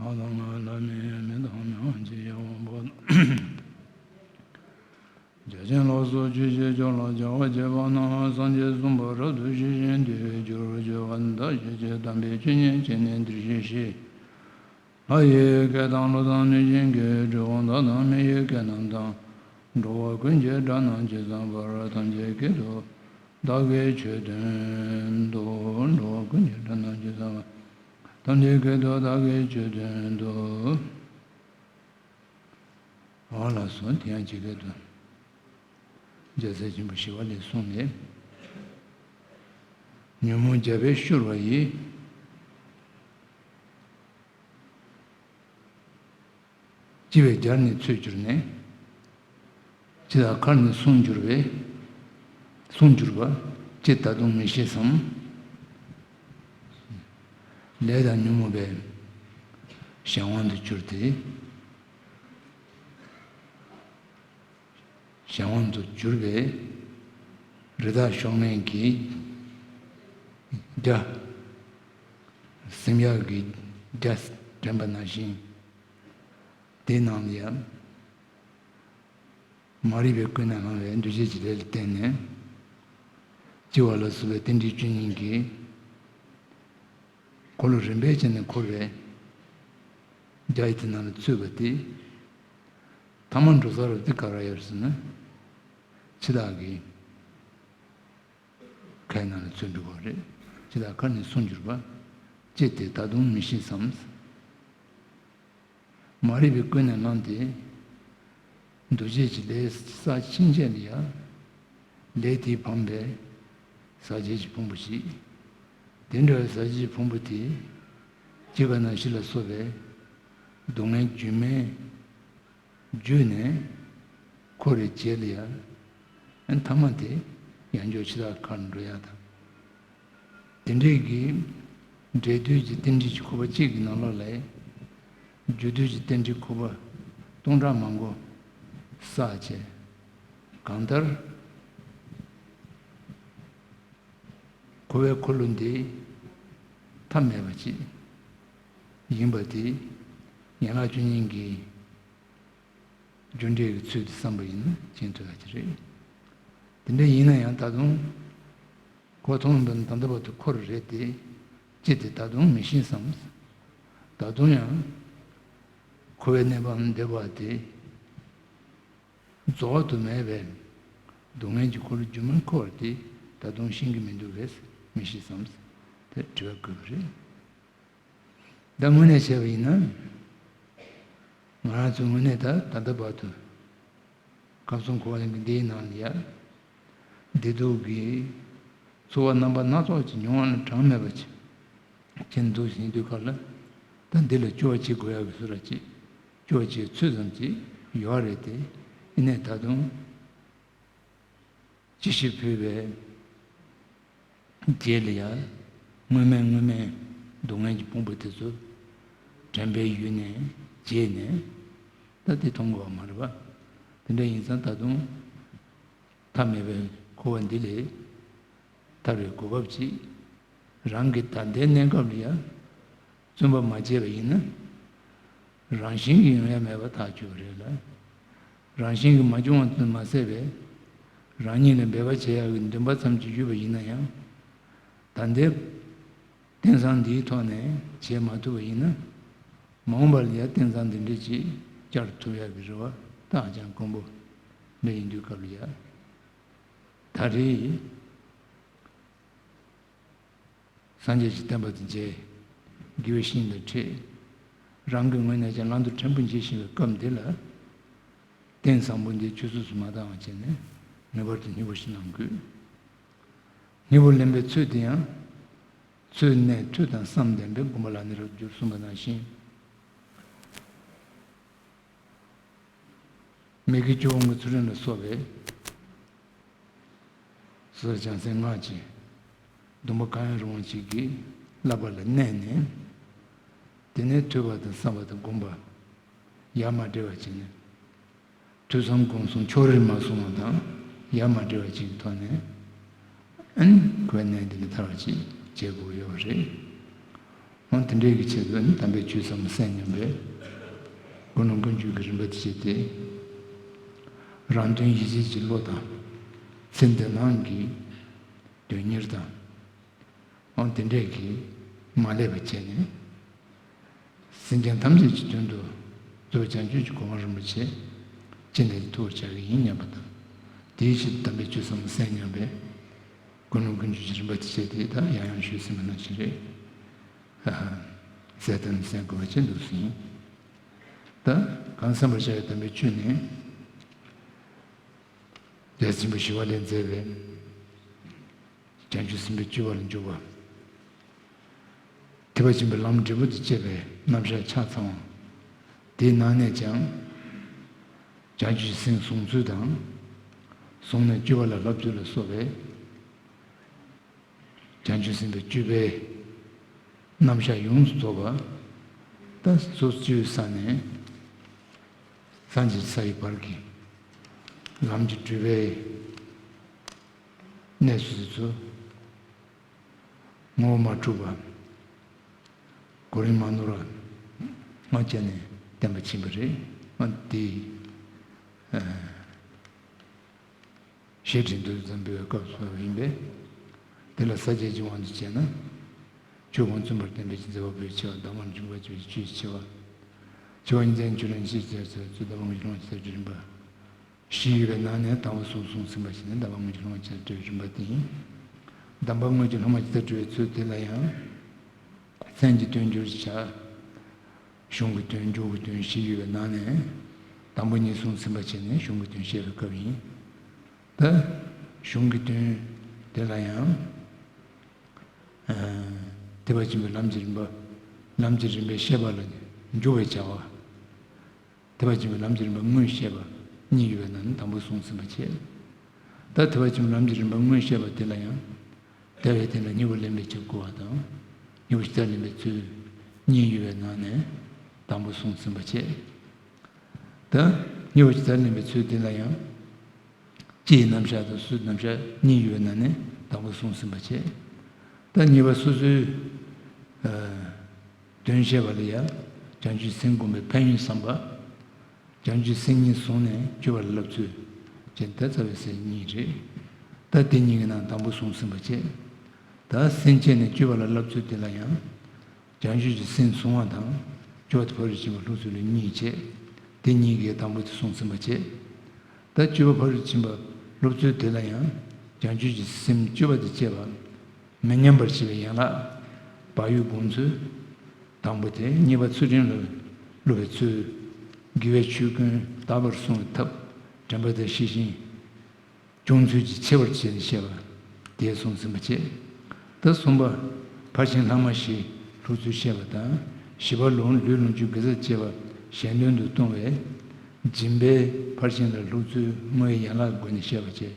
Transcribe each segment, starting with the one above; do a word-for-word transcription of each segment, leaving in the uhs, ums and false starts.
ང་དང་ང་ལ་མི་མི་དང་མི་དབང་ཆེ་ཡང་དབང་པོ་དང་། བརྒྱ་བྱིན་ལ་སོགས་ཆོས་ཀྱི་ཕྱོགས་ལ་སྦྱོར་བ་བྱེད་པ་རྣམས་སངས་རྒྱས་གསུམ་པོ་རབ་ཏུ་ཞི་ཞིང་དུས་གྱུར་གྱུར་པ་བདག་གིས་ཆེས་དམ་པའི་ཆོས་ཉན་བྱས་ནས་འདིར་གཤེགས་ཤིག། ལྷ་ཡི་སྐད་དང་ཀླུ་དང་གནོད་སྦྱིན་སྐད། འགྲོ་བ་དག་དང་མི་ཡི་སྐད་རྣམས་དང་། འགྲོ་བ་ཀུན་གྱི་སྒྲ་རྣམས་ཇི་ཙམ་པར། ཐམས་ཅད་སྐད་དུ་བདག་གིས་ཆོས་བསྟན་ཏོ། འགྲོ་བ་ཀུན་གྱི་སྒྲ་རྣམས་ཇི་ཙམ་པར། ཐམས་ཅད་སྐད་དུ་བདག་གིས་ཆོས་བསྟན་ཏོ། འོ་ལགས་སོ། དེ་ཡང་ཇི་སྐད་དུ། རྒྱལ་སྲས་ཆེན་པོ་ཞི་བ་ལྷས་གསུངས་ནས། ཉོན་མོངས་རྒྱལ་པོས་བཤུར་བ་ཡི། ལྕི་བས་རྒྱར་ནི་ཚོས་གྱུར་ནས། ལྕི་དང་མཁར་ནི་སུན་གྱུར་བས། སུན་གྱུར་པ། ཅི་ད་དུང་མི་ཤེས་སམ། ལས་དང་ཉོན་མོངས་པའི་གཞན་དབང་དུ་གྱུར་ཏེ། གཞན་དབང་དུ་གྱུར་པའི་རི་དྭགས་གཤོག་ལྔའི་གི་རྒྱ། སེམས་ཡག་གི་རྒྱ་དྲན་པ་ནང་བཞིན། དེའི་ནང་ལ་ཡང་མ་རིག་པའི་ཀུན་ནས་བསླངས་པའི་འདུ་བྱེད་ཀྱི་ལས་ལ་བརྟེན་ནས། ལྕི་བ་ལ་སོགས་པའི་རྟེན་འབྲེལ་བཅུ་གཉིས་ཀྱི་འཁོར་ལོ་རིམ་པས་བྱས་ནས་འཁོར་བའི་རྒྱ་ཡི་དེ་ནང་ལ་ཚུད་པ་དེ། ཐ་མ་འགྲོ་ས་རུ་དེ་ག་རེ་ཡོད་ཟེར་ན། འཆི་བདག་གི་ཁའི་ནང་ལ་ཚུད་འགྲོ་གི་རེད། འཆི་བདག་མཁར་ནི་སུན་གྱུར་པ། ཅི་སྟེ་ད་དུང་མི་ཤེས་སམ། མ་རིག་པའི་ཀུན་ནས་བསླངས་ཏེ། འདུ་བྱེད་ཀྱི་ལས་བསགས་ཕྱིན་ཆད་ལ་ཡང་། ལས་དེས་འཕངས་པའི་ཟག་བཅས་ཀྱི་ཕུང་པོ་ཞིག། དེ་འདྲ་བའི་ཟག་བཅས་ཀྱི་ཕུང་པོ་དེ། སྐྱེ་རྒ་ན་འཆི་ལ་སོགས་པའི་སྡུག་བསྔལ་རྒྱུན་མི་འགྱུར་ནས་འཁོར་བའི་རྗེས་ལ་ཡང་། ཐ་མ་དེ་ཡང་བསྐྱར་འཆི་བདག་ཁར་འགྲོ་ཡག་དང་། དེ་འདྲའི་གི་འབྲས་དུས་ཀྱི་རྟེན་འབྲེལ་གྱི་ཁོ་པ་གཅིག་གི་ནང་ལོགས་ལ། རྒྱུ་དུས་ཀྱི་རྟེན་འབྲེལ་ཁོ་པ་སྟོང་ཕྲག་མང་པོ་བསགས་བྱས། གང་ལྟར་འཁོར་བའི་འཁོར་ལོ་འདི་ཐ་མལ་པ་ཅིག་ཡིན་པ་དེ་ཡན་ལག་བཅུ་གཉིས་ཀྱི་རྒྱུ་འབྲས་ཀྱི་ཚུལ་དུ་བསམ་པ་ཡིན་ན་མཁྱེན་ཐུབ་ཡག་ཅིག་རེད། དེ་འདྲ་ཡིན་ན་ཡང་ད་དུང་ཁོ་མཐོང་བའི་ད་ལྟ་བར་དུ་འཁོར་རེད་དེ། ཅི་སྟེ་ད་དུང་མི་ཤེས་སམ། ད་དུང་ཡང་འཁོར་བའི་གནས་བབ་འདི་བ་དེ་རྫོགས་དུ་མེད་པའི་སྡུག་བསྔལ་གྱི་འཁོར་ལོ་རྒྱུན་མི་འཁོར་བ་དེ་ད་དུང་ཤེས་ཀྱི་མི་འདུག་གས། མི་ཤེས་སམ། དེ་དྲི་བ་དགོས་པ་རེད། ད་དངོས་གནས་བྱས་པ་ཡིན་ན། ང་རང་ཚོ་དངོས་གནས་ད་ད་ལྟ་བར་དུ་ཁམས་གསུམ་འཁོར་བ་གླིང་གི་འདིའི་ནང་ལ་ཡ། བདེ་སྡུག་གི་ཚོར་བ་རྣམ་པ་སྣ་ཚོགས་ཀྱི་མྱོང་བ་ནི་གྲངས་མེད་པ་ཅིག་མཁྱེན་འདུག་ཟིན་དུས་སྐབས་ལ། ད་འདི་ལ་སྐྱོ་བ་བྱེད་དགོས་ཡག་གི་བཟོ་འདྲ་ཅིག་སྐྱོ་བ་བྱེད་ཚོད་ཙམ་ཅིག་ཡོད་རེད་དེ། ཡིན་ནའི་ད་དུང་། ཅི་ཞིག་ཕུལ་བའི་རྗེས་ལ་ཡང་། དངོས་མེད་དངོས་མེད་སྡུག་བསྔལ་གྱི་ཕུང་པོ་དེ་ཚོ་དྲན་པའི་ཡུལ་ནས་བརྗེད་ནས། ད་དེ་མཐོང་དགོས་པ་མ་རེད་པ། དེ་འདྲ་ཡིན་ཙང་ད་དུང་ཐ་མལ་པའི་འཁོར་བ་འདི་ལས་ཐར་བའི་གོ་སྐབས་ཅིག་རང་གི་ད་ལྟའི་གནས་སྐབས་ལ་ཡང་བརྩོན་པ་མ་བྱས་པ་ཡིན་ན། རང་བཞིན་གྱིས་ཡོང་ཡ་མེད་པ་ཐག་ཆོད་པ་རེད་ལ། རང་བཞིན་གྱིས་མ་བྱུང་བ་ཙམ་མ་ཟད་པའི། རང་ཉིད་ལ་འབད་པ་བྱེད་ཡག་གི་འདུན་པ་ཙམ་གྱིས་ཡོད་པ་ཡིན་ན་ཡང་། ད་ལྟའི་རྟེན་བཟང་འདིའི་ཐོག་ནས་བྱེད་མ་ཐུབ་པ་ཡིན་ན། མ་འོངས་པ་ལ་ཡང་རྟེན་བཟང་འདི་འདྲ་ཅིག་བསྐྱར་ཐུབ་ཡག་གི་རེ་བ་ད་ཧ་ཅང་དཀོན་པོ་འདྲ་ཡིན་དུས་སྐབས་ལ་ཡ། ད་རེས། སངས་རྒྱས་ཀྱི་བསྟན་པ་དང་མཇལ། དགེ་བའི་ཤིང་དང་འཕྲད། རང་གི་ངོས་ནས་ཀྱང་བླང་དོར་ཕྲན་བུ་འབྱེད་བཞིན་པའི་སྐབས་འདི་ལ། རྟེན་བཟང་པོ་འདི་ཆུད་ཟོས་སུ་མ་བཏང་བ་བྱས་ནས་ངེས་པར་དུ་སྙིང་པོ་ཞིག་གནང་དགོས། སྙིང་པོ་ལེན་པའི་ཚུལ་དེ་ཡང་། ཚུལ་གནས་ཐོས་དང་བསམ་ལྡན་པས་སྒོམ་པ་ལ་ནི་རབ་ཏུ་འགྱུར་གསུངས་པ་ནང་བཞིན། མི་དགེ་བཅུ་སྤོང་གི་ཚུལ་ཁྲིམས་ལ་སོགས་པའི་སོ་སོར་བྱང་སེམས་སྔགས་ཀྱི་སྡོམ་པ་གང་ཡང་རུང་བ་ཅིག་གིས་བསླབ་པ་ལ་གནས་ནས། དེ་ནས་ཐོས་པ་དང་བསམ་པ་དང་སྒོམ་པ་ཡ་མ་བྲལ་བ་བྱས་ནས། ཐོས་བསམ་སྒོམ་གསུམ་ཕྱོགས་རིས་མ་སོང་བ་དང་ཡ་མ་བྲལ་བ་ཅིག་གི་ཐོག་ནས། ཨན། ཁོའི་གནས་འདི་ནས་ཐར་བ་ཅིག་བྱེད་དགོས་ཡོད་པ་རེད། འོ་དེ་འདྲའི་གི་ཆེད་དུ་ནི་དམ་པའི་ཆོས་ཟབ་མོ་གསན་སྙམ་པའི་ཀུན་སློང་ཀུན་སྤྱོད་ཀྱི་རིམ་པ་དེ་བྱས་ཏེ། རང་དོན་ཡིད་བྱེད་ཀྱི་བློ་དང་། ཚེ་འདི་སྣང་གི་དོན་གཉེར་དང་། འོ་དེ་འདྲས་ཀྱིས་མ་བསླད་པ་བྱས་ནས། སེམས་ཅན་ཐམས་ཅད་ཀྱི་དོན་དུ་གཙོ་བོ་བྱང་ཆུབ་ཀྱི་གོ་འཕང་རིན་པོ་ཆེ་ཅི་ནས་ཐོབ་པར་བྱ་གི་ཡིན་སྙམ་པ་དང་། དེའི་ཕྱིར་དམ་པའི་ཆོས་ཟབ་མོ་གསན་སྙམ་པའི་ཀུན་སློང་ཀུན་སྤྱོད་ཀྱི་རིམ་པ་དེ་བྱས་ཏེ། ད་ཡང་ཡང་ཞུས་ཟིན་པ་ནང་བཞིན་རེད། ཟས་དང་གསན་དགོས་པ་ཅི་འདུག་ཟིན། ད་གང་གསན་པར་བྱ་བའི་དམ་པའི་ཆོས་ནི། རྒྱལ་སྲས་ཆེན་པོ་ཞི་བ་ལྷས་མཛད་པའི་བྱང་ཆུབ་སེམས་དཔའི་སྤྱོད་པ་ལ་འཇུག་པ། ཐེག་པ་ཆེན་པོའི་ལམ་འབྲས་བུ་དང་བཅས་པའི་རྣམ་གཞག་ཆ་ཚང་བ། དེའི་ནང་ནས་ཀྱང་། བྱང་ཆུབ་སེམས་བཟུང་ཚུལ་དང་། བཟུང་ནས་སྤྱོད་པ་ལ་བསླབ་ཚུལ་ལ་སོགས་པའི། བྱང་ཆུབ་སེམས་དཔའི་སྤྱོད་པའི་རྣམ་གཞག་ཡོངས་སུ་རྫོགས་པ། ད་སོ་སོའི་ས་ནས་སངས་རྒྱས་ས་ཡི་བར་གྱི་ལམ་གྱི་སྒྲུབ་པའི་གནས་སུ་ཚུལ། ངོ་བོ་མ་འཁྲུགས་པ། གོ་རིམ་མ་ནོར་བ། ང་བཅས་ནས་བསྟན་པ་ཕྱིན་པ་རེད། ང་དེ། ཞེས་དྲིན་དུ་འཛོམས་པའི་སྐབས་སུ་ཡིན་པས། དེ་ལ་ས་བཅད་ཀྱི་དབང་དུ་བྱས་ན། ཆོས་ཀུན་མཚུངས་པར་བསྟན་པའི་མཛད་པ་པོའི་ཆེ་བ་བདག་མར་འཇུག་པ་བཅུའི་ཆོས་ཆེ་བ། ཆེ་བ་ཉིན་མཚན་བཅུ་ལ་ཉི་ཤུ་རྩ་གཅིག་ཚུལ་བདག་མར་འཇུག་ལོངས་སྤྱོད་རིམ་པ། བཞི་ཡོད་པའི་ནང་ནས་དང་པོ་གསུམ་གསུངས་ཟིན་པ་ཞིག་ནི་བདག་མར་འཇུག་ལོངས་སྤྱོད་རིམ་པ་དེ་ཡིན། གདམས་པ་དངོས་ཀྱི་སློབ་མ་ཇི་ལྟར་གྲོལ་བའི་ཚུལ་དེ་ལ་ཡང་། མཚན་གྱི་དོན་བསྒྱུར་བྱ། གཞུང་གི་དོན་འཇུག་གི་དོན་བཞི་ཡོད་པའི་ནང་ནས་དང་པོ་གཉིས་གསུངས་ཟིན་པ་བྱས་ནས་གཞུང་གི་དོན་བཤད་པའི་སྐབས་ཡིན། ད་གཞུང་གི་དོན་དེ་ལ་ཡང་། ཐེག་པ་ཆེན་པོའི་ལམ་གྱི་རིམ་པ། ལམ་གྱི་རིམ་པའི་བཤད་པ་ལ་འཇུག་པའི་བྱ་བ། ཐེག་པ་ཆེན་པོའི་ལམ་གྱི་རིམ་པ་དངོས་བཤད་པ་གཉིས་ཡོད་པའི་ནང་ནས་དང་པོ་གསུངས་ཟིན་པ་བྱས། ད་ཐེག་པ་ཆེན་པོའི་ལམ་གྱི་རིམ་པ་དངོས་བཤད་པ་དེ་ལ་ཡང་། དེ་བས་དེ་ལ་གཉེར་པ་ལེན་པའི་ཕྱིར་བསྐུལ་བ་དང་། གཉེར་པ་ཇི་ལྟར་ལེན་པའི་ཚུལ་གཉིས་ཡོད་པའི་ནང་ནས་དང་པོ་གསུངས་ཟིན་པ་བྱས། ད་གཉེར་པ་ཇི་ལྟར་ལེན་པའི་ཚུལ་དེ་ལ་ཡང་། སྤྱིའི་རྣམ་གཞག་དང་སོ་སོའི་རྣམ་གཞག་གཉིས་ཡོད་པའི་ནང་ནས་དང་པོ་གསུངས་ཟིན་པ་བྱས། ད་གཉེར་པ་སོ་སོའི། དོན་བཤད་པ་ལ་ཡང་། བྱང་ཆུབ་སེམས་བསྒོམ་པའི་ཕན་ཡོན་བསམ་པ། བྱང་ཆུབ་སེམས་གཉིས་བཟུང་ནས་སྤྱོད་པ་ལ་བསླབ་ཚུལ། ཅེས་ད་རྩ་བའི་སྲོལ་གཉིས་རེད། ད་དེ་གཉིས་ཀྱི་ནང་དང་པོ་གསུངས་ཟིན་པ་བྱས། ད་སེམས་བསྐྱེད་ནས་སྤྱོད་པ་ལ་བསླབ་ཚུལ་དེ་ལ་ཡང་། བྱང་ཆུབ་ཀྱི་སེམས་བཟུང་བ་དང་། སྤྱོད་པ་ཕ་རོལ་ཕྱིན་པ་སློབ་ཚུལ་ལ་གཉིས་བྱས། དེ་གཉིས་ཀའི་དང་པོ་དེ་གསུངས་ཟིན་པ་བྱས། ད་སྤྱོད་པ་ཕ་རོལ་ཕྱིན་པ་སློབ་ཚུལ་དེ་ལ་ཡང་། བྱང་ཆུབ་ཀྱི་སེམས་སྤྱོད་པ་དང་བཅས་པ། མི་ཉམས་པར་བྱེད་པའི་ཡན་ལག་བག་ཡོད་སྒོམ་ཚུལ། དང་པོ་དེ། གཉིས་པ་ཚུལ་ཁྲིམས་ལ་སློབ་པའི་ཚུལ། དགེ་བའི་ཆོས་ཀུན་དག་པར་བསྲུང་བའི་ཐབས། དྲན་པ་དང་ཤེས་བཞིན་སྦྱོང་ཚུལ་གྱི་ཁྱད་པར་བྱས་ནས་བཤད་པ་དེ་གསུངས་ཟིན་པ་བྱས། ད་གསུམ་པ། ཕར་ཕྱིན་ལྷག་མ་བཞི་སློབ་ཚུལ་བཤད་པ་དང་། བཞི་པ་ལུང་ལུས་ལོངས་སྤྱོད་དགེ་རྩ་བཅས་པ་གཞན་དོན་དུ་གཏོང་བའི་སྦྱིན་པའི་ཕར་ཕྱིན་ལ་སློབ་ཚུལ་བསྔོ་བའི་ཡན་ལག་སྒོ་ནས་བཤད་པ་བཅས།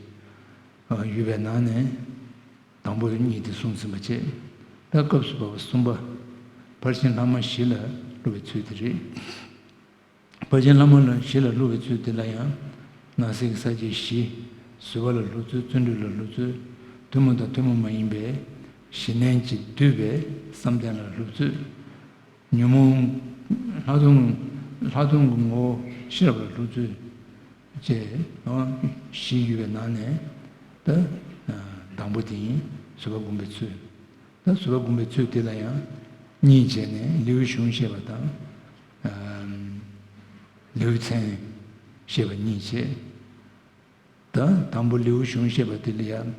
ཡོད་པའི་ནང་ནས་དང་པོ་གཉིས་དེ་གསུངས་ཟིན་པ་བྱས། ད་སྐབས་སུ་བབས་པ་གསུམ་པ། ཕར་ཕྱིན་ལྷག་མ་བཞི་ལ་སློབ་པའི་ཚུལ་དེ་རེད། ཕར་ཕྱིན་ལྷག་མ་ལ་བཞི་ལ་སློབ་པའི་ཚུལ་དེ་ལ་ཡང་། ནང་གསེས་ཀྱི་ས་བཅད་བཞི། བཟོད་པ་ལ་སློབ་ཚུལ། བརྩོན་འགྲུས་ལ་སློབ་ཚུལ། ཐུན་མོང་དང་ཐུན་མོང་མ་ཡིན་པའི་གཞི་གནས་ཀྱིས་བསྡུས་པའི་བསམ་གཏན་ལ་སློབ་ཚུལ། ཉོན་མོངས་ལྷག་མཐོང་། ལྷག་མཐོང་གི་ངོ་བོ་ཤེས་རབ་ལ་སློབ་ཚུལ་བཅས་བཞི་ཡོད་པའི་ནང་ནས། ད་དང་པོ་དེ་ཡིན། བཟོད་པ་སྒོམ་པའི་ཚུལ། ད་བཟོད་པ་སྒོམ་པའི་ཚུལ་དེ་ལ་ཡང་གཉིས་བྱས་ནས། ལེའུ་གཞུང་བཤད་པ་དང་། ལེའུ་མཚན་བཤད་པ་གཉིས་བྱས། ད་དང་པོ་ལེའུ་གཞུང་བཤད་པ་དེ་ལ་ཡང་།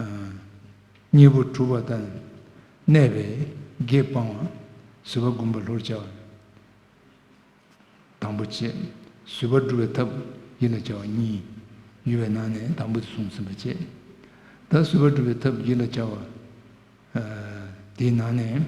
ཨ། གཉེན་པོ་གྲུབ་པ་དང་གནས་པའི་དགེ་སྤང་བ། བཟོད་པ་སྒོམ་པ་ལྷུར་བྱ་བ་དང་པོ་བྱས། བཟོད་པ་སྒྲུབ་པའི་ཐབས་ཡིད་ལ་བྱ་བ་གཉིས་ཡོད་པའི་ནང་ནས་དང་པོ་དེ་གསུངས་ཟིན་པ་བྱས། ད་བཟོད་པ་སྒྲུབ་པའི་ཐབས་ཡིད་ལ་བྱ་བ། ཨ། དེའི་ནང་ནས།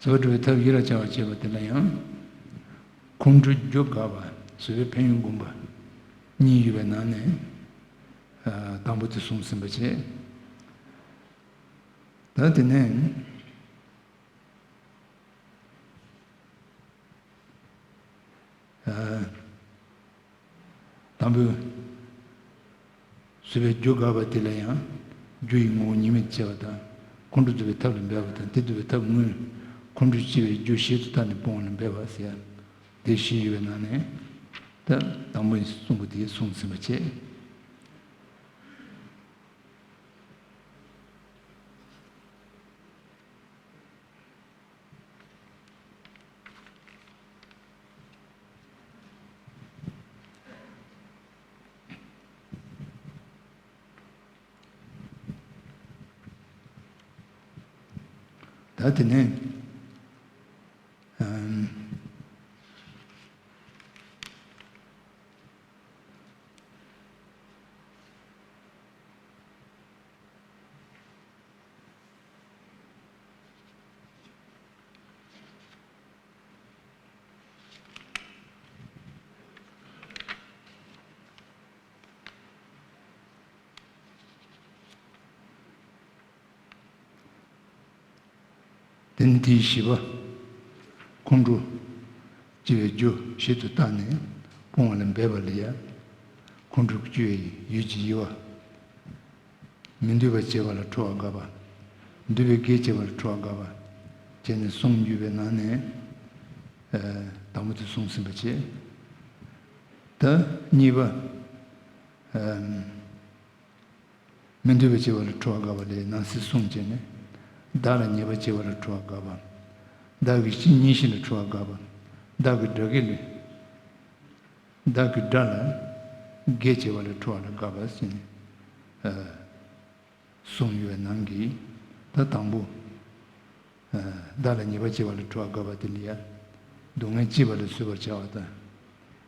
བཟོད་པ་སྒྲུབ་པའི་ཐབས་ཡིད་ལ་བྱ་བ་བྱེད་པ་དེ་ལ་ཡང་། ཁོང་ཁྲོའི་རྒྱུ་དགག་པ། བཟོད་པའི་ཕན་ཡོན་བསྒོམ་པ་གཉིས་ཡོད་པའི་ནང་ནས། ཨ། དང་པོ་དེ་གསུངས་ཟིན་པ་བྱས། ད་དེ་ནས། བཟོད་པའི་རྒྱུ་དགག་པ་དེ་ལ་ཡང་། རྒྱུ་ཡི་ངོ་བོ་ཉིད་མེད་དུ་བྱས་པ་དང་། ཁོང་ཁྲོ་བསྡུ་བའི་ཐབས་ལ་འབད་པ་དང་། དེ་བསྡུ་བའི་ཐབས་དངོས། ཁོང་ཁྲོ་སྐྱེ་བའི་རྒྱུ་གཞན་དུ་བལྟས་ནས་སྤོང་བ་ལ་འབད་པ་ཟེར་ཡ། དེ་བཞི་ཡོད་པའི་ནང་ནས། ད་དང་པོ་གསུངས་པ་དེ་གསུངས་ཟིན་པ་བྱས། ད་དེ་ནས། ཨམ། དེ་ནི་དེའི་བཞི་པ། ཁོང་ཁྲོ་སྐྱེ་བའི་རྒྱུ་གཞན་དུ་བལྟས་ནས་སྤོང་བ་ལ་འབད་པ་ལ་ཡ། ཁོང་ཁྲོ་སྐྱེ་བའི་ཡུལ་གྱི་དབྱེ་བ། མི་འདོད་པ་བྱེད་པ་ལ་ཁྲོ་བ་དགག་པ། འདོད་པའི་གེགས་བྱེད་པ་ལ་ཁྲོ་བ་དགག་པ་བྱས་ནས་གསུམ་ཡོད་པའི་ནང་ནས། ཨ། དང་པོ་དེ་གསུངས་ཟིན་པ་བྱས། ད་གཉིས་པ། ཨ། མི་འདོད་པ་བྱེད་པ་ལ་ཁྲོ་བ་དགག་པ་ལས་ནང་གསེས་གསུམ་བྱས་ནས། བདག་ལ་ཉེས་པ་བྱེད་པ་ལ་ཁྲོ་བ་དགག་པ། བདག་གི་སྤྱི་གཉིས་གཞན་ལ་ཁྲོ་བ་དགག་པ། བདག་གི་དགྲ་གེགས་ལ། བདག་གི་དགྲ་ལ་གེགས་བྱེད་པ་ལ་ཁྲོ་བ་ལ་དགག་པ་ཟེར་ནས། ཨ། གསུངས་ཡོད་པའི་ནང་གི། ད་དང་པོ། ཨ། བདག་ལ་ཉེས་པ་བྱེད་པ་ལ་ཁྲོ་བ་དགག་པ་དེ་ལ་ཡ། སྡུག་བསྔལ་སྐྱེད་པ་ལ་བཟོད་པར་བྱ་བ་དང་།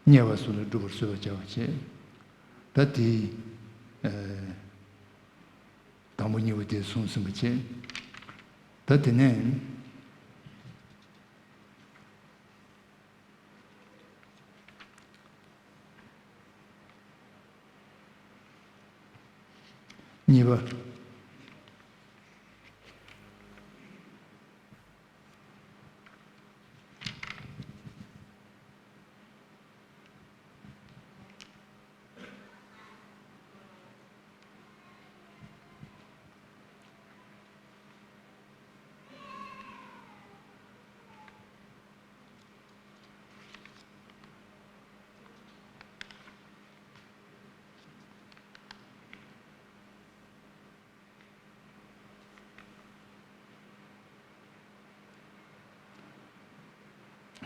དམྱལ་བ་སོགས་ལ་སྒྲུབ་པར་བཟོད་པར་བྱ་བ་བྱས། ད་དེ། ཨ། དང་པོ་གཉིས་པོ་དེ་གསུངས་ཟིན་པ་བྱས། ད་དེ་ནས། གཉིས་པ།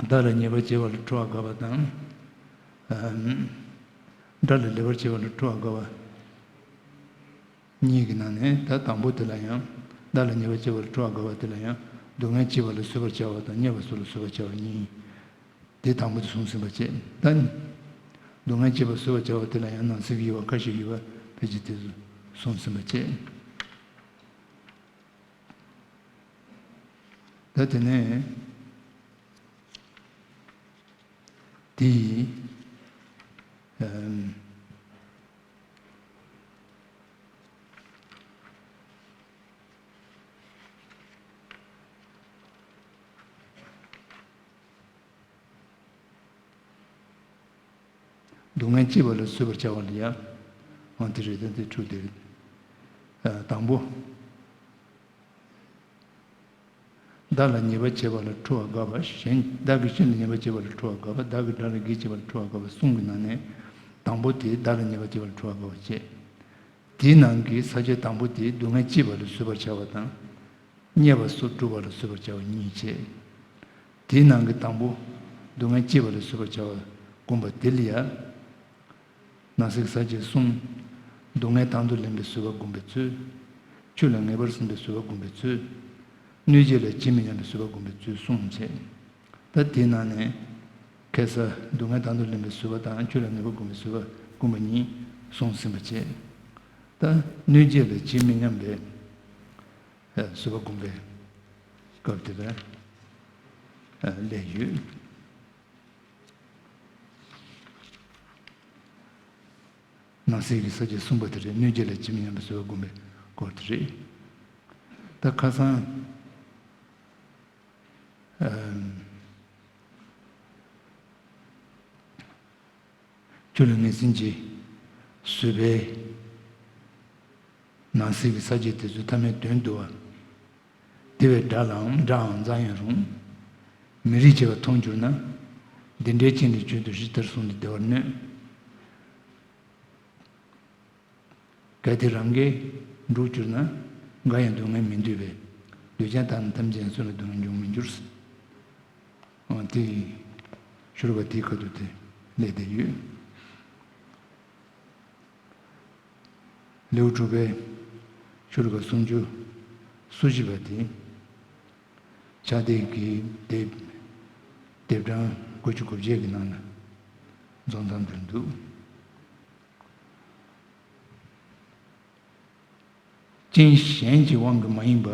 བདག་ལ་ཉེས་པ་བྱེད་པ་ལ་ཁྲོ་བ་དགག་པ་དང་། ཨམ། དགྲ་ལ་ལེགས་པར་བྱེད་པ་ལ་ཁྲོ་བ་དགག་པ། གཉིས་ཀྱི་ནང་ནས་ད་དང་པོ་དེ་ལ་ཡང་། བདག་ལ་ཉེས་པ་བྱེད་པ་ལ་ཁྲོ་བ་དགག་པ་དེ་ལ་ཡང་། སྡུག་བསྔལ་སྐྱེད་པ་ལ་བཟོད་པར་བྱ་བ་དང་། དམྱལ་བ་སོགས་ལ་བཟོད་པར་བྱ་བ་གཉིས། དེ་དང་པོ་དེ་གསུངས་ཟིན་པ་བྱས། ད་ནི། སྡུག་བསྔལ་སྐྱེད་པ་བཟོད་པར་བྱ་བ་དེ་ལ་ཡང་ནང་གསེས་ཀྱི་དབྱེ་བ་ཁ་ཤས་ཡོད་པ་ཕལ་ཆེར་དེ་ཚོ་གསུངས་ཟིན་པ་བྱས། ད་དེ་ནས། དེ་ཡི། ཨམ། སྡུག་བསྔལ་སྐྱེད་པ་ལ་བཟོད་པར་བྱ་བ་ལ་ཡ། འོ་དེ་རེད། ད་དེ་དྲུག་དེ་རེད། ཨ། དང་པོ། བདག་ལ་ཉེས་པ་བྱེད་པ་ལ་ཁྲོ་བ་དགག་པ། གཞན། བདག་གི་སྤྱི་ལ་ཉེས་པ་བྱེད་པ་ལ་ཁྲོ་བ་དགག་པ། བདག་གི་དགྲ་ལ་གེགས་བྱེད་པ་ལ་ཁྲོ་བ་དགག་པ་གསུམ་གྱི་ནང་ནས། དང་པོ་དེ་བདག་ལ་ཉེས་པ་བྱེད་པ་ལ་ཁྲོ་བ་དགག་པ་བྱས། དེའི་ནང་གི་ས་བཅད་དང་པོ་དེ་སྡུག་བསྔལ་སྐྱེད་པ་ལ་བཟོད་པར་བྱ་བ་དང་། དམྱལ་བ་སོགས་སྒྲུབ་པ་ལ་བཟོད་པར་བྱ་བ་གཉིས་བྱས། དེའི་ནང་གི་དང་པོ། སྡུག་བསྔལ་སྐྱེད་པ་ལ་བཟོད་པར་བྱ་བ་བསྒོམ་པ་དེ་ལ་ཡ། ནང་གསེས་ས་བཅད་གསུམ། སྡུག་བསྔལ་དང་དུ་ལེན་པའི་བཟོད་པ་བསྒོམ་པའི་ཚུལ། ཆོས་ལ་ངེས་པར་ཟིན་པའི་བཟོད་པ་བསྒོམ་པའི་ཚུལ། གནོད་བྱེད་ལ་ཇི་མི་སྙམ་པའི་བཟོད་པ་བསྒོམ་པའི་ཚུལ་གསུམ་བྱས། ད་དེའི་ནང་ནས། ཁ་སང་སྡུག་བསྔལ་དང་དུ་ལེན་པའི་བཟོད་པ་དང་། ཆོས་ལ་ངེས་པར་བསྒོམ་པའི་བཟོད་པ་བསྒོམ་པ་གཉིས་གསུངས་ཟིན་པ་བྱས། ད་གནོད་བྱེད་ལ་ཇི་མི་སྙམ་པའི་བཟོད་པ་བསྒོམ་པའི་སྐབས་དེ་ལ་སླེབས་ཡོད། ནང་གསེས་ཀྱི་ས་བཅད་གསུམ་པ་དེ་རེད། གནོད་བྱེད་ལ་ཇི་མི་སྙམ་པའི་བཟོད་པ་བསྒོམ་པའི་སྐོར་དེ་རེད། ད་ཁ་སང་། ཨམ། ཆོས་ལ་ངེས་ཟིན་གྱི་ བཟོད་པས་ནང་གསེས་ཀྱི་ས་བཅད་དེ་ཚོའི་མཐའ་མའི་དོན་བསྡུ་བ། དེ་བས་སྒྲ་ལའང་སྒྲའང་རྩ་ཡང་རུང་། མི་རིགས་བྱེ་བ་མཐོང་གྱུར་ན། འདི་འདྲའི་རྐྱེན་གྱིས་བརྗོད་དོ་ཞེས་དེར་གསུངས་ཏེ་བདེ་བར་གནོད། གལ་ཏེ་རང་གིས་འགྲུབ་གྱུར་ན། འགའ་ཡང་སྡུག་བསྔལ་མི་འདོད་པས། འདོད་ཆགས་དག་ན་ཐམས་ཅད་ཡང་སེམས་ལ་སྡུག་བསྔལ་འབྱུང་མི་འགྱུར། ཨ། དེ་ཤོ་ལོ་ཀ་དེའི་ཁ་ཐུག་དེ་སླེབས་བསྡད་ཡོད། ལེའུ་དྲུག་པའི་ཤོ་ལོ་ཀ་སུམ་ཅུ་སོ་བཞི་པ་དེ། ཕྱག་དེབ་ཀྱི་དེབ་དེབ་གྲངས་དགུ་བཅུ་གོ་བརྒྱད་ཀྱི་ནང་ལ་རྫོགས་མཚམས་དེར་འདུག་རྐྱེན་གཞན་གྱི་དབང་གིས་མ་ཡིན་པ།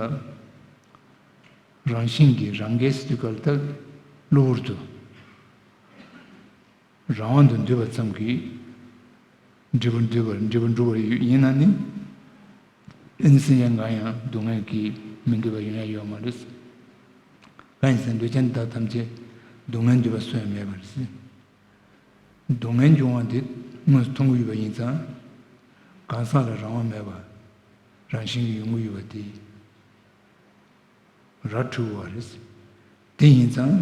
རང་བཞིན་གྱིས། རང་གིས་ཟེར་དུས་སྐབས་ལ་ད་གློ་བུར་དུ། རང་དབང་དུ་འདུས་པ་ཙམ་གྱིས་འབྲས་བུ་འདོད་པར། འབྲས་བུ་འགྲུབ་པར་ཡིན་ན་ནི། ཨེ་ནི་སེམས་ཅན་གང་ཡང་སྡུག་བསྔལ་གྱིས་མི་འདོད་པ་ཡོང་ཡ་ཡོད་མ་རེད། གང་ཡིན་ཟེར་ན་འདོད་ཆགས་དག་ཐམས་ཅད་སྡུག་བསྔལ་འདོད་པ་སུ་ཡང་མེད་པ་རེད། སྡུག་བསྔལ་འབྱུང་བ་དེ་དངོས་སུ་མཐོང་གི་ཡོད་པ་ཡིན་ཙང་། གང་ཟག་ལ་རང་དབང་མེད་པ། རང་བཞིན་གྱིས་ཡོང་གི་ཡོད་པ་དེ། ར་འཕྲོད་པ་རེད། དེ་ཡིན་ཙང་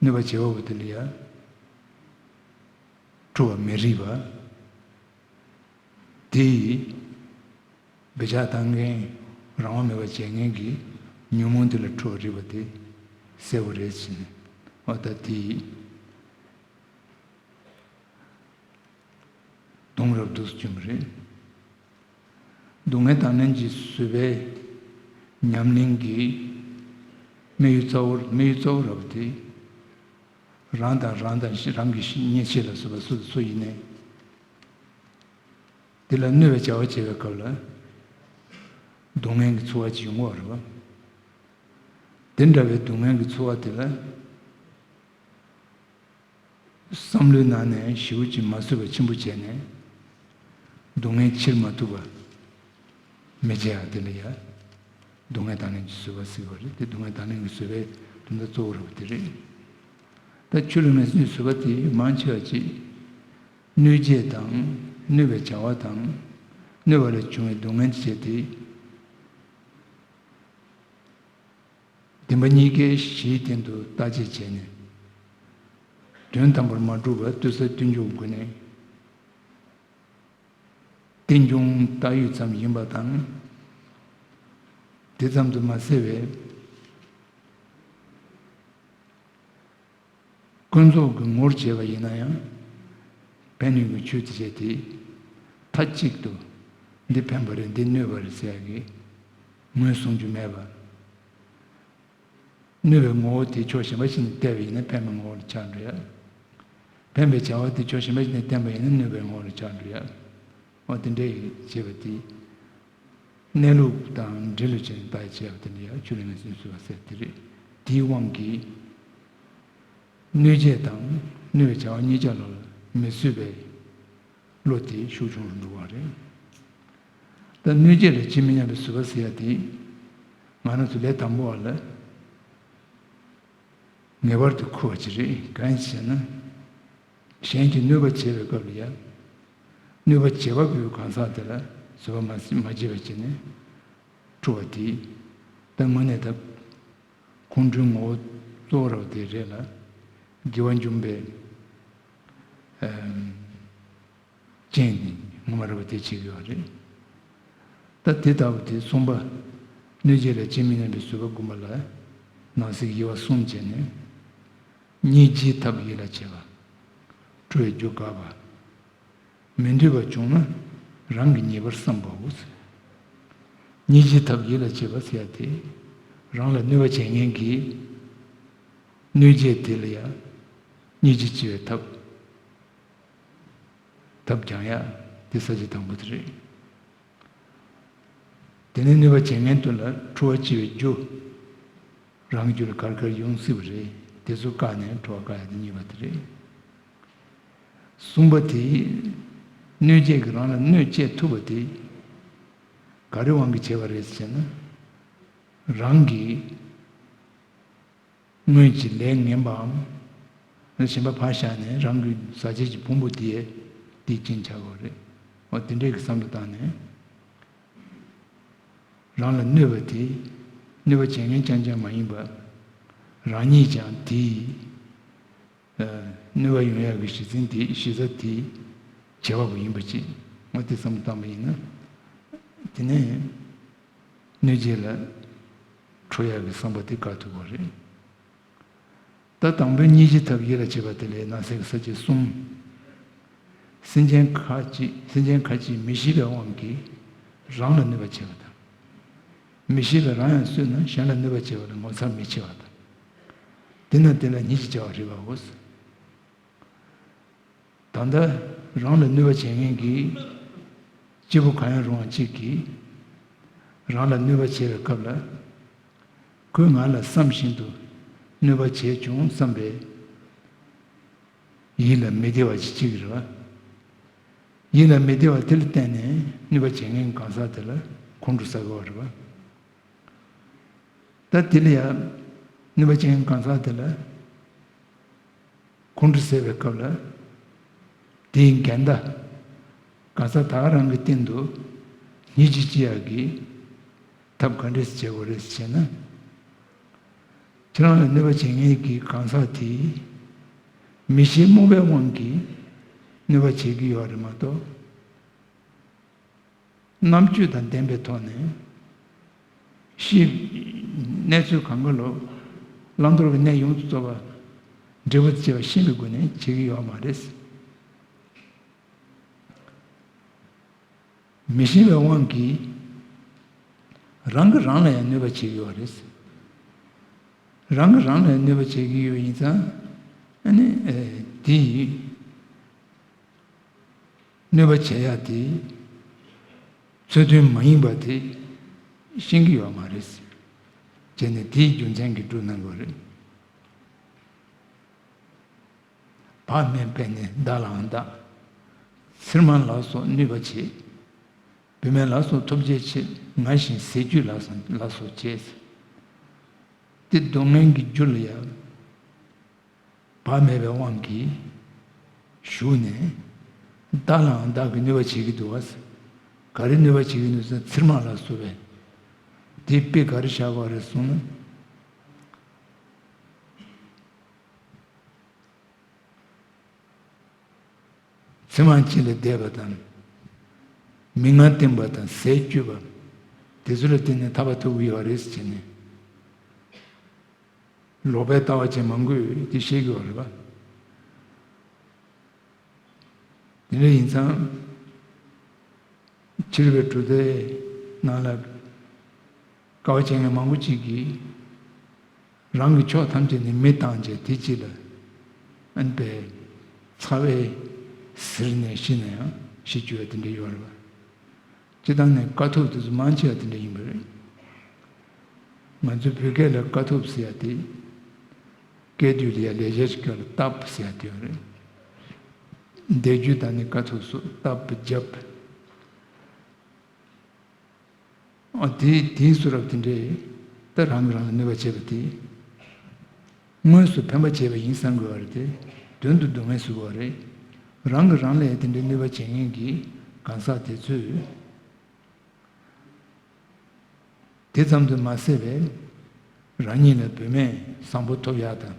གནོད་པ་བྱེད་པ་པོ་དེ་ལ་ཡ་འཕྲོ་བ་མི་རིགས་པ། དེ་ཡིས་འབད་བཞག་བཏང་མཁན། རང་དབང་མེད་པ་བྱེད་མཁན་གྱི་ཉོན་མོངས་དེ་ལ་འཕྲོ་བ་རིགས་པ་དེ་གསལ་པོ་རེད་ཟེར་ནས། འོ་ད་དེ་ཡིས། དོན་རབ་ཏུ་བྱུང་བ་རེད། སྡུག་བསྔལ་དང་ལེན་གྱི་བཟོད་པའི་ཉམས་ལེན་གྱི་དམིགས་ཡུལ་གཙོ་བོ། དམིགས་ཡུལ་གཙོ་བོ་རབ་དེ། རང་དང་རང་དང་། རང་གི་ཉེར་ཞི་ལ་སོགས་པ་སུ་དང་སུ་ཡིན་ནའི། དེ་ལ་གནོད་པའི་བྱ་བ་བྱེད་པའི་སྐབས་ལ། སྡུག་བསྔལ་གྱི་ཚོར་བ་ཅིག་ཡོང་གི་ཡོད་རེད་པ། དེ་འདྲ་བའི་སྡུག་བསྔལ་གྱི་ཚོར་བ་དེ་ལ། བསམ་བློའི་ནང་ནས་ཞེ་པོ་ཅིག་མ་བཟོད་པ་ཆེན་པོ་བྱས་ནས། སྡུག་བསྔལ་ཕྱིར་མ་ཐུབ་པ་མི་བྱེད་ཡ་དེ་ལ་ཡ། སྡུག་བསྔལ་དང་ལེན་གྱི་བཟོད་པ་ཟེར་བ་རེད། དེ་སྡུག་བསྔལ་དང་ལེན་གྱི་བཟོད་པའི་དོན་དག་གཙོ་བོ་རེད་པ་དེ་རེད། ད་ཆོས་ལ་ངོས་འཛིན་བཟོད་པ་དེ་མང་ཆེ་བ་ཅིག་གནོད་བྱེད་དང་གནོད་པའི་བྱ་བ་དང་། གནོད་པ་ལས་བྱུང་བའི་སྡུག་བསྔལ་བཅས་དེ། བདེན་པ་གཉིས་ཀའི་གཞིའི་སྟེང་དུ་བརྟག་དཔྱད་བྱས་ནས། དོན་དམ་པར་མ་གྲུབ་པ་ལྟོས་ས་ལྟོས་འཇོག་སྒོ་ནས། རྟེན་འབྱུང་བཏགས་ཡོད་ཙམ་ཡིན་པ་དང་། དེ་ཙམ་དུ་མ་ཟད་པའི། ཀུན་རྫོབ་ཀྱི་ངོར་བྱས་པ་ཡིན་ན་ཡང་། ཕན་གནོད་ཀྱི་ཆོས་དེ་བྱས་ཏེ། མཐའ་གཅིག་ཏུ་འདི་ཕན་པ་རེད། འདི་གནོད་པ་རེད་ཟེར་ཡག་གི་ངོས་བཟུང་རྒྱུ་མེད་པ། གནོད་པའི་ངོ་བོ་དེ་ཕྱོགས་གཞན་པ་ཞིག་ནས་བལྟས་པ་ཡིན་ན་ཕན་པའི་ངོ་བོ་ལ་ཆགས་འགྲོ་ཡ། ཕན་པའི་བྱ་བ་དེ་ཕྱོགས་གཞན་པ་ཞིག་ནས་བསྟན་པ་ཡིན་ན་གནོད་པའི་ངོ་བོ་ལ་ཆགས་འགྲོ་ཡ། འོ་དེ་འདྲའི་བྱེད་པ་དེ། གནས་ལུགས་དང་འབྲེལ་བ་བྱས་ནས་བརྟག་དཔྱད་བྱས་པ་དེ་འདྲ་ཡ་ཆོས་ལ་ངོས་འཛིན་བཟོད་པ་ཟེར་དེ་རེད། དེའི་དབང་གིས། གནོད་བྱེད་དང་གནོད་པའི་བྱ་བ་གཉིས་ཆ་ལ་མི་བཟོད་པའི་བློ་དེ་ཤུགས་ཆུང་རུ་འགྲོ་བ་རེད། ད་གནོད་བྱེད་ལ་ཇི་མི་སྙམ་པའི་བཟོད་པ་ཟེར་ཡ་དེ། ང་རང་ཚོ་ལས་དང་པོ་བ་ལ་ངེས་པར་དུ་འཁུར་བ་ཅིག་རེད། གང་ཡིན་ཟེར་ན། གཞན་གྱིས་གནོད་པ་བྱས་པའི་སྐབས་ལ་ཡང་། གནོད་པ་བྱེད་པ་པོའི་གང་ཟག་དེ་ལ་བཟོད་པ་མ་མ་བྱས་པ་བྱས་ནས་འཁྲུ་བ་དེ། ད་དངོས་གནས་ད་ཁོང་ཁྲོའི་ངོ་བོ་གཙོ་བོ་ར་བ་དེ་རེད་ལ། དགེ་བ་འཇོམས་པའི་ཨམ། རྐྱེན་ནི་ངོ་མ་ར་བ་དེ་བྱེད་ཀྱི་ཡོད་རེད། ད་དེ་ལྟ་བུ་དེ་གསུམ་པ། གནོད་བྱེད་ལ་ཇི་མི་སྙམ་པའི་བཟོད་པ་བསྒོམ་པ་ལ། ནང་གསེས་དབྱེ་བ་གསུམ་བྱས་ནས། སྙིང་རྗེའི་ཐབས་ཡིད་ལ་བྱེད་པ། འཁྲུ་བའི་རྒྱུ་དགག་པ། མི་འདོད་པ་བྱུང་ན་རང་གིས་ཉེས་པར་བསམ་པའོ། སྙིང་རྗེའི་ཐབས་ཡིད་ལ་བྱེད་པ་ཟེར་ཡ་དེ། རང་ལ་གནོད་པ་བྱེད་མཁན་གྱི་གནོད་བྱེད་དེ་ལ་ཡང་སྙིང་རྗེ་སྐྱེ་བའི་ཐབས། ཐབས་སྦྱང་ཡ་དེ་ས་བཅད་དང་པོ་དེ་རེད། དེ་ནས་གནོད་པ་བྱེད་མཁན་དེ་ལ་འཁྲུ་བ་སྐྱེ་བའི་རྒྱུ། རང་གི་རྒྱུད་ལ་ག་རེ་ག་རེ་ཡོང་སྲིད་པ་རེད། དེ་ཚོ་བཀག་ནས་འཁྲུ་བ་བཀག་ཡ་དེ་གཉིས་པ་དེ་རེད། གསུམ་པ་དེ། གནོད་བྱེད་ཀྱིས་རང་ལ་གནོད་སྐྱེལ་ཐུབ་པ་དེ། ག་རེ་དབང་གིས་བྱས་པ་རེད་ཟེར་ན། རང་གིས་སྔོན་གྱི་ལས་ངན་པའམ། གཞན་པ་ཕར་བཞག་ནས་རང་གི་ཟག་བཅས་ཀྱི་ཕུང་པོ་དེ་དེའི་རྐྱེན་ཆགས་པ་རེད། འོ་དེ་འདྲའི་གི་བསམ་བློ་བཏང་ནས། རང་ལ་གནོད་པ་དེ་གནོད་པ་བྱེད་མཁན་རྐྱང་རྐྱང་མ་ཡིན་པར། རང་ཉིད་ཀྱང་དེའི་གནོད་པ་ཡོང་ཡག་གི་གཞི་འཛིན་དེ་གཞི་རྩ་དེ་བྱེད་པ་པོ་ཡིན་པ་ཅིག་འོ་དེ་བསམ་བློ་བཏང་པ་ཡིན་ན། དེ་ནས་གནོད་བྱེད་ལ་ཁྲོ་ཡག་གི་བསམ་པ་དེ་བཀག་ཐུབ་པ་རེད། ད་དང་པོའི་གཉིས་ཀྱི་ཐབས་ཡིད་ལ་བྱེད་པ་དེ་ལས་ན་ཟེར་གི་ས་བཅད་གསུམ། སེམས་ཅན་ཁ་ཅིག་སེམས་ཅན་ཁ་ཅིག་མི་ཤེས་པའི་དབང་གིས་རང་ལ་གནོད་པ་བྱེད་པ་དང་། མི་ཤེས་པས་རང་ཡང་གསོས་ན་གཞན་ལ་གནོད་པ་བྱེད་པ་ལ་ངོ་ཚ་མི་ཆེ་བ་དང་། དེ་ན་དེ་ལ་གཉིས་ཀྱི་བྱ་བ་རེད་པའོ། ད་ལྟ་རང་ལ་གནོད་པ་བྱེད་མཁན་གྱི་སྐྱེས་བུ་གང་ཡང་རུང་བ་གཅིག་གིས་རང་ལ་གནོད་པ་བྱེད་པའི་སྐབས་ལ། ཁོས་ང་ལ་བསམ་བཞིན་དུ་གནོད་པ་བྱས་བྱུང་བསམ་པའི་ཡིད་ལ་མི་བདེ་བ་ཅིག་སྐྱེ་གི་རེད་བ། ཡིད་ལ་མི་བདེ་བ་དེ་ལ་བརྟེན་ནས་གནོད་པ་བྱེད་མཁན་གང་ཟག་དེ་ལ་ཁོང་ཁྲོ་ཟ་གི་ཡོད་རེད་བ། ད་དེ་ལ་ཡང་གནོད་པ་བྱེད་མཁན་གང་ཟག་དེ་ལ་ཁོང་ཁྲོ་ཟ་བའི་སྐབས་ལ། དེའི་འགལ་ཟླ་གང་ཟག་ད་ག་རང་གི་སྟེང་དུ་སྙིང་རྗེ་སྐྱེ་ཡག་གི་ཐབས་ག་འདྲས་བྱེད་དགོས་རེད་ཟེར་ན། ཁྱེད་རང་ལ་གནོད་པ་བྱེད་མཁན་གྱི་གང་ཟག་དེས་མི་ཤེས་རྨོངས་པའི་དབང་གིས་གནོད་པ་བྱེད་ཀྱི་ཡོད་རེད་མ་གཏོགས། རྣམ་དཔྱོད་དང་ལྡན་པའི་ཐོག་ནས་ཤེས། གནས་ཚུལ་གང་ག་ལོ་བླང་དོར་གྱི་གནས་ཡོངས་སུ་རྫོགས་པ་འབྲས་བུ་དེ་བྱས་པ་ཤེས་པའི་སྒོ་ནས་བྱེད་ཀྱི་ཡོད་མ་རེད། མི་ཤེས་པའི་དབང་གིས་རང་གིས་རང་ལ་ཡང་གནོད་པ་བྱེད་ཀྱི་ཡོད་རེད། རང་གིས་རང་ལ་ཡང་གནོད་པ་བྱེད་ཀྱི་ཡོད་ཡིན་ཙང་། ཨ་ནི་ཨེ་དེ་ཡིས་གནོད་པ་བྱེད་ཡག་དེ་ཚུལ་མཐུན་མ་ཡིན་པ་དེ་ཤེས་ཀྱི་ཡོད་མ་རེད། བྱས་ནས་དེའི་རྒྱུ་མཚན་གྱིས་སྒྲུབ་གནང་དགོས་རེད། བག་མེད་པས་ནི་བདག་ལའང་བདག །ཚེར་མ་ལ་སོགས་གནོད་པ་བྱེད། བུད་མེད་ལ་སོགས་ཐོབ་བྱའི་ཕྱིར། །ང་བཞིན་ཟས་སྤྱོད་ལ་སོགས་ལ་སོགས་བྱེད། དེ་སྡུག་བསྔལ་གྱི་རྒྱུ་ལ་ཡང་བག་མེད་པའི་དབང་གིས་ཞུགས་ནས། བདག་ལའང་བདག་གིས་གནོད་པ་བྱེད་ཀྱི་འདུག་བ། ག་རེ་གནོད་པ་བྱེད་ཀྱི་འདུག་ཟེར་ན་ཚེར་མ་ལ་སོགས་པས། དེ་དཔེ་ག་རེ་བཞག་པ་རེད་གསུངས་ན། ཚེར་མ་གཅིག་ལ་བསྡད་པ་དང་། མིག་སྔར་བསྟན་པ་དང་ཟས་སྤྱོད་པ། དེ་ཚོ་ལ་བརྟེན་ནས་ཐར་པ་ཐོབ་ཀྱི་ཡོད་རེད་ཟེར་ནས། ལོག་པའི་ལྟ་བ་ཅན་མང་པོས་དེ་བཤད་ཀྱི་ཡོད་རེད་པ། དེ་འདྲ་ཡིན་ཙང་། ཕྱི་རོལ་པའི་གྲུབ་མཐའི་ནང་ལ་དཀའ་བ་སྤྱད་མཁན་མང་པོ་ཅིག་གིས་རང་གི་ཕྱོགས་ཐམས་ཅད་ནས་མི་བཏང་བྱས་དེ་གཅིག་ལ་ཨན་པའི་ཚ་བའི་ཟེར་ནས་ཤི་ན་ཡང་ཤི་བཅུག་པ་དེ་འདྲ་ཡོད་རེད་པ། སྤྱིར་བཏང་ནས་དཀའ་ཐུབ་དེ་ཚོ་མང་ཆེ་བ་དེ་འདྲ་ཡིན་པ་རེད། ང་ཚོའི་བོད་སྐད་ལ་དཀའ་ཐུབ་ཟེར་ཡ་དེ། སྐད་དོད་ལ་ཡ་ལེགས་སྦྱར་གྱི་སྐད་ལ་སྟབས་ཟེར་ཡ་དེ་ཡོད་རེད། འདས་རྒྱུ་དང་ནི་དཀའ་ཐུབ་སོགས་སྟབས་བརྒྱབ། ཨ་དེ་དེའི་བཟོ་འདྲ་དེ་འདྲས་ད་རང་གིས་རང་ལ་གནོད་པ་བྱས་པ་དེ། དངོས་སུ་ཕན་པ་བྱས་པ་ཡིན་བསམ་དགོས་པ་རེད་དེ། དོན་དུ་སྡུག་བསྔལ་བཟོ་བ་རེད། རང་གིས་རང་ལ་ཡ་དེ་འདྲའི་གནོད་པ་བྱེད་མཁན་གྱི་གང་ཟག་དེ་ཚོས། དེ་ཙམ་དུ་མ་ཟད་པའི་རང་ཉིད་ལ་བུད་མེད་བཟང་པོ་ཐོབ་ཡག་དང་།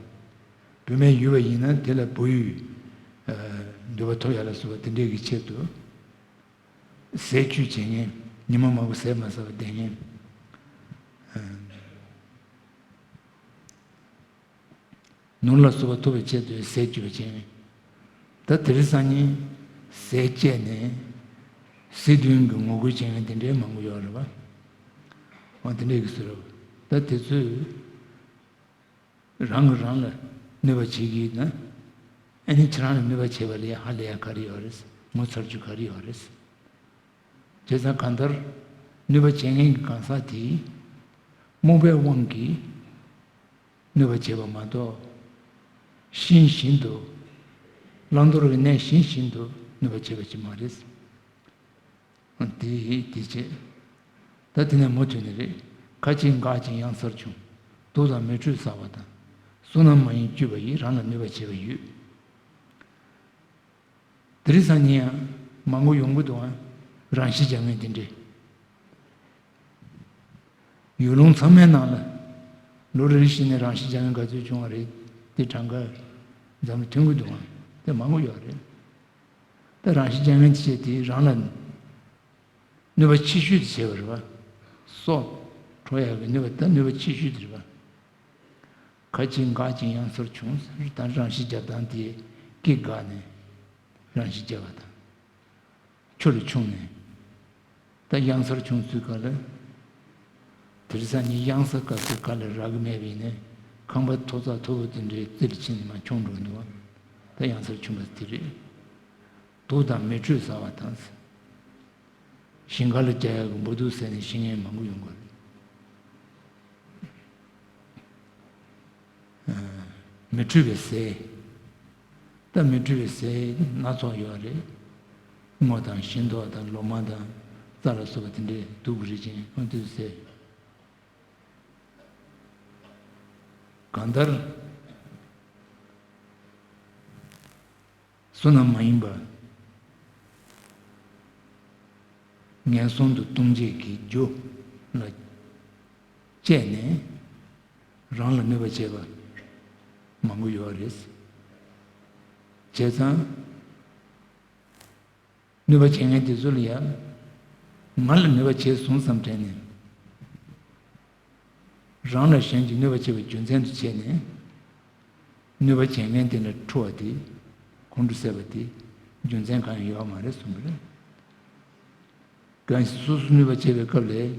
བུད་མེད་ཡོད་པ་ཡིན་ན་དེ་ལ་བུ་ཡུག་འདོད་པ་ཐོབ་ཡག་ལ་སོགས་པ་དེ་འདྲས་ཀྱི་ཆེད་དུ། ཟས་བཅུད་བྱེད་མཁན། ཉི་མ་མང་པོ་ཟས་མ་ཟ་བར་བསྡད་མཁན། ནོར་ལ་སོགས་པ་ཐོབ་པའི་ཆེད་དུ་ཟས་སྤྱོད་པ་བྱས་ནས། ད་དེ་རིང་སང་ཉིན་ཟས་བཅད་ནས་སྲིད་དོན་གྱི་ངོ་རྒོལ་བྱེད་མཁན་དེ་འདྲའི་མང་པོ་ཡོད་རེད་པ། འོ་དེ་འདྲའི་གི་ཟེར་རོ། ད་དེ་ཚོས་རང་གིས་རང་ལ་གནོད་པ་བྱེད་ཀྱི་ཡོད་ན། ཨ་ནི་ཁྱེད་རང་ལ་གནོད་པ་བྱས་པ་ལས་ཧ་ལས་ཡ་ག་རེ་ཡོད་རེད། ངོ་ཚ་རྒྱུ་ག་རེ་ཡོད་རེད། བྱས་ཙང་གང་ལྟར་གནོད་པ་བྱེད་མཁན་གྱི་གང་ཟག་དེས་རྨོངས་པའི་དབང་གིས་གནོད་པ་བྱས་པ་མ་གཏོགས། ཤེས་བཞིན་དུ། བླང་དོར་གྱི་གནས་ཤེས་བཞིན་དུ་གནོད་པ་བྱས་པ་ཅིག་མ་རེད། དེ་དེ་བྱས། ད་དེ་ནས་མུ་མཐུད་ནས་རེད། ཁ་ཅིག་འགག་ཅིང་གཡང་སར་བྱུང་། དུག་དང་མེ་དྲོད་བསགས་པ་དང་། བསོད་ནམས་མ་ཡིན་སྤྱོད་པ་ཡིས། རང་ལ་གནོད་པ་བྱས་པ་ཡོད། དེ་རིང་སང་ཉིན་ཡང་མང་པོ་ཡོང་གི་འདུག་ཨ། རང་ཤི་བྱ་མཁན་དེ་འདྲས། ཡུལ་ལུང་ཚང་མའི་ནང་ལ་ལོ་རེ་རེ་བཞིན་ནས་རང་ཤི་བྱ་མཁན་ག་ཚོད་བྱུང་བ་རེད། དེ་གྲངས་ཀ་འཛམ་གླིང་ཐོན་གྱི་འདུག་ཨང་། དེ་མང་པོ་ཡོད་རེད། ད་རང་ཤི་བྱ་མཁན་དེ་བྱས་དེ་རང་ལ་གནོད་པ་ཆེ་ཤོས་དེ་བྱས་པ་རེད་པ། སྲོག་འཕྲོག་ཡག་གི་གནོད་པ་ད་གནོད་པ་ཆེ་ཤོས་དེ་རེད་པ། ཁ་ཅིག་འགག་ཅིང་གཡང་སར་མཆོངས། ད་རང་ཤི་རྒྱབ་སྟངས་དེ་སྐེ་འགག་ནས་རང་ཤི་རྒྱབ་པ་དང་། ཆུ་ལ་མཆོངས་ནས། ད་གཡང་སར་མཆོངས་ཚུལ་ག་ལ། དེང་སང་ནི་གཡང་ས་ག་ཚོད་ག་ལ་རག་གི་མེད་པ་ཡིན་ནའི་ཁང་པ་མཐོ་ཚད་མཐོ་པོ་དེ་འདྲའི་རྩེ་ལ་ཕྱིན་ནས་མར་མཆོངས་འགྲོ་གི་འདུག་པ། ད་གཡང་སར་མཆོངས་པ་དེ་རེད། དུག་དང་མེ་དྲོད་ཟ་བ་དང་། ཞིང་ཁ་ལ་རྒྱག་ཡག་གི་འབུ་དུག་ཟས་ནས་ཤི་མཁན་མང་པོ་ཡོང་གི་རེད། མི་འཕྲོད་པའི་ཟས། ད་མི་འཕྲོད་པའི་ཟས་སྣ་ཚོགས་ཡོད་རེད། སྔོ་དང་ཤིང་ཏོག་དང་ལོ་མ་དང་རྩྭ་ལ་སོགས་པ་དེ་འདྲའི་དུག་གི་རིགས་ཅན་ཨ་དེ་ཚོ་ཟས། གང་ལྟར་བསོད་ནམས་མ་ཡིན་པ། ངན་སོང་དུ་ལྟུང་བྱེད་ཀྱི་རྒྱུ་ལ་དཔྱད་ནས་རང་ལ་གནོད་པ་བྱེད་པ་མང་པོ་ཡོད་རེད། བྱས་ཙང་གནོད་པ་བྱེད་མཁན་དེ་ཚོ་ལ་ཡང་ང་ལ་གནོད་པ་བྱས་སོང་བསམ་དྲན་ནས། རང་ལ་གཞན་གྱིས་གནོད་པ་བྱས་པའི་རྒྱུ་མཚན་དུ་བྱས་ནས། གནོད་པ་བྱེད་མཁན་དེ་ལ་འཁྲུ་བ་དེ། ཁོང་ཁྲོ་ཟད་པ་དེ་རྒྱུ་མཚན་གང་ཡང་ཡོད་མ་རེད་གསུངས་པ་རེད། གང་སོ་སོ་གནོད་པ་བྱས་པའི་སྐབས་ལ།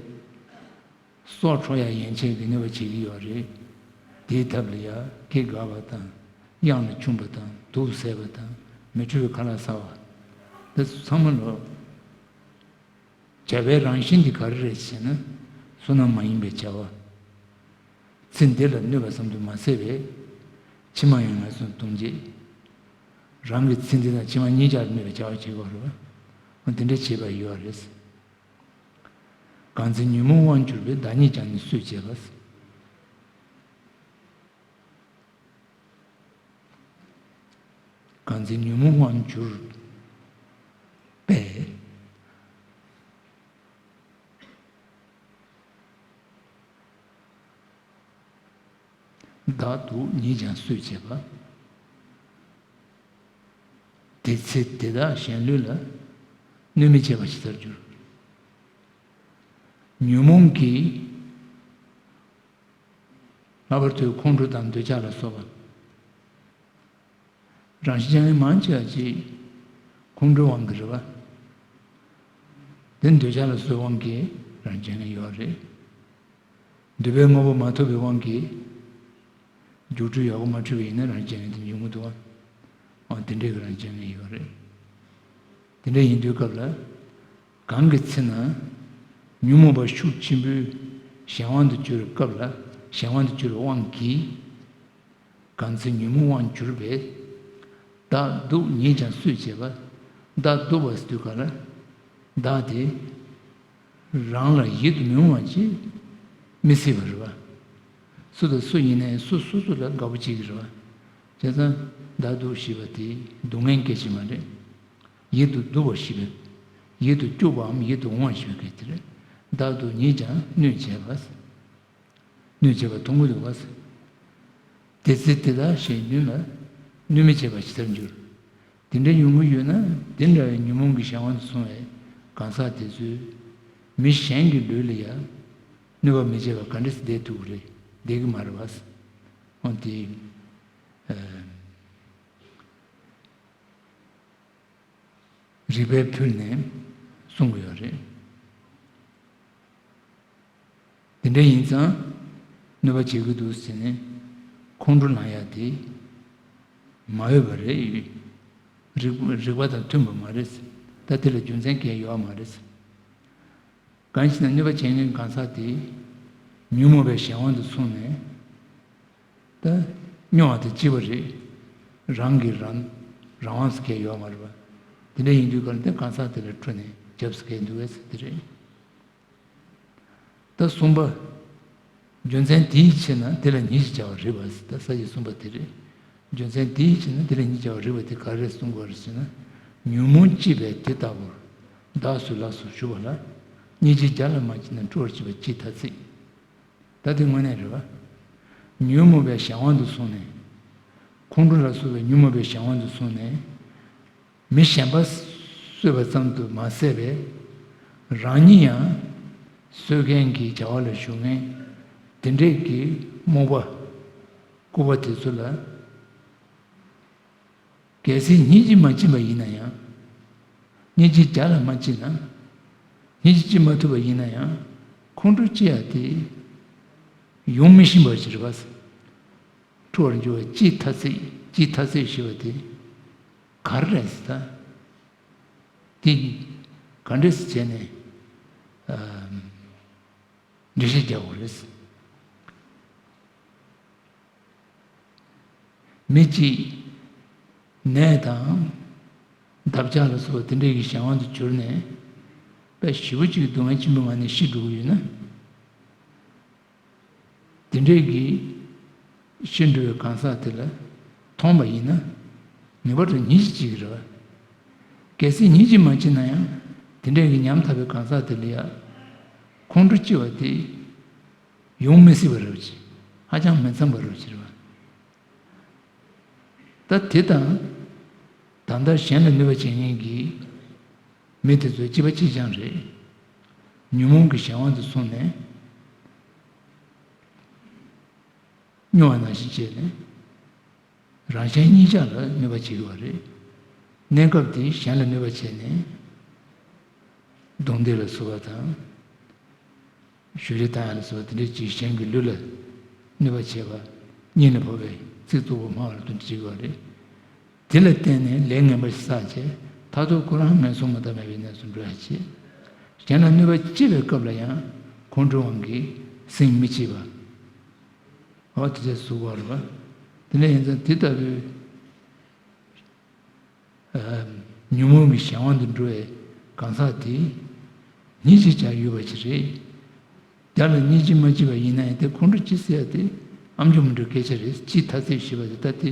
སྲོག་འཕྲོག་ཡ་ཡན་ཆད་ཀྱིས་གནོད་པ་བྱེད་ཀྱི་ཡོད་རེད། དེའི་ཐབས་ལ་ཡ་སྐེ་འགག་པ་དང་། གཡང་ལ་མཆོངས་པ་དང་། དུག་ཟས་པ་དང་། མི་འཕྲོད་པའི་ཁ་ལག་ཟ་བ། འདི་ཚོ་ཚང་མ་ལོ། བྱ་བའི་རང་བཞིན་འདི་ག་རེ་རེད་ཟེར་ན། བསོད་ནམས་མ་ཡིན་པའི་བྱ་བ། ཚེ་འདི་ལ་གནོད་པ་ཙམ་དུ་མ་ཟད་པའི། ཕྱི་མ་ཡང་ངན་སོང་ལྟུང་བྱེད། རང་གི་ཚེ་འདི་དང་ཕྱི་མ་གཉིས་ཆར་གནོད་པའི་བྱ་བ་བྱེད་དགོས་རེད་པ། འོ་དེ་འདྲ་བྱེད་པ་ཡོད་རེད། གང་ཚེ་ཉོན་མོངས་དབང་གྱུར་པའི། བདག་ཉིད་ཀྱང་ནི་གསོད་བྱེད་པ། གང་ཚེ་ཉོན་མོངས་དབང་གྱུར་པའི། བདག་སྡུག་ཉིད་ཀྱང་གསོད་བྱེད་པ། དེ་ཚེ་དེ་དག་གཞན་ལུས་ལ། གནོད་མི་བྱེད་པ་ཇི་ལྟར་འགྱུར། ཉོན་མོངས་ཀྱི། ལྷག་པར་དུ་ཁོང་ཁྲོ་དང་འདོད་ཆགས་ལ་སོགས་པ། རང་བཞིན་ཅན་མང་ཆེ་བ་ཅིག་ཁོང་ཁྲོའི་དབང་གིས་རེད་པ། དེ་འདོད་ཆགས་ལ་སོགས་དབང་གིས་རང་བཞིན་ཅན་ཡོད་རེད། འདོད་པའི་དངོས་པོ་མ་ཐོབ་པའི་དབང་གིས། རྒྱུ་འབྲས་ཡག་པོ་མ་འཁྲུལ་བ་ཡིན་ན་རང་བཞིན་ཅན་དེ་ཡོང་གི་འདུག་པ། འོ་དེ་འདྲའི་རང་བཞིན་ཅན་ཡོད་རེད། དེ་འདྲ་ཡིན་དུས་སྐབས་ལ། གང་གི་ཚེ་ན། ཉོན་མོངས་པ་ཤུགས་ཆེན་པོས་གཞན་དབང་དུ་གྱུར་སྐབས་ལ། གཞན་དབང་དུ་གྱུར་པའི་དབང་གིས། གང་ཚེ་ཉོན་མོངས་དབང་གྱུར་པའི། བདག་སྡུག་ཉིད་ཀྱང་གསོད་བྱེད་པ། བདག་སྡུག་པ་ཟེར་དུས་ག་ལ། བདག་དེ། རང་ལ་ཡིད་དུ་མི་འོང་བ་ཅིག་མི་སྲིད་པ་རེད་པ། སུ་དང་སུ་ཡིན་ནའི་སུ་སོ་སོ་ལ་དགའ་པོ་བྱེད་ཀྱི་རེད་པ། བྱས་ཙང་བདག་སྡུག་ཞེས་པ་དེ་སྡུག་བསྔལ་སྐད་ཅིག་མ་རེད། ཡིད་དུ་སྡུག་པ་ཞེས་པའི། ཡིད་དུ་སྐྱོ་བའམ་ཡིད་དུ་འོང་བ་ཞེས་པའི་སྐད་དེ་རེད། བདག་སྡུག་ཉིད་ཀྱང་གནོད་བྱེད་པ། གནོད་བྱེད་པ་མཐོང་གི་འདུག་པ། དེ་ཚེ་དེ་དག་གཞན་ལུས་ལ། གནོད་མི་བྱེད་པ་ཇི་ལྟར་འགྱུར། དེ་འདྲ་ཡོང་གི་ཡོད་ན་དེ་འདྲ་བའི་ཉོན་མོངས་ཀྱི་གཞན་དབང་དུ་སོང་བའི་གང་ཟག་དེ་ཚོས་མི་གཞན་གྱི་ལུས་ལ་ཡང་གནོད་པ་མི་བྱེད་པ་ག་འདྲ་སེ་བསྡད་ཐུབ་ཀྱི་རེད། བསྡད་ཀྱི་མ་རེད་པ། འོ་དེ། ཨ། རིགས་པས་ཕུལ་ནས་གསུང་གི་ཡོད་རེད། དེ་འདྲ་ཡིན་ཙང་གནོད་པ་བྱེད་ཀྱི་འདུག་ཟེར་ནས་ཁོང་ཁྲོ་ལངས་ཡ་དེ་མ་འོས་པ་རེད། རིགས་རིགས་པ་དང་མཐུན་པ་མ་རེད། ད་དེ་ལ་རྒྱུ་མཚན་གང་ཡང་ཡོད་མ་རེད། གང་ཞིག་ན་གནོད་པ་བྱེད་མཁན་གང་ཟག་དེ་ཉོན་མོངས་པའི་གཞན་དབང་དུ་སོང་ནས། ད་སྨྱོ་བ་དང་ལྕི་བ་རེད། རང་གིས་རང་རང་དབང་ཟེར་མཁན་ཡོད་མ་རེད་པ། དེ་འདྲ་ཡིན་དུས་ག་ལ་དེ་གང་ཟག་དེ་ལ་འཁྲུལ་ནས་རྒྱབ་ཟེར་མཁན་འདུག་གས་ཟེར་དེ་རེད། ད་གསུམ་པ། རྒྱུ་མཚན་དེའི་ཕྱིར་ན་དེ་ལ་ཉིད་ཅེས་བྱ་བ་རིགས་པ་ཟེར། ད་ས་བཅད་གསུམ་པ་དེ་རེད། རྒྱུ་མཚན་དེའི་ཕྱིར་ན་དེ་ལ་ཉིད་ཅེས་བྱ་བ་རིགས་པ་དེ་ག་རེ་གསུང་དགོས་རེད་ཟེར་ན། ཉོན་མོངས་སྐྱེས་པས་དེ་ལྟ་བུར། བདག་སོགས་ལ་སོགས་ཞུ་བ་ལ། སྙིང་རྗེ་བརྒྱ་ལ་མ་མཆིས་ན། སྤྲོ་བར་བྱེད་པ་ཅི་ཐ་ཚིག་ད་དེ་དངོས་གནས་རེད་བ། ཉོན་མོངས་པའི་གཞན་དབང་དུ་སོང་ནས། ཁོང་ཁྲོ་ལ་སོགས་པའི་ཉོན་མོངས་པའི་གཞན་དབང་དུ་སོང་ནས། མི་གཞན་པ་གསོད་པ་ཙམ་དུ་མ་ཟད་པའི། རང་ཉིད་ཡང་གསོད་མཁན་གྱི་བྱ་བ་ལ་ཞུགས་མཁན་དེ་འདྲས་ཀྱི་རྨོངས་པ་ལྐུགས་པ་དེ་ཚོ་ལ། གལ་སྲིད་སྙིང་རྗེ་མ་བྱིན་པ་ཡིན་ན་ཡང་། སྙིང་རྗེ་བརྒྱ་ལ་མ་བྱིན་ན། སྙིང་རྗེ་བྱིན་མ་ཐུབ་པ་ཡིན་ན་ཡང་། ཁོང་ཁྲོ་སྐྱེ་ཡ་དེ་ཡོང་མི་ཤེས་པ་ཞིག་རེད་པ། སྤྲོ་བར་འགྱུར་བ་ཅི་ཐ་ཚིག་ཅི་ཐ་ཚིག་ཞེས་པ་དེ་ག་རེ་རེད་ཟེར་ད། དེ་ག་འདྲས་སེ་བྱས་ནས་ཨ་འགྲེལ་བཤད་རྒྱག་དགོས་རེད། མི་གཅིག་ནད་དང་འདབ་ཆགས་ལ་སོགས་པ་དེ་འདྲས་ཀྱི་གཞན་དབང་དུ་གྱུར་ནས་དཔེ་ཞེ་པོ་ཅིག་སྡུག་བསྔལ་ཆེན་པོའི་ངང་ནས་ཤི་འགྲོ་གི་ཡོད་ན། དེ་འདྲས་ཀྱི་ཤི་འགྲོ་བའི་གང་ཟག་དེ་ལ་མཐོང་བ་ཡིན་ན་ངེས་པར་དུ་སྙིང་རྗེ་སྐྱེ་གི་རེད་བ། གལ་སྲིད་སྙིང་རྗེ་མ་སྐྱེས་ན་ཡང་དེ་འདྲས་ཀྱི་ཉམ་ཐག་པའི་གང་ཟག་དེ་ལ་ཡང་ཁོང་ཁྲོ་སྐྱེ་བ་དེ་ཡོང་མི་སྲིད་པ་རེད་བ་ཅིག་ཧ་ཅང་མི་འཚམ་པ་རེད་བ་ཅིག་རེད་བ། ད་དེ་དང་། ད་ལྟ་གཞན་ལ་གནོད་པ་བྱེད་མཁན་གྱི་མི་དེ་ཚོ་གཅིག་པ་གཅིག་རྐྱང་རེད། ཉོན་མོངས་ཀྱི་གཞན་དབང་དུ་སོང་ནས། སྨྱོ་བ་ནང་བཞིན་བྱས་ནས། རང་གཞན་གཉིས་ཆ་ལ་གནོད་པ་བྱེད་ཀྱི་ཡོད་རེད། གནས་སྐབས་དེ་གཞན་ལ་གནོད་པ་བྱས་ནས། རྡུང་རྡེག་ལ་སོགས་པ་དང་། གཞུ་རེ་བཏང་ཡ་ལ་སོགས་པ་དེ་འདྲའི་ཅིག་གཞན་གྱི་ལུས་ལ་གནོད་པ་བྱེད་པ། སྙིང་ལ་ཕོག་པའི་ཚིག་རྩུབ་པོ་སྨྲ་བ་ལ་དོན་བྱེད་ཀྱི་ཡོད་རེད། དེ་ལ་བརྟེན་ནས་ལས་ངན་པ་ཞིག་བསགས་བྱས་མཐར་ཐུག་ཁོ་རང་ངན་སོང་མ་ཐོབ་མེད་པའི་གནས་སུ་འགྲོ་ཡ་བྱེད། གཞན་ལ་གནོད་པ་སྐྱེལ་བའི་སྐབས་ལ་ཡང་ཁོང་ཁྲོའི་དབང་གིས་ཟིན་མི་བྱེད་པ། འོ་དེ་འདྲ་ཟུག་པ་རེད་པ། དེ་འདྲ་ཡིན་ཙང་དེ་ལྟ་བུའི་ཨ་ཉོན་མོངས་ཀྱི་གཞན་དབང་དུ་འགྲོ་བའི་གང་ཟག་དེ་སྙིང་རྗེ་བྱ་ཡུལ་བ་ཅིག་རེད། བརྒྱ་ལ་སྙིང་རྗེ་མ་བྱས་པ་ཡིན་ན་ཡང་དེ་ཁོང་ཁྲོ་སྐྱེ་ཟེར་ཡ་དེ་ཨ་མཆོག་མི་འགྲོ་སྐད་ཆ་རེད། སྤྱིའི་མཐའ་ཚད་ཞེས་པ་དེ་ད་དེ་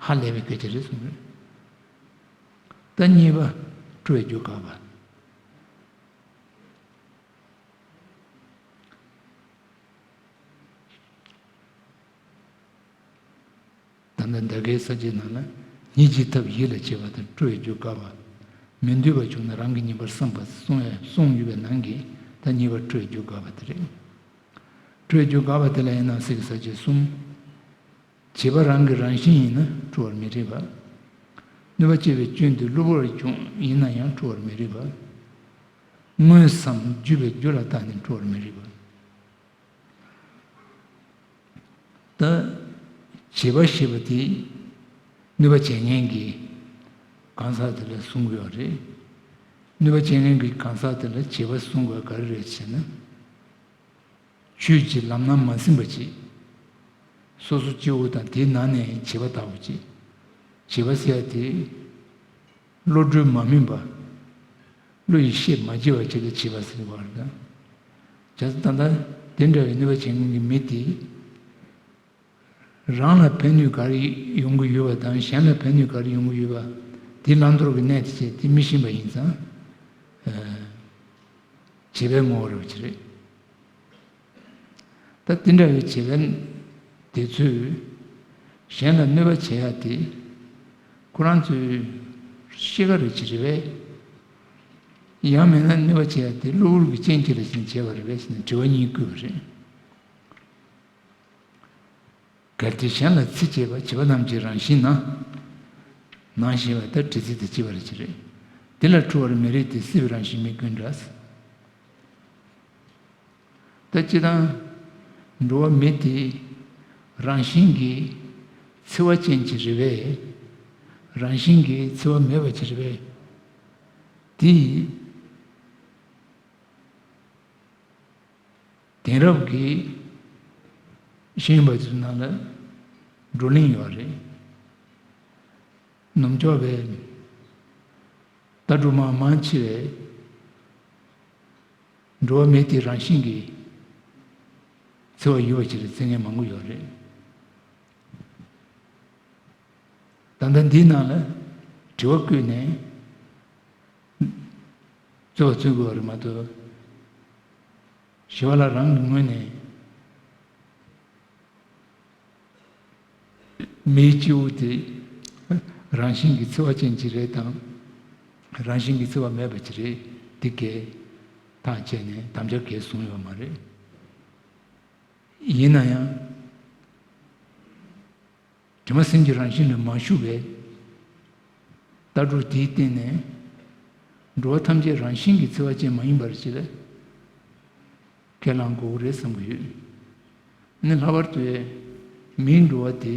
ཧ་ལས་པའི་སྐད་ཆ་རེད་གསུངས་རེད། ད་གཉིས་པ་སྤྲོ་བའི་རྒྱུ་དགག་པ། ད་ལྟ་འདའ་ཁའི་ས་བཅད་ནང་ལ་སྙིང་རྗེའི་ཐབས་ཡིད་ལ་བྱེད་པ་དང་སྤྲོ་བའི་རྒྱུ་དགག་པ། མི་འདོད་པ་བྱུང་ན་རང་གིས་ཉེས་པར་བསམ་པ་གསུངས་ཡ་གསུངས་ཡོད་པའི་ནང་གི་ད་གཉིས་པ་སྤྲོ་བའི་རྒྱུ་དགག་པ་དེ་རེད། སྤྲོ་བའི་རྒྱུ་དགག་པ་དེ་ལ་ཡང་ནང་གསེས་ཀྱི་ས་བཅད་གསུམ། བྱེད་པ་རང་གི་རང་བཞིན་ཡིན་ན་སྤྲོ་བར་མི་རིགས་པ། གནོད་པ་སྐྱེལ་བའི་སྐྱོན་དེ་གློ་བུར་བྱུང་ཡིན་ན་ཡང་སྤྲོ་བར་མི་རིགས་པ། དངོས་སམ་བརྒྱུད་པའི་རྒྱུ་ལ་བརྟགས་ནས་སྤྲོ་བར་མི་རིགས་པ། ད་བྱེད་པ་ཞེས་པ་དེ་གནོད་པ་བྱེད་མཁན་གྱི་གང་ཟག་དེ་ལ་གསུང་གི་ཡོད་རེད། གནོད་པ་བྱེད་མཁན་གྱི་གང་ཟག་དེ་ལ་བྱེད་པ་གསུང་དགོས་ག་རེ་རེད་ཟེར་ན། ཆོས་ཀྱི་ལམ་སྣ་མ་ཟིན་པ་ཅིག་སོ་སོ་སྐྱེ་བོ་དང་དེའི་ནང་ནས་བྱེད་པ་ལྟ་བུ་ཅིག་བྱེད་པ་ཟེར་ཡ་དེ། བློ་གྲོས་མ་སྨིན་པ། བློ་ཡིས་ཤེས་མ་བགྱིས་པ་ཅིག་ལ་བྱེད་པ་ཟེར་བ་རེད་ད། བྱས་ཙང་ད་ལྟ་དེ་འདྲ་བའི་གནོད་པ་བྱེད་མཁན་གྱི་མི་དེ། རང་ལ་ཕན་ནུས་ག་རེ་ཡོང་གི་ཡོད་པ་དང་གཞན་ལ་ཕན་ནུས་ག་རེ་ཡོང་གི་ཡོད་པ། དེ་བླང་དོར་གྱི་གནས་དེ་བྱས་དེ་མི་ཤེས་པ་ཡིན་ཙང་། བྱེད་པའི་ངོ་བོ་རེད་པ་ཅིག་རེད། ད་དེ་འདྲ་བའི་བྱེད་པ་དེ་ཚོས་གཞན་ལ་གནོད་པ་བྱེད་ཡ་དེ་ཁོ་རང་ཚོའི་གཤིས་ཀ་རེད་ཅིག་རེད་པས། ཡང་མིན་ན་གནོད་པ་བྱེད་ཡ་དེ་གློ་བུར་གྱི་རྐྱེན་གྱིས་རེད་ཅེས་བྱས་པ་རེད་པས་ཟེར་ནས་དྲི་བ་གཉིས་བསྐུལ་བ་རེད། གལ་ཏེ་གཞན་ལ་ཚིག་བཅད་པ་བྱིས་པ་རྣམས་ཀྱི་རང་བཞིན་ན། ནང་ཞེས་པ་ལྟར་དྲི་ཚིག་དང་བཅས་པ་རེད་ཅེས་རེད། དེ་ལ་འཁྲུལ་བར་མི་རིགས་ཏེ། སྲིད་པའི་རང་བཞིན་མི་ཀུན་འདྲ། ད་སྤྱིར་བཏང་འགྲོ་བ་མི་དེ་རང་བཞིན་གྱིས་འཚེ་བ་ཅན་གྱི་རེད་པས། རང་བཞིན་གྱིས་འཚེ་བ་མེད་པ་ཅིག་རེད་པས། དེ་དེང་རབས་ཀྱི་ཤེས་ཡོན་པ་ཚོའི་ནང་ལ་བགྲོ་གླེང་ཡོད་རེད། ནུབ་ཕྱོགས་པའི་ལྟ་གྲུབ་མང་མང་ཆེ་བས་འགྲོ་བ་མི་དེ་རང་བཞིན་གྱིས་འཚེ་བ་ཡོད་པ་ཅིག་རེད་བརྩི་མཁན་མང་པོ་ཡོད་རེད། ད་ལྟ་འདིའི་ནང་ལ་དྲི་བ་བཀོད་ནས། བརྩི་བ་བརྩི་དགོས་པ་རེད་མ་གཏོགས། ཞི་བ་ལྷ་རང་གི་ངོས་ནས་མིའི་སྐྱེ་བོ་དེ་རང་བཞིན་གྱིས་འཚེ་བ་ཅན་ཅིག་རེད་དང་། རང་བཞིན་གྱིས་འཚེ་བ་མེད་པ་ཅིག་རེད། དེ་གས་ཐག་བཅད་ནས་དམ་བཅའ་གས་བཟུང་ཡོད་མ་རེད། ཡིན་ན་ཡང་། དྲི་མ་སེམས་ཀྱི་རང་བཞིན་ལ་མ་ཞུགས་པའི་ལྟ་གྲུབ་དེའི་སྟེང་ནས། འགྲོ་བ་ཐམས་ཅད་རང་བཞིན་གྱིས་འཚེ་བ་ཅན་མ་ཡིན་པར་ཅིག་ལ་ཁས་བླངས་དགོས་ཀྱི་རེད་བསམ་གྱི་ཡོད། ནི་ལྷག་པར་དུ་མིའི་འགྲོ་བ་དེ་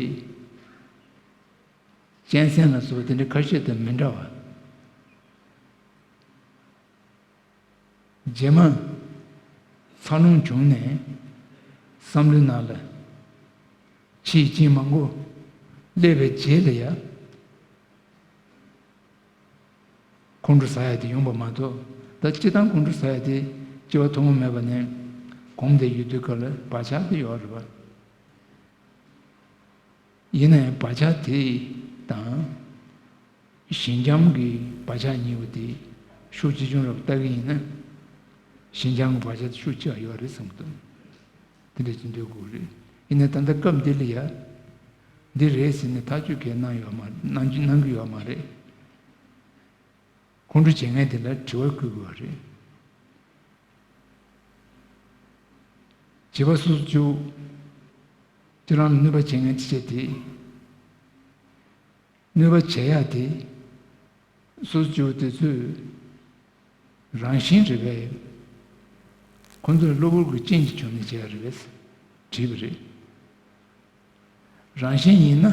གཅན་གཟན་ལ་སོགས་པ་དེ་འདྲའི་ཁ་ཤས་དང་མི་འདྲ་བ། རྗེས་མ་འཚར་ལོངས་བྱུང་ནས་བསམ་བློའི་ནང་ལ་ཕྱིའི་རྐྱེན་མང་པོ་སླེབས་པའི་རྗེས་ལ་ཡང་ཁོང་ཁྲོ་ཟ་ཡ་དེ་ཡོང་པ་མ་གཏོགས། ད་སྤྱིར་བཏང་ཁོང་ཁྲོ་ཟ་ཡ་དེ་སྐྱེ་བ་ཐོག་མ་མེད་པ་ནས་གོམས་བསྡད་ཡོད་དུས་སྐབས་ལ་བག་ཆགས་དེ་ཡོད་རེད་པ། ཡིན་ན་ཡང་བག་ཆགས་དེ་དང་། ཞི་འཇམ་གྱི་བག་ཆགས་གཉིས་པོ་དེ་ཤུགས་ཆེ་ཆུང་རབ་ལྟ་གི་ཡིན་ན། ཞི་འཇམ་གྱི་བག་ཆགས་དེ་ཤུགས་ཆེ་བ་ཡོད་རེད་བསམ་གྱི་འདུག། དེ་འདྲ་ཅིག་འདོད་དགོས་རེད། ཡིན་ན་ད་ལྟ་སྐབས་འདི་ལ་ཡ། འདི་རེད་ཟེར་ནས་ཐག་གཅོད་གས་གནང་ཡོད་མ་གནང་རྒྱུ་གནང་གི་ཡོད་མ་རེད། ཁོང་ཁྲོ་བྱེད་མཁན་དེ་ལ་དྲི་བ་བསྐུལ་དགོས་པ་རེད། བྱིས་པ་སོ་སོ་བཅུ། ཁྱེད་རང་ལ་གནོད་པ་བྱེད་མཁན་ཅི་བྱེད་དེ། གནོད་པ་བྱེད་ཡ་དེ། སོ་སོ་བཅུ་དེ་ཚོས་རང་བཞིན་རེད་པས། ཁོ་ཚོ་ལ་གློ་བུར་གྱི་རྐྱེན་གྱིས་བྱུང་ནས་བྱས་པ་རེད་པས། བྲིས་པ་རེད། རང་བཞིན་ཡིན་ན།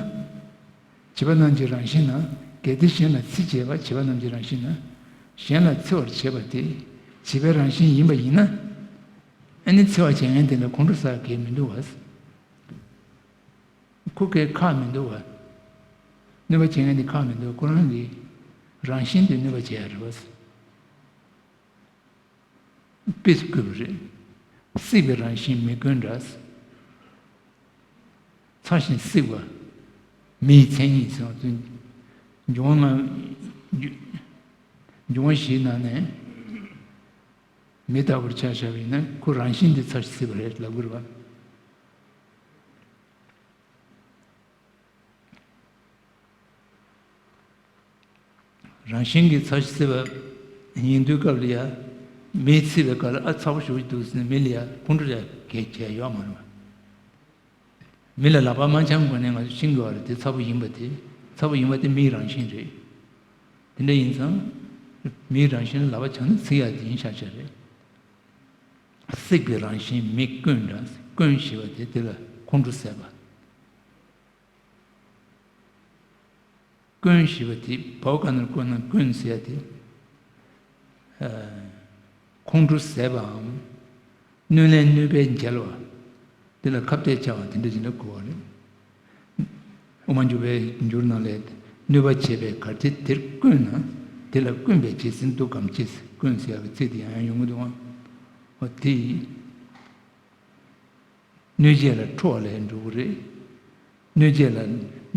བྱིས་པ་རྣམས་ཀྱི་རང་བཞིན་ན། གལ་ཏེ་གཞན་ལ་འཚེ་བྱེད་པ་བྱིས་པ་རྣམས་ཀྱི་རང་བཞིན་ན། གཞན་ལ་འཚེ་བར་བྱེད་པ་དེ་བྱིས་པའི་རང་བཞིན་ཡིན་པ་ཡིན་ན། ཨ་ནི་འཚེ་བ་བྱེད་མཁན་དེ་ལ་ཁོང་ཁྲོ་ཟ་གལ་མི་འདུག་བ། ཁོ་གའི་ཁག་མི་འདུག་བ། གནོད་པ་བྱེད་མཁན་དེ་ཁག་མི་འདུག། ཁོ་རང་གི་རང་བཞིན་དེ་གནོད་པ་བྱེད་ཡ་རེད་བ། དཔེ་བཀོད་པ་རེད། སྲེག་པའི་རང་བཞིན་མེ་བསྐོན་འདྲ། ཚ་ཞིང་བསྲེག་པ། མེའི་མཚན་ཉིད་ཟེར་བ་དེ། འབྱུང་བ་ལྔ། འབྱུང་བ་བཞིའི་ནང་ནས་མེ་ལྟ་བུར་ཆ་བཞག་པ་ཡིན་ན་ཁོ་རང་བཞིན་དེ་ཚ་ཞིང་བསྲེག་པ་རེད་ལབ་དགོས་རེད་བ། རང་བཞིན་གྱིས་ཚ་ཞིང་བསྲེག་པ་ཡིན་དུས་སྐབས་ལ་ཡ། མེས་ཚིག་པའི་སྐབས་ལ་ཨ་ཚ་པོ་ཞེ་པོ་ཅིག་འདུག་ཟེར་ནས་མི་ལ་ཡ་ཁོང་ཁྲོ་ཡ་གས་བྱས་ཡོད་མ་རེད་བ། མི་ལ་ལག་པ་མ་འཆང་གོང་ནས་ང་ཚོ་ཤེས་དགོས་པ་རེད་དེ་ཚ་པོ་ཡིན་པ་དེ། ཚ་པོ་ཡིན་པ་དེ་མིའི་རང་བཞིན་རེད། དེ་འདྲ་ཡིན་ཙང་། མིའི་རང་བཞིན་ལ་ལག་པ་འཆང་ན་ཚིག་ཡ་དེ་ཡིན་ཤག་ཤག་རེད། བསྲེག་པའི་རང་བཞིན་མེ་བསྐོན་འདྲ། བསྐོན་ཞེས་པ་དེ་དེ་ལ་ཁོང་ཁྲོ་ཟ་བ། བསྐོན་ཞེས་པ་དེ་བའོ་ག་ན་བསྐོན་ན་བསྐོན་ཟེར་ཡ་དེ། ཨ། ཁོང་ཁྲོ་ཟད་པའམ། གནོད་ལན་གནོད་པས་འཇལ་བ། དེ་ལ་ཁ་གཏད་བཅག་པ་དེ་འདྲ་ཞིག་ལ་གོ་བ་རེད། དབུ་མ་འཇུག་པའི་འགྱུར་ནང་ལས། གནོད་པ་བྱེད་པའི་གར་ཐིག་དེར་བསྐོན་ན། དེ་ལ་བསྐོན་པའི་རྗེས་ཟིན་འདུག་གམ་ཅེས། བསྐོན་ཟེར་ཡ་གི་ཚིག་དེ་ཡང་ཡང་ཡོང་གི་འདུག་ཨང་། འོ་དེ་ཡིས། གནོད་བྱེད་ལ་ཁྲོ་བ་ལ་ཡང་འགྲོ་གི་རེད། གནོད་བྱེད་ལ་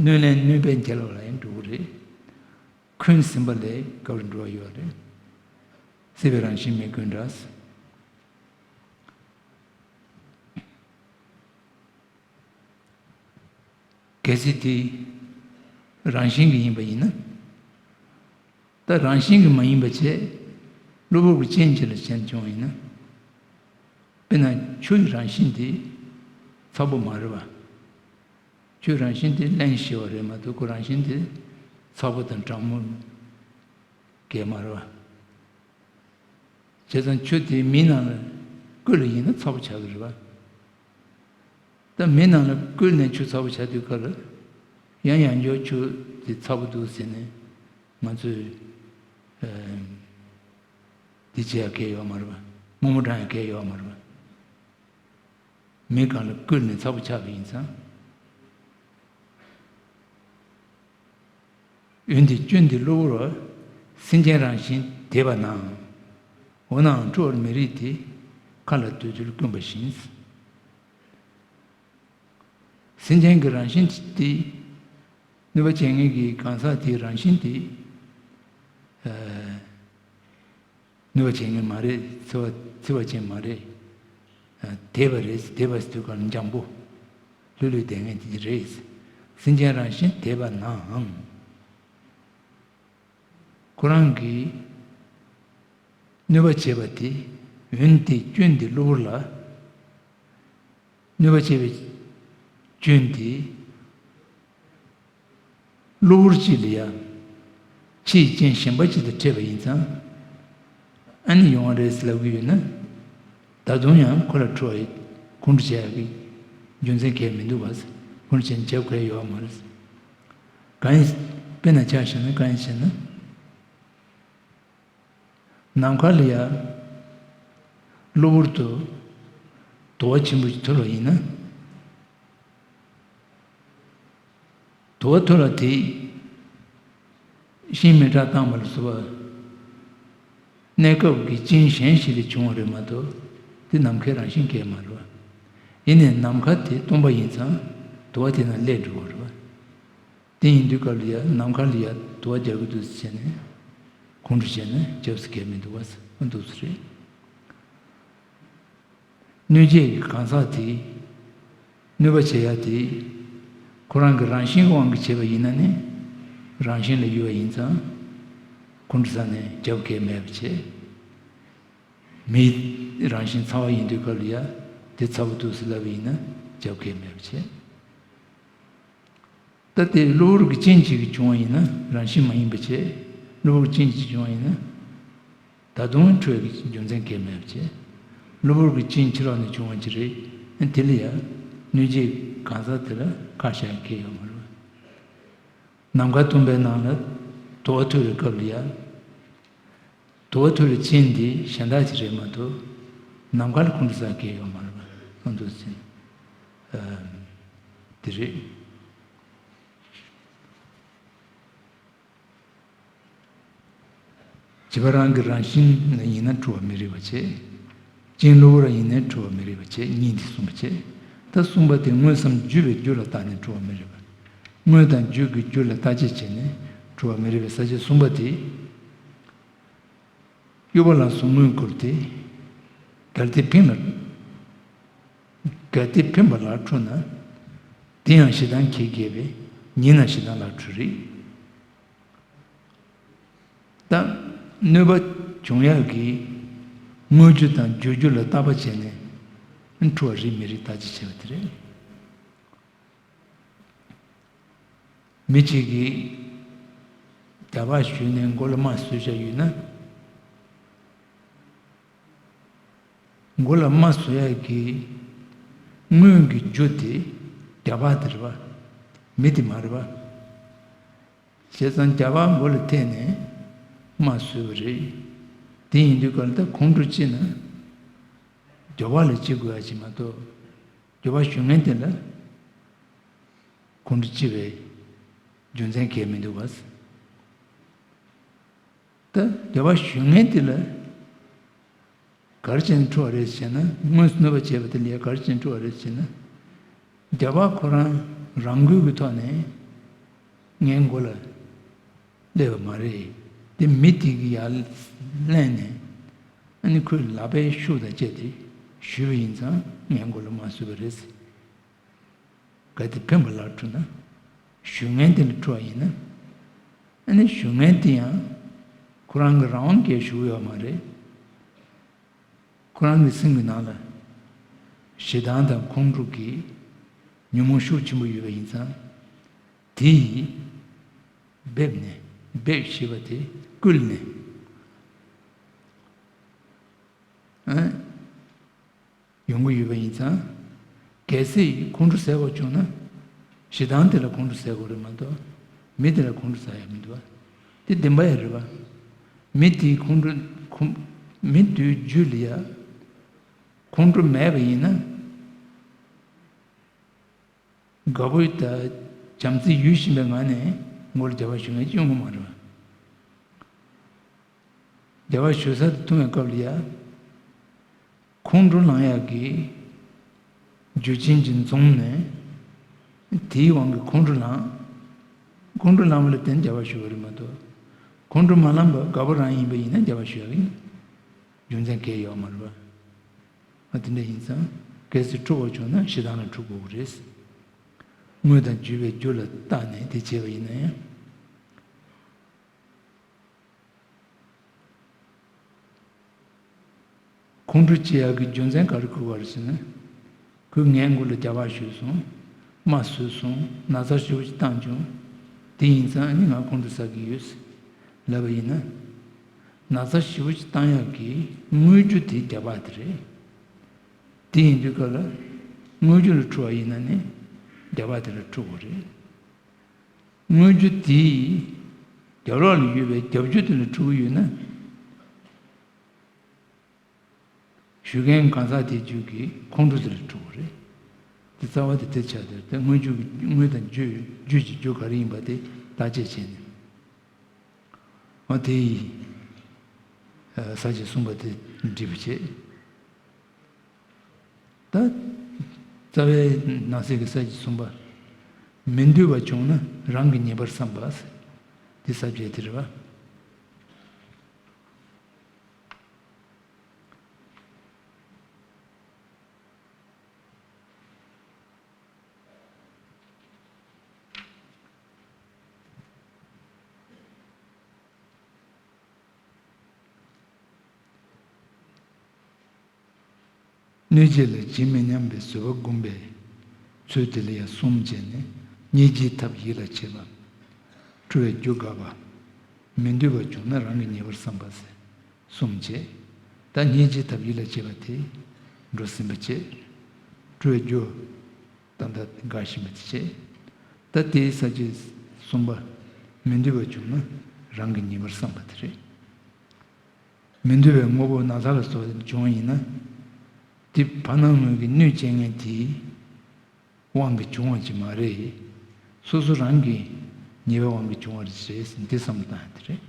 གནོད་ལན་གནོད་པས་འཇལ་བ་ལ་ཡང་འགྲོ་གི་རེད། འཁོན་ཟིན་པ་ལས་སྐབས་རེ་འགྲོ་བ་ཡོད་རེད། བསྲེག་པའི་རང་བཞིན་མེ་བསྐོན་འདྲ། གལ་སྲིད་དེ་རང་བཞིན་གྱི་ཡིན་པ་ཡིན་ན། ད་རང་བཞིན་གྱིས་མ་ཡིན་པ་བྱས། གློ་བུར་གྱི་རྐྱེན་གྱིས་ལ་བྱས་བྱུང་བ་ཡིན་ན། དཔེར་ན་ཆུ་ཡི་རང་བཞིན་དེ་ཚ་པོ་མ་རེད་བ། ཆུའི་རང་བཞིན་དེ་རླན་ཞེས་པ་རེད་མ་གཏོགས་ཁོ་རང་བཞིན་དེ་ཚ་པོ་དང་གྲང་མོ་གས་མ་རེད་བ། བྱས་ཙང་ཆུ་དེ་མེའི་ནང་ལ་བསྐོལ་ལ་ཡིན་ན་ཚ་པོ་ཆགས་ཀྱི་རེད་བ། ད་མེ་ནང་ལ་བསྐོལ་ནས་ཆུ་ཚ་པོ་ཆགས་དུས་སྐབས་ལ། ཡང་ཡང་འཇོག་ཆུ་དེ་ཚ་པོ་འདུག་ཟེར་ནས་ང་ཚོས་ཨ་དེ་བྱེད་ཡ་གལ་ཡོད་མ་རེད་པ། རྨོ་མོ་སྦྲང་ཡ་གལ་ཡོད་མ་རེད་པ། མེ་གང་ལ་བསྐོལ་ནས་ཚ་པོ་ཆགས་པ་ཡིན་ཙང་། འོན་ཏེ་སྐྱོན་དེ་གློ་བུར་བ། སེམས་ཅན་རང་བཞིན་དེ་བ་ནའང་། འོ་ནའང་འཁྲུལ་བར་མི་རིགས་ཏེ། མཁའ་ལ་རྡུལ་རྡུལ་བསྐོན་པ་བཞིན། སེམས་ཅན་གྱི་རང་བཞིན་དེ། གནོད་པ་བྱེད་མཁན་གྱི་གང་ཟག་དེའི་རང་བཞིན་དེ། ཨ། ནུས་པ་བྱེད་མཁན་མ་རེད། འཚེ་བ་འཚེ་བ་ཅན་མ་རེད། དེས་པ་རེད། དེས་པ་ཟེར་དུས་གང་ལ་འཇམ་པོ་ལྷོད་ལྷོད་བསྡད་མཁན་དེ་རེད། སེམས་ཅན་རང་བཞིན་དེས་པ་ནའང་། ཁོ་རང་གིས་གནོད་པ་བྱས་པ་དེ་འོན་ཏེ་སྐྱོན་དེ་གློ་བུར་ལ། གནོད་པ་བྱས་པའི་སྐྱོན་དེ་གློ་བུར་ཅིག་ལ་ཡ་ཕྱིའི་རྐྱེན་གཞན་པ་ཅིག་དང་འཕྲད་པ་ཡིན་ཙང་། ཨ་ནི་ཡོང་བ་རེད་ཟེར་ལབ་ཀྱི་ཡོད་ན། ད་དུང་ཡང་ཁོ་ལ་འཁྲུལ་བ་ཁོང་ཁྲོ་བྱེད་ཡག་གི་རྒྱུ་མཚན་གང་ཡང་མི་འདུག་བ། ཁོང་ཁྲོ་བྱས་ནས་བྱེད་དགོས་ཡོད་མ་རེད། གང་ཡིན། དཔེར་ན་ཆ་བཞག་ན་གང་ཡིན་ཟེར་ན། ནམ་མཁའ་ལ་ཡ་གློ་བུར་དུ་དུ་བ་ཆེན་པོ་ཞིག་ཐོན་པ་ཡིན་ན། དུ་བ་ཐོན་པ་དེ་ཤིང་མེ་སྲེག་བཏང་བ་ལ་སོགས་པ་གནས་སྐབས་ཀྱི་རྐྱེན་གཞན་ཞིག་ལས་བྱུང་བ་རེད་མ་གཏོགས། དེ་ནམ་མཁའི་རང་བཞིན་གང་ཡང་མ་རེད་བ། ཡིན་ནའི་ནམ་མཁའ་དེ་སྟོང་པ་ཡིན་ཙང་དུ་བ་དེ་ནང་སླེབས་འགྲོ་གི་རེད་བ། དེ་ཡིན་དུས་སྐབས་ལ་ཡ་ནམ་མཁའ་ལ་ཡ་དུ་བ་རྒྱག་གི་འདུག་ཟེར་བྱས་ནས་ཁོང་ཁྲོ་བྱས་ན་སྐྱབས་སུ་གང་ཡང་མི་འདུག་བ། འདུག་སེ་རེད། གནོད་བྱེད་ཀྱི་གང་ཟག་དེས་གནོད་པ་བྱེད་ཡ་དེ་ཁོ་རང་གི་རང་བཞིན་གྱི་དབང་གིས་བྱས་པ་ཡིན་ན་ནི། རང་བཞིན་ལ་གཡོས་པ་ཡིན་ཙང་ཁོང་ཁྲོ་ཟ་ནས་རྒྱབ་འགལ་མེད་པ་བྱེད། མིའི་རང་བཞིན་ཚ་བ་ཡིན་དུས་སྐབས་ལ་ཡ་དེ་ཚ་པོ་འདུག་ཟེར་ལབ་པ་ཡིན་ན་རྒྱབ་འགལ་མེད་པ་བྱེད། ད་དེ་གློ་བུར་གྱི་རྐྱེན་གཅིག་གིས་བྱུང་བ་ཡིན་ན་རང་བཞིན་མ་ཡིན་པ་བྱས། གློ་བུར་རྐྱེན་གཅིག་བྱུང་བ་ཡིན་ན་ད་དུང་འཁྲུལ་བའི་རྒྱུ་མཚན་གང་ཡང་མེད་པ་བྱས། གློ་བུར་གྱི་རྐྱེན་ཕྱི་ལོགས་ནས་བྱུང་བ་ཅིག་རེད། ཨ་དེ་ལ་ཡ་གནོད་བྱེད་གང་ཟག་དེ་ལ་ཁ་བཤད་མཁན་ཡོད་མ་རེད། ནམ་མཁའ་སྟོང་པའི་ནང་ལ་དུ་བ་ཐོན་པའི་སྐབས་ལ་ཡ། དུ་བ་ཐོན་པའི་རྐྱེན་དེ་གཞན་དག་ཅིག་རེད་མ་གཏོགས། ནམ་མཁའ་ལ་ཁོང་ཁྲོ་ཟ་མཁན་ཡོད་མ་རེད་པ། ཨ་འདུག་ཟེར་ན། ཨ། དེ་རེད། བྱིས་པ་རང་གི་རང་བཞིན་ལ་ཡིན་ན་འཁྲུལ་བ་མི་རིགས་པ་བྱས། རྐྱེན་གློ་བུར་ཡིན་ནའི་འཁྲུལ་བ་མི་རིགས་པ་བྱས། གཉིས་འདི་གསུངས་པ་བྱས། ད་གསུམ་པ་དེ་དངོས་སམ་བརྒྱུད་པའི་རྒྱུ་ལ་བརྟགས་ནས་འཁྲུལ་བ་མི་རིགས་པ། དངོས་དང་བརྒྱུད་ཀྱི་རྒྱུ་ལ་བརྟག་དཔྱད་བྱས་ནས་འཁྲུལ་བ་མི་རིགས་པའི་ས་བཅད་གསུམ་པ་དེ། གཡོ་བ་ལ་སོགས་དངོས་བསྐུར་ཏེ། གལ་ཏེ་ཕན་ལ། གལ་ཏེ་ཕན་པ་ལ་འཁྲུལ་ན། དེ་ཡང་ཞེ་སྡང་གིས་བསྐྱེད་པས་ཉེས་ན་ཞེ་སྡང་ལ་འཁྲུལ་རིགས། ད་གནོད་པ་བྱུང་ཡག་གི་དངོས་རྒྱུ་དང་བརྒྱུད་རྒྱུ་ལ་བརྟག་པ་བྱས་ནས་འཁྲུལ་བ་རིགས་མི་རིགས་བརྟག་དཔྱད་བྱས་པ་དེ་རེད། མི་གཅིག་གིས་རྒྱབ་ཕར་གཞུས་ནས་མགོ་ལ་རྨ་བཟོས་བཞག་ཡོད་ན། མགོ་ལ་རྨ་བཟོ་ཡག་གི་དངོས་ཀྱི་རྒྱུ་དེ་རྒྱབ་ཕར་དེ་རེད་པ། མི་དེ་མ་རེད་པ། བྱས་ཙང་རྒྱབ་ཕར་མགོ་ལ་ཐེབས་ནས་རྨ་བཟོས་པ་རེད། དེ་ཡིན་དུས་ག་ལ་ད་ཁོང་ཁྲོ་སྐྱེས་ན་རྒྱབ་ཕར་ལ་སྐྱེ་དགོས་ཡ་ཅིག་མ་གཏོགས། རྒྱབ་ཕར་གཞུ་མཁན་དེ་ལ་ཁོང་ཁྲོ་སྐྱེ་བའི་རྒྱུ་མཚན་གང་ཡང་མི་འདུག་བ། ད་རྒྱབ་ཕར་གཞུ་མཁན་དེ་ལ་ག་རེ་བྱས་ནས་འཁྲུལ་བ་རེད་ཟེར་ན། དངོས་སུ་གནོད་པ་བྱས་པ་དེ་ལ་ག་རེ་བྱས་ནས་འཁྲུལ་བ་རེད་ཟེར་ན། རྒྱབ་ཕར་ཁོ་རང་རང་འགུལ་གྱི་ཐོག་ནས་ངའི་མགོ་ལ་སླེབས་པ་མ་རེད། དེ་མི་དེ་གིས་ཡར་ལེན་ནས་ཨ་ནི་ཁོའི་ལག་པའི་ཤུགས་དང་བཅས་ཏེ་གཞུས་པ་ཡིན་ཙང་ངའི་མགོ་ལ་རྨ་བཟོས་པ་རེད། གལ་ཏེ་ཕན་པ་ལ་འཁྲུལ་ན། གཞུ་མཁན་དེ་ལ་འཁྲུལ་བ་ཡིན་ན། ཨ་ནི་གཞུ་མཁན་དེ་ཡང་ཁོ་རང་གི་རང་དབང་གིས་གཞུ་ཡོད་མ་རེད། ཁོ་རང་གི་སེམས་ཀྱི་ནང་ལ་ཞེ་སྡང་དང་ཁོང་ཁྲོ་གི་ཉོན་མོངས་ཤུགས་ཆེན་པོ་ཡོད་པ་ཡིན་ཙང་། དེ་ཡིས་འབེབས་ནས། འབེབས་ཞེས་པ་དེ་བསྐུལ་ནས། ཨ། ཡོང་གི་ཡོད་པ་ཡིན་ཙང་། གལ་སྲིད་ཁོང་ཁྲོ་ཟ་དགོས་བྱུང་ན། ཞེ་སྡང་དེ་ལ་ཁོང་ཁྲོ་ཟ་དགོས་རེད་མ་གཏོགས། མི་དེ་ལ་ཁོང་ཁྲོ་ཟ་ཡ་མི་འདུག་བ། དེ་བདེན་པ་ཡང་རེད་བ། མི་དེའི་ཁོང་ཁྲོ་ཁོང་། མི་དེའི་རྒྱུད་ལ་ཡ་ཁོང་ཁྲོ་མེད་པ་ཡིན་ན། དགའ་པོ་དང་བྱམས་བརྩེ་ཡུལ་བཞིན་པའི་ངང་ནས་མགོ་ལ་རྒྱབ་ཕར་གཞུ་མཁན་ཅིག་ཡོང་གི་མ་རེད་བ། རྒྱབ་ཕར་གཞུ་ས་དེ་མཐོང་བའི་སྐབས་ལ་ཡ། ཁོང་ཁྲོ་ལངས་ཡག་གི་རྒྱུ་རྐྱེན་གྱིས་འཛོམས་ནས། དེའི་དབང་གིས་ཁོང་ཁྲོ་ལངས། ཁོང་ཁྲོ་ལངས་པ་ལ་བརྟེན་རྒྱབ་ཕར་གཞུ་བ་རེད་མ་གཏོགས། ཁོང་ཁྲོ་མ་ལངས་པ་དགའ་པོ་རང་ཡིན་པ་ཡིན་ན་རྒྱབ་ཕར་གཞུ་ཡག་ཡིན། རྒྱུ་མཚན་གང་ཡང་ཡོད་མ་རེད་པ། ཨ་དེ་འདྲ་ཡིན་ཙང་གལ་སྲིད་འཁྲུལ་བ་བྱུང་ན་ཞེ་སྡང་ལ་འཁྲུལ་དགོས་ཀྱི་རེད། དངོས་དང་བརྗོད་པའི་རྒྱུ་ལ་བརྟགས་ནས་དེ་བྱས་པ་ཡིན་ན་ཡང་། ཁོང་ཁྲོ་སྐྱེ་ཡག་གི་རྒྱུ་མཚན་ག་རེ་ཁུར་བ་རེད་ཟེར་ན། ཁོས་ངའི་མགོ་ལ་རྒྱབ་ཕར་གཞུས་སོང་། རྨ་བཟོས་སོང་། ན་ཚ་ཞེ་པོ་ཅིག་བཏང་བྱུང་། དེ་ཡིན་ཙང་ཨ་ནི་ང་ཁོང་ཁྲོ་ཟ་གི་ཡོད་ཟེར་ལབ་པ་ཡིན་ན། ན་ཚ་ཞེ་པོ་ཅིག་བཏང་ཡག་གི་དངོས་རྒྱུ་དེ་རྒྱབ་ཕར་དེ་རེད། དེ་ཡིན་དུས་སྐབས་ལ་དངོས་རྒྱུ་ལ་འཁྲུལ་བ་ཡིན་ན་ནི་རྒྱབ་ཕར་དེ་ལ་འཁྲུལ་དགོས་རེད། དངོས་རྒྱུ་དེའི་རྒྱབ་ལོགས་ལ་ཡོད་པའི་རྒྱབ་རྒྱུ་དེ་ལ་འཁྲུལ་གྱི་ཡོད་ན། ཞུ་མཁན་གང་ཟག་དེའི་རྒྱུད་ཀྱི་ཁོང་ཁྲོ་དེ་ལ་འཁྲུལ་དགོས་རེད། དེ་རྩ་བ་དེ་དེ་ཆགས་བསྡད་དེ་དངོས་རྒྱུ་གི་དངོས་དང་རྒྱུ་རྒྱུ་གྱི་རྒྱུ་ག་རེ་ཡིན་པ་དེ་བརྟག་དཔྱད་བྱས་ནས། འོ་དེ་ཡིས་ས་བཅད་གསུམ་པ་དེ་འགྲིག་པ་བྱེད། ད་རྩ་བའི་ནང་གསེས་ཀྱི་ས་བཅད་གསུམ་པ། མི་འདོད་པ་བྱུང་ན་རང་གི་ཉེས་པར་བསམ་པ་ཟེར། འདི་ས་བཅད་དེ་རེད་པ། གནོད་བྱེད་ལ་ཇི་མི་སྙམ་པའི་བཟོད་པ་བསྒོམ་པའི་ཚུལ་དེ་ལ་ཡང་གསུམ་བྱས་ནས་སྙིང་རྗེའི་ཐབས་ཡིད་ལ་བྱེད་པ། འཁྲུལ་བའི་རྒྱུ་དགག་པ། མི་འདོད་པ་བྱུང་ན་རང་གི་ཉེས་པར་བསམ་པ་ཟེར། གསུམ་བྱས། ད་སྙིང་རྗེའི་ཐབས་ཡིད་ལ་བྱེད་པ་དེ་འགྲོ་ཟིན་པ་བྱས། འཁྲུལ་བའི་རྒྱུ་ད་ལྟ་དགག་བཞིན་པ་དེ་བྱས། ད་དེའི་ས་བཅད་གསུམ་པ། མི་འདོད་པ་བྱུང་ན་རང་གི་ཉེས་པར་བསམ་པ་དེ་རེད། མི་འདོད་པའི་དངོས་པོ་ན་ཚ་ལ་སོགས་བྱུང་བ་ཡིན་ན། དེ་བར་སྣང་ངོས་ཀྱི་གནོད་བྱེད་མཁན་དེའི་དབང་གིས་བྱུང་བ་ཅིག་མ་རེད། སོ་སོ་རང་གི་ཉེས་པའི་དབང་གིས་བྱུང་བ་རེད་ཟེར་འདི་བསམ་བློ་བཏང་ཡ་དེ་རེད།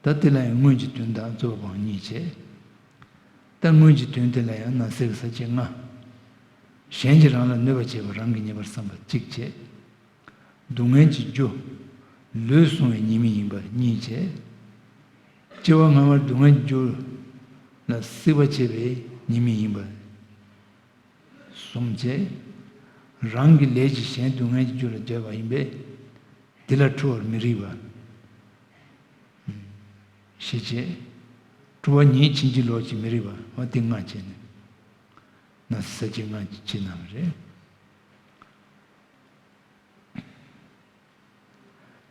ད་དེ་ལ་ཡང་སྔོན་གྱི་དོན་དང་རྩོད་པ་སྤང་གཉིས་བྱས། ད་སྔོན་གྱི་དོན་དེ་ལ་ཡང་ནང་གསེས་ཀྱི་ས་བཅད་ལྔ། གཞན་གྱིས་རང་ལ་གནོད་པ་བྱས་པ་རང་གིས་ཉེས་པར་བསམ་པ་གཅིག་བྱས། སྡུག་བསྔལ་གྱི་རྒྱུ་ལུས་བསྲུང་བའི་ཉེས་དམིགས་ཡིན་པ་གཉིས་བྱས། སྐྱེ་བ་སྔ་མར་སྡུག་བསྔལ་གྱི་རྒྱུ་ལ་སྲེག་པ་བྱས་པའི་ཉེས་དམིགས་ཡིན་པ། གསུམ་བྱས། རང་གི་ལས་ཀྱིས་གཞན་སྡུག་བསྔལ་གྱི་རྒྱུ་ལ་བརྒྱབ་པ་ཡིན་པས། དེ་ལ་འཁྲུལ་བར་མི་རིགས་པ། བཞི་བྱས། འཁྲུལ་བ་ཉིད་ཕྱིན་ཅི་ལོག་ཅིག་མི་རིགས་པ། འོ་དེ་ལྔ་བྱས་ནས། ན་ས་བཅད་ལྔ་ཅིག་གནང་བ་རེད།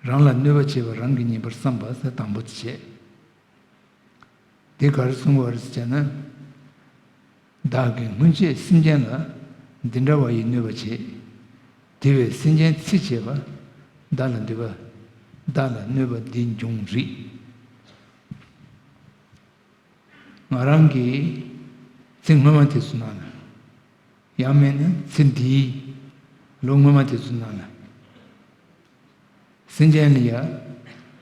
རང་ལ་གནོད་པ་བྱས་པ་རང་གིས་ཉེས་པར་བསམ་པ་ཟེར་དང་པོ་དེ་བྱས། དེ་ག་རེ་གསུངས་པ་རེད་ཟེར་ན། བདག་གིས་སྔོན་ཆད་སེམས་ཅན་ལ་འདི་འདྲ་བ་ཡི་གནོད་པ་བྱས། དེ་བས་སེམས་ཅན་ཚེ་ཕྱི་མ་བདག་ལ་འདོད་པ། བདག་ལ་གནོད་པ་འདི་འབྱུང་རིགས། ང་རང་གིས་ཚེ་སྔོན་མ་དེ་ཚོའི་ནང་ལ། ཡང་མིན་ན་ཚེ་འདིའི་ལོ་སྔོན་མ་དེ་ཚོའི་ནང་ལ། སེམས་ཅན་ལ་ཡ།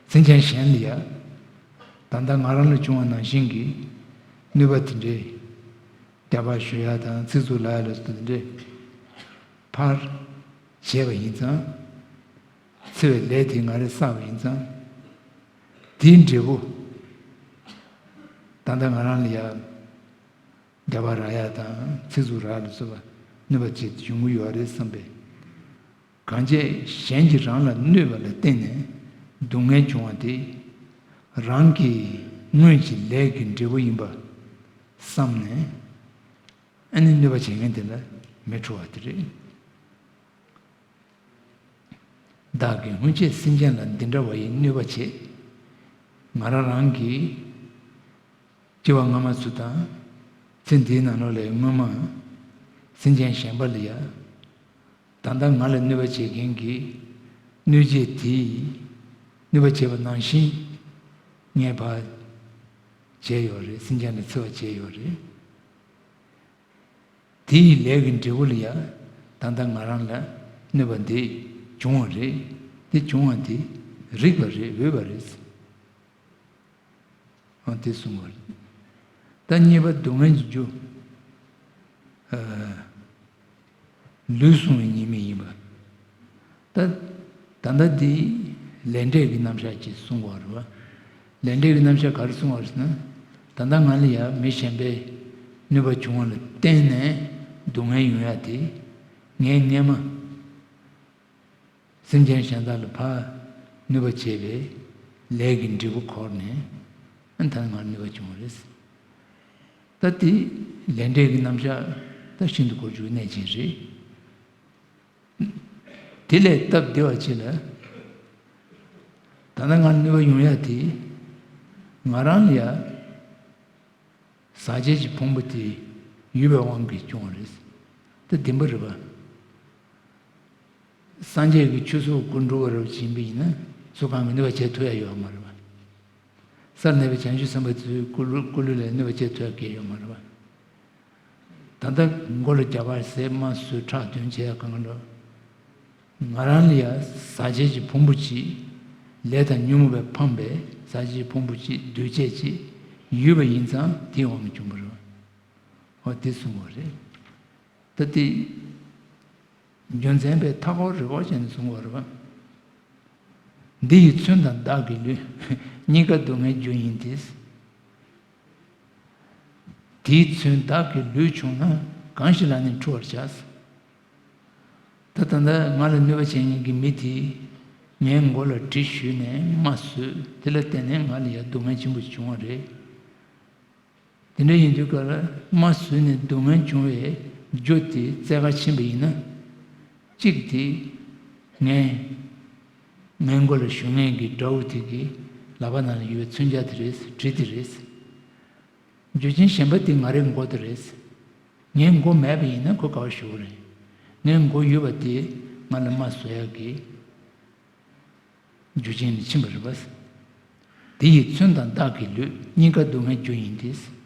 སེམས་ཅན་གཞན་ལ་ཡ། ད་ལྟ་ང་རང་ལ་བྱུང་བ་ནང་བཞིན་གྱི་གནོད་པ་དེ་འདྲའི་རྒྱབ་ཕར་གཞུ་ཡ་དང་ཚིག་རྩུབ་ལབ་ཡ་ལ་སོགས་དེ་འདྲའི་ཕར་བྱས་པ་ཡིན་ཙང་། འཚེ་བའི་ལས་དེ་ང་རས་བསགས་པ་ཡིན་ཙང་། དེའི་འབྲས་བུ་ད་ལྟ་ང་རང་ལ་ཡ། རྒྱབ་ཕར་རག་ཡ་དང་ཚིག་རྩུབ་རག་ལ་སོགས་པ་གནོད་པ་ཅིག་འབྱུང་གི་ཡོད་རེད་བསམ་པས། གང་བྱས་གཞན་གྱིས་རང་ལ་གནོད་པ་ལ་བརྟེན་ནས་སྡུག་བསྔལ་བྱུང་བ་དེ། རང་གི་སྔོན་གྱི་ལས་ཀྱི་འབྲས་བུ་ཡིན་པ་བསམ་ནས། ཨ་ནི་གནོད་པ་བྱེད་མཁན་དེ་ལ་མི་ཁྲོ་བ་དེ་རེད། བདག་གིས་སྔོན་ཆད་སེམས་ཅན་ལ་འདི་འདྲ་བ་ཡི་གནོད་པ་བྱས། ང་རང་རང་གིས་སྐྱེ་བ་སྔ་མ་ཚོ་དང་། ཚེ་འདིའི་ནང་ལོགས་ལ་སྔོན་མ་སེམས་ཅན་གཞན་པ་ལ་ཡ། ད་ལྟ་ང་ལ་གནོད་པ་བྱེད་མཁན་གྱི་གནོད་བྱེད་དེས་གནོད་པ་བྱས་པ་ནང་བཞིན་ངས་ཕར་བྱས་ཡོད་རེད། སེམས་ཅན་ལ་འཚེ་བ་བྱས་ཡོད་རེད། དེ་ཡི་ལས་ཀྱི་འབྲས་བུ་ལ་ཡང་ད་ལྟ་ང་རང་ལ་གནོད་པ་འདི་བྱུང་བ་རེད། དེ་བྱུང་བ་དེ་རིགས་པ་རེད། འོས་པ་རེད། ཨ་དེ་གསུངས་པ་རེད། ད་གཉིས་པ་སྡུག་བསྔལ་གྱི་རྒྱུ། ཨ། ལུས་བསྲུང་བའི་ཉེས་དམིགས་ཡིན་པ། ད་ད་ལྟ་འདི་ལས་འབྲས་ཀྱི་རྣམ་གཞག་ཅིག་གསུངས་པ་རེད་བ། ལས་འབྲས་ཀྱི་རྣམ་གཞག་ག་རེ་གསུངས་པ་རེད་ཟེར་ན། ད་ ད་ལྟ་ང་ལ་ཡ་མི་གཞན་པས་ནུས་པ་བྱུང་བ་ལ་བརྟེན་ནས་སྡུག་བསྔལ་ཡོང་ཡ་དེ། ངས་སྔས་མ་སེམས་ཅན་གཞན་དག་ལ་ཕར་ནུས་པ་བྱས་པའི་ལས་ཀྱི་འབྲས་བུ་འཁོར་ནས། ཨ་ནི་ད་ནི་ང་ལ་ནུས་པ་བྱུང་བ་རེད། ད་དེ་ལས་འབྲས་ཀྱི་རྣམ་གཞག་ད་ཤིན་ཏུ་གོ་རྒྱུ་གནད་ཅན་རེད། དེ་ལས་སྟབས་བདེ་བ་ཅིག་ལ། ད་ལྟ་ང་ལ་ནུས་པ་ཡོང་ཡ་དེ། ང་རང་ལ་ཡ་ཟག་བཅས་ཀྱི་ཕུང་པོ་དེ་ཡོད་པའི་དབང་གིས་བྱུང་བ་རེད། ད་བདེན་པ་རེད་པ། སངས་རྒྱས་ཀྱི་ཆོས་ཚོགས་ཀུན་འགྲོ་བ་རབ་ཅིག་ཡིན་པ་ཡིན་ན་ཚུར་གང་གི་ནུས་པ་བྱེད་ཐུབ་ཡ་ཡོད་མ་རེད་པ། སར་གནས་པའི་བྱང་ཆུབ་སེམས་དཔའ་ཚོའི་སྐུ་ལུས་སྐུ་ལུས་ལ་ནུས་པ་བྱེད་ཐུབ་ཡ་གང་ཡང་ཡོད་མ་རེད་པ། ད་ལྟ་མགོ་ལ་རྒྱབ་པ་ཟས་དམར་གསོལ་ཁྲག་འདོན་བྱས་ཡ་གང་ག་འགྲོ། ང་རང་ལ་ཡ་ཟག་བཅས་ཀྱི་ཕུང་པོ་གཅིག་ལས་དང་ཉོན་མོངས་པས་འཕངས་པའི་ཟག་བཅས་ཀྱི་ཕུང་པོ་གཅིག་འདུས་བྱས་གཅིག་ཡོད་པ་ཡིན་ཙང་དེའི་དབང་གིས་བྱུང་བ་རེད། འོ་དེ་གསུངས་པ་རེད། ད་དེ་རྒྱུ་མཚན་པས་མཐའ་འཁོར་རི་བོ་ཅན་གསུངས་པ་རེད་པ། འདི་ཡིས་མཚོན་དང་བདག་གི་ལུས། གཉིས་ཀ་སྡུག་བསྔལ་རྒྱུ་ཡིན་ཏེ། དེས་མཚོན་བདག་གི་ལུས་ཕྱུང་ན། གང་ཞིག་ལ་ནི་འཁྲུ་བར་བྱ། ད་ད་ལྟ་ང་ལ་གནོད་པ་བྱེད་མཁན་གྱི་མི་དེས་ངའི་མགོ་ལ་གྲི་གཞུས་ནས་རྨ་བཟོས། དེ་ལ་བརྟེན་ནས་ང་ལ་ཡང་སྡུག་བསྔལ་ཆེན་པོ་ཞིག་བྱུང་བ་རེད། དེ་འདྲ་ཡིན་དུས་ག་ལ་རྨ་བཟོས་ནས་སྡུག་བསྔལ་བྱུང་བའི་རྒྱུ་དེ་བཙལ་ག་ཕྱིན་པ་ཡིན་ན། གཅིག་དེ་ངས་ངའི་མགོ་ལ་གཞུ་མཁན་གྱི་དགྲ་བོ་དེ་གི་ལག་པ་ནང་ལ་ཡོད་པའི་མཚོན་ཆ་དེ་རེད། གྲི་དེ་རེད། རྒྱུ་རྐྱེན་གཞན་པ་དེ་ང་རའི་མགོ་དེ་རེད། ངའི་མགོ་མེད་པ་ཡིན་ན་ཁོ་ག་པར་གཞུ་གི་རེད། ངའི་མགོ་ཡོད་པ་དེ་ང་ལ་རྨ་བཟོ་ཡག་གི་རྒྱུ་རྐྱེན་ནི་ཕྱིན་པ་རེད་པ། དེ་ཡིས་མཚོན་དང་བདག་གི་ལུས། གཉིས་ཀ་སྡུག་བསྔལ་རྒྱུ་ཡིན་ཏེ།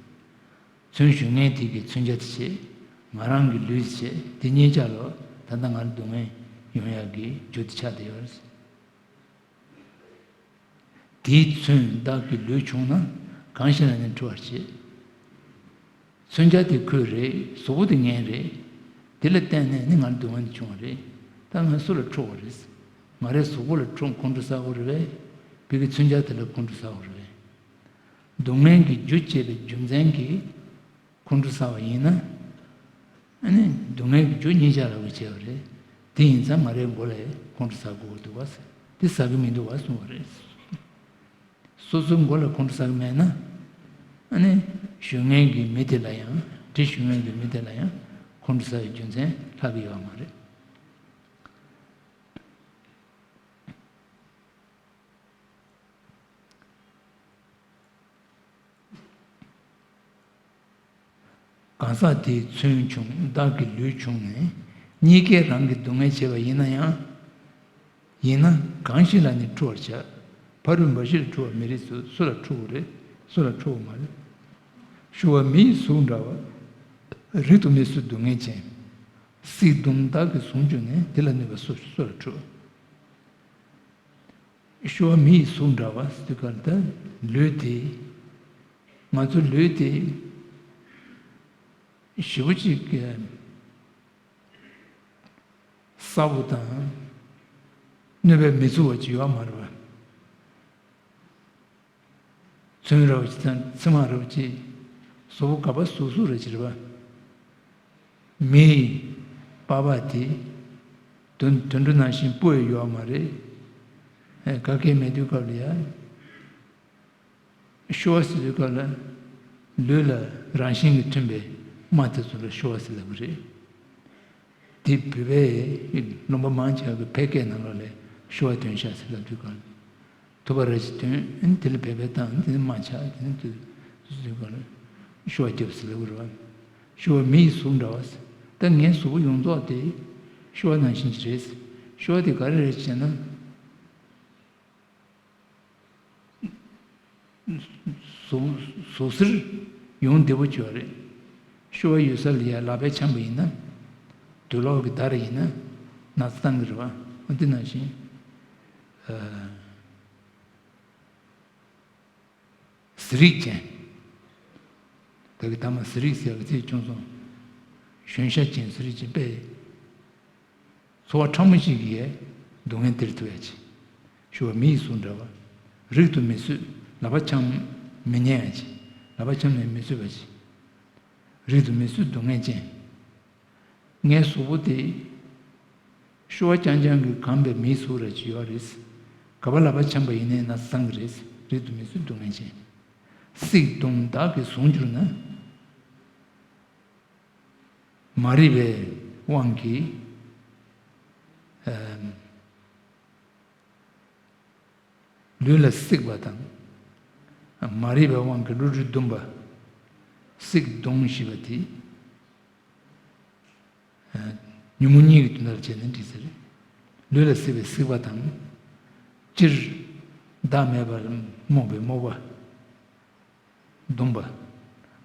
མཚོན་གཞུ་མཁན་དེ་གི་མཚོན་ཆ་དེ་བྱས། ང་རང་གི་ལུས་དེ་བྱས། དེ་གཉིས་ཆ་ལ་ད་ལྟ་ང་ལ་སྡུག་བསྔལ་ཡོང་ཡག་གི་རྒྱུ་དེ་ཆགས་བསྡད་ཡོད་རེད། དེས་མཚོན་བདག་གི་ལུས་ཕྱུང་ན། གང་ཞིག་ལ་ནི་འཁྲུ་བར་བྱེད། མཚོན་ཆ་དེ་ཁོའི་རེད། གཟུགས་པོ་དེ་ངའི་རེད། དེ་ལ་བརྟེན་ནས་ནི་ང་ལ་སྡུག་བསྔལ་འདི་བྱུང་བ་རེད། ད་ང་སུ་ལ་འཁྲུ་བ་རེད། ང་རའི་གཟུགས་པོ་ལ་འཁྲུ་ཁོང་ཁྲོ་ཟ་དགོས་རེད་པས། བོད་ཀྱི་མཚོན་ཆ་དེ་ལ་ཁོང་ཁྲོ་ཟ་དགོས་རེད་པས། སྡུག་བསྔལ་གྱི་རྒྱུ་བྱས་པའི་རྒྱུ་མཚན་གྱིས་ཁོང་ཁྲོ་ཟ་བ་ཡིན་ན། ཨ་ནི་སྡུག་བསྔལ་གྱི་རྒྱུ་གཉིས་ཆ་ར་བ་བྱས་པ་རེད། དེ་ཡིན་ཙང་ང་རའི་མགོ་ལ་ཁོང་ཁྲོ་ཟ་དགོས་ཀྱི་འདུག་བ། དེ་ཟ་གི་མི་འདུག་བ་གསུངས་པ་རེད། སོ་སོའི་མགོ་ལ་ཁོང་ཁྲོ་ཟ་གི་མེད་ན། ཨ་ནི་གཞུ་མཁན་གྱི་མི་དེ་ལ་ཡང་། གྲི་གཞུ་མཁན་གྱི་མི་དེ་ལ་ཡང་ཁོང་ཁྲོ་ཟ་བའི་རྒྱུ་མཚན་ལྷག་གི་ཡོད་མ་རེད། གང་ཟག་དེས་མཚོན་བྱུང་བདག་གི་ལུས་ཕྱུང་ནས། གཉིས་ཀས་རང་གི་སྡུག་བསྔལ་བྱས་པ་ཡིན་ན་ཡང་། ཡིན་ན་གང་ཞིག་ལ་ནི་འཁྲུ་བར་བྱ། ཕ་རོལ་འབའ་ཞིག་ལ་འཁྲུ་བ་མི་རིགས་སུ། སུ་ལ་འཁྲུ་དགོས་རེད། སུ་ལ་འཁྲུ་དགོས་མ་རེད། ཤུ་བ་མི་ཡི་གཟུགས་འདྲ་བ། རིགས་དང་མི་གཟུགས་སྡུག་བསྔལ་ཅན། སྲིད་དུམ་བདག་གིས་བཟུང་གྱུར་ནས། དེ་ལ་གནོད་པ་སུ་སུ་ལ་འཁྲུ། ཤུ་བ་མི་ཡི་གཟུགས་འདྲ་བ་ཟེར་ག་ལ་ད་ལུས་དེ། ང་ཚོ་ལུས་དེ་ཞེ་པོ་ཅིག་གསལ་པོ་དང་གནོད་པས་མི་ཚུགས་པ་ཅིག་ཡོད་མ་རེད་པ། ཚོན་རབ་ཅིག་དང་མཆིལ་མ་རབ་ཅིག། གཟུགས་པོ་ག་པར་ཟུག་གཟུག་རེ་ཅིག་རེད་པ། མི་ཡི་པགས་པ་དེ་དུད་དུད་འགྲོ་ནང་བཞིན་སྤུ་ཡང་ཡོད་མ་རེད། ཨེ་ག་གེ་མེད་དུས་སྐབས་ལ་ཡ། ཤུ་བ་ཟེར་དུས་སྐབས་ལ་ལུས་ལ་རང་བཞིན་གྱིས་ཐོན་པའི་རྨ་དེ་ཚོ་ལ་ཤུ་བ་ཟེར་ལབ་ཀྱི་རེད། དེ་བོད་པའི་ལུང་པ་མང་ཆེ་བ་གི་ཕལ་སྐད་ནང་ལོགས་ལ་ཤུ་བ་འདོན་ཤག་ཟེར་ལབ་དུས་གང་ཐུབ་པ་ར་ཅིག་འདོན། དེ་ལ་བོད་པའི་བཏང་དེ་ནི་རྨ་ཆགས་དེ་ནི་དུས་དུས་གང་ཤུ་བ་རྒྱབ་ཟེར་ལབ་རེད་བ། ཤུ་བ་མི་ཡི་གཟུགས་འདྲ་བ། ད་ངའི་གཟུགས་པོ་ཡོངས་རྫོགས་དེ་ཤུ་བ་ནང་བཞིན་གྱི་རེད། ཤུ་བ་དེ་ག་རེ་རེད་ཅེ་ན། གཟུགས་གཟུགས་གཟེར་ཡོང་བདེ་པོ་བྱོས་རེད། ཤུ་བ་ཡོད་ས་ལ་ཡ་ལག་པས་འཆང་པ་ཡིན་ན། དུག་ལོག་གི་དར་ཡིན་ན་ན་ཚ་བཏང་གི་རེད་བ། འོ་འདི་ནང་བཞིན། ཨ་གཟེར་རིགས་ཅན། ད་གི་ཐ་མ་གཟེར་རིགས་ཟེར་བ་ཚིག་བྱུང་སོང་། གཞོན་ཤ་ཅན་གཟེར་རིགས་ཅན་དཔེ། འཚོ་བ་ཕྲ་མོ་ཞིག་གིས་སྡུག་བསྔལ་སྟེར་ཐུབ་ཡ་ཅིག། ཤུ་བ་མི་ཡི་གཟུགས་འདྲ་བ། རིགས་དང་མི་གཟུགས་ལག་པ་འཆང་མི་ཉན་ཡ་ཅིག། ལག་པ་འཆང་ནས་མི་གསོད་པ་ཞིག་རིགས་དང་མི་གསོད་སྡུག་བསྔལ་ཅན། ངའི་གཟུགས་པོ་དེ་ཤུ་བ་རྐྱང་རྐྱང་གིས་གང་པའི་མིའི་གཟུགས་ར་ཅིག་ཡོད་རེད། ག་པ་ལག་པ་འཆང་པ་ཡིན་ནའི་ན་བཟང་གི་རེད། རིགས་དང་མི་གསོད་སྡུག་བསྔལ་ཅན། སྲེག་བརྡུང་བདག་གིས་བཟུང་གྱུར་ན། མ་རིག་པའི་དབང་གིས། ཨམ། ལུས་ལ་བསྲེགས་པ་དང་། མ་རིག་པའི་དབང་གིས་བསླུ་བྲིད་བརྡུངས་པ། བསྲེགས་བརྡུངས་ཞེས་པ་དེ། ཉོན་མོངས་གཉིས་ཀྱི་དོན་དག་ལ་བྱས་ནས་འགྲིག་ས་རེད། ལུས་ལ་བསྲེགས་པའི་བསྲེགས་པ་དང་། སྤྱིར་བདག་མེད་པར་རྨོངས་པའི་རྨོངས་པ། བརྡུངས་པ།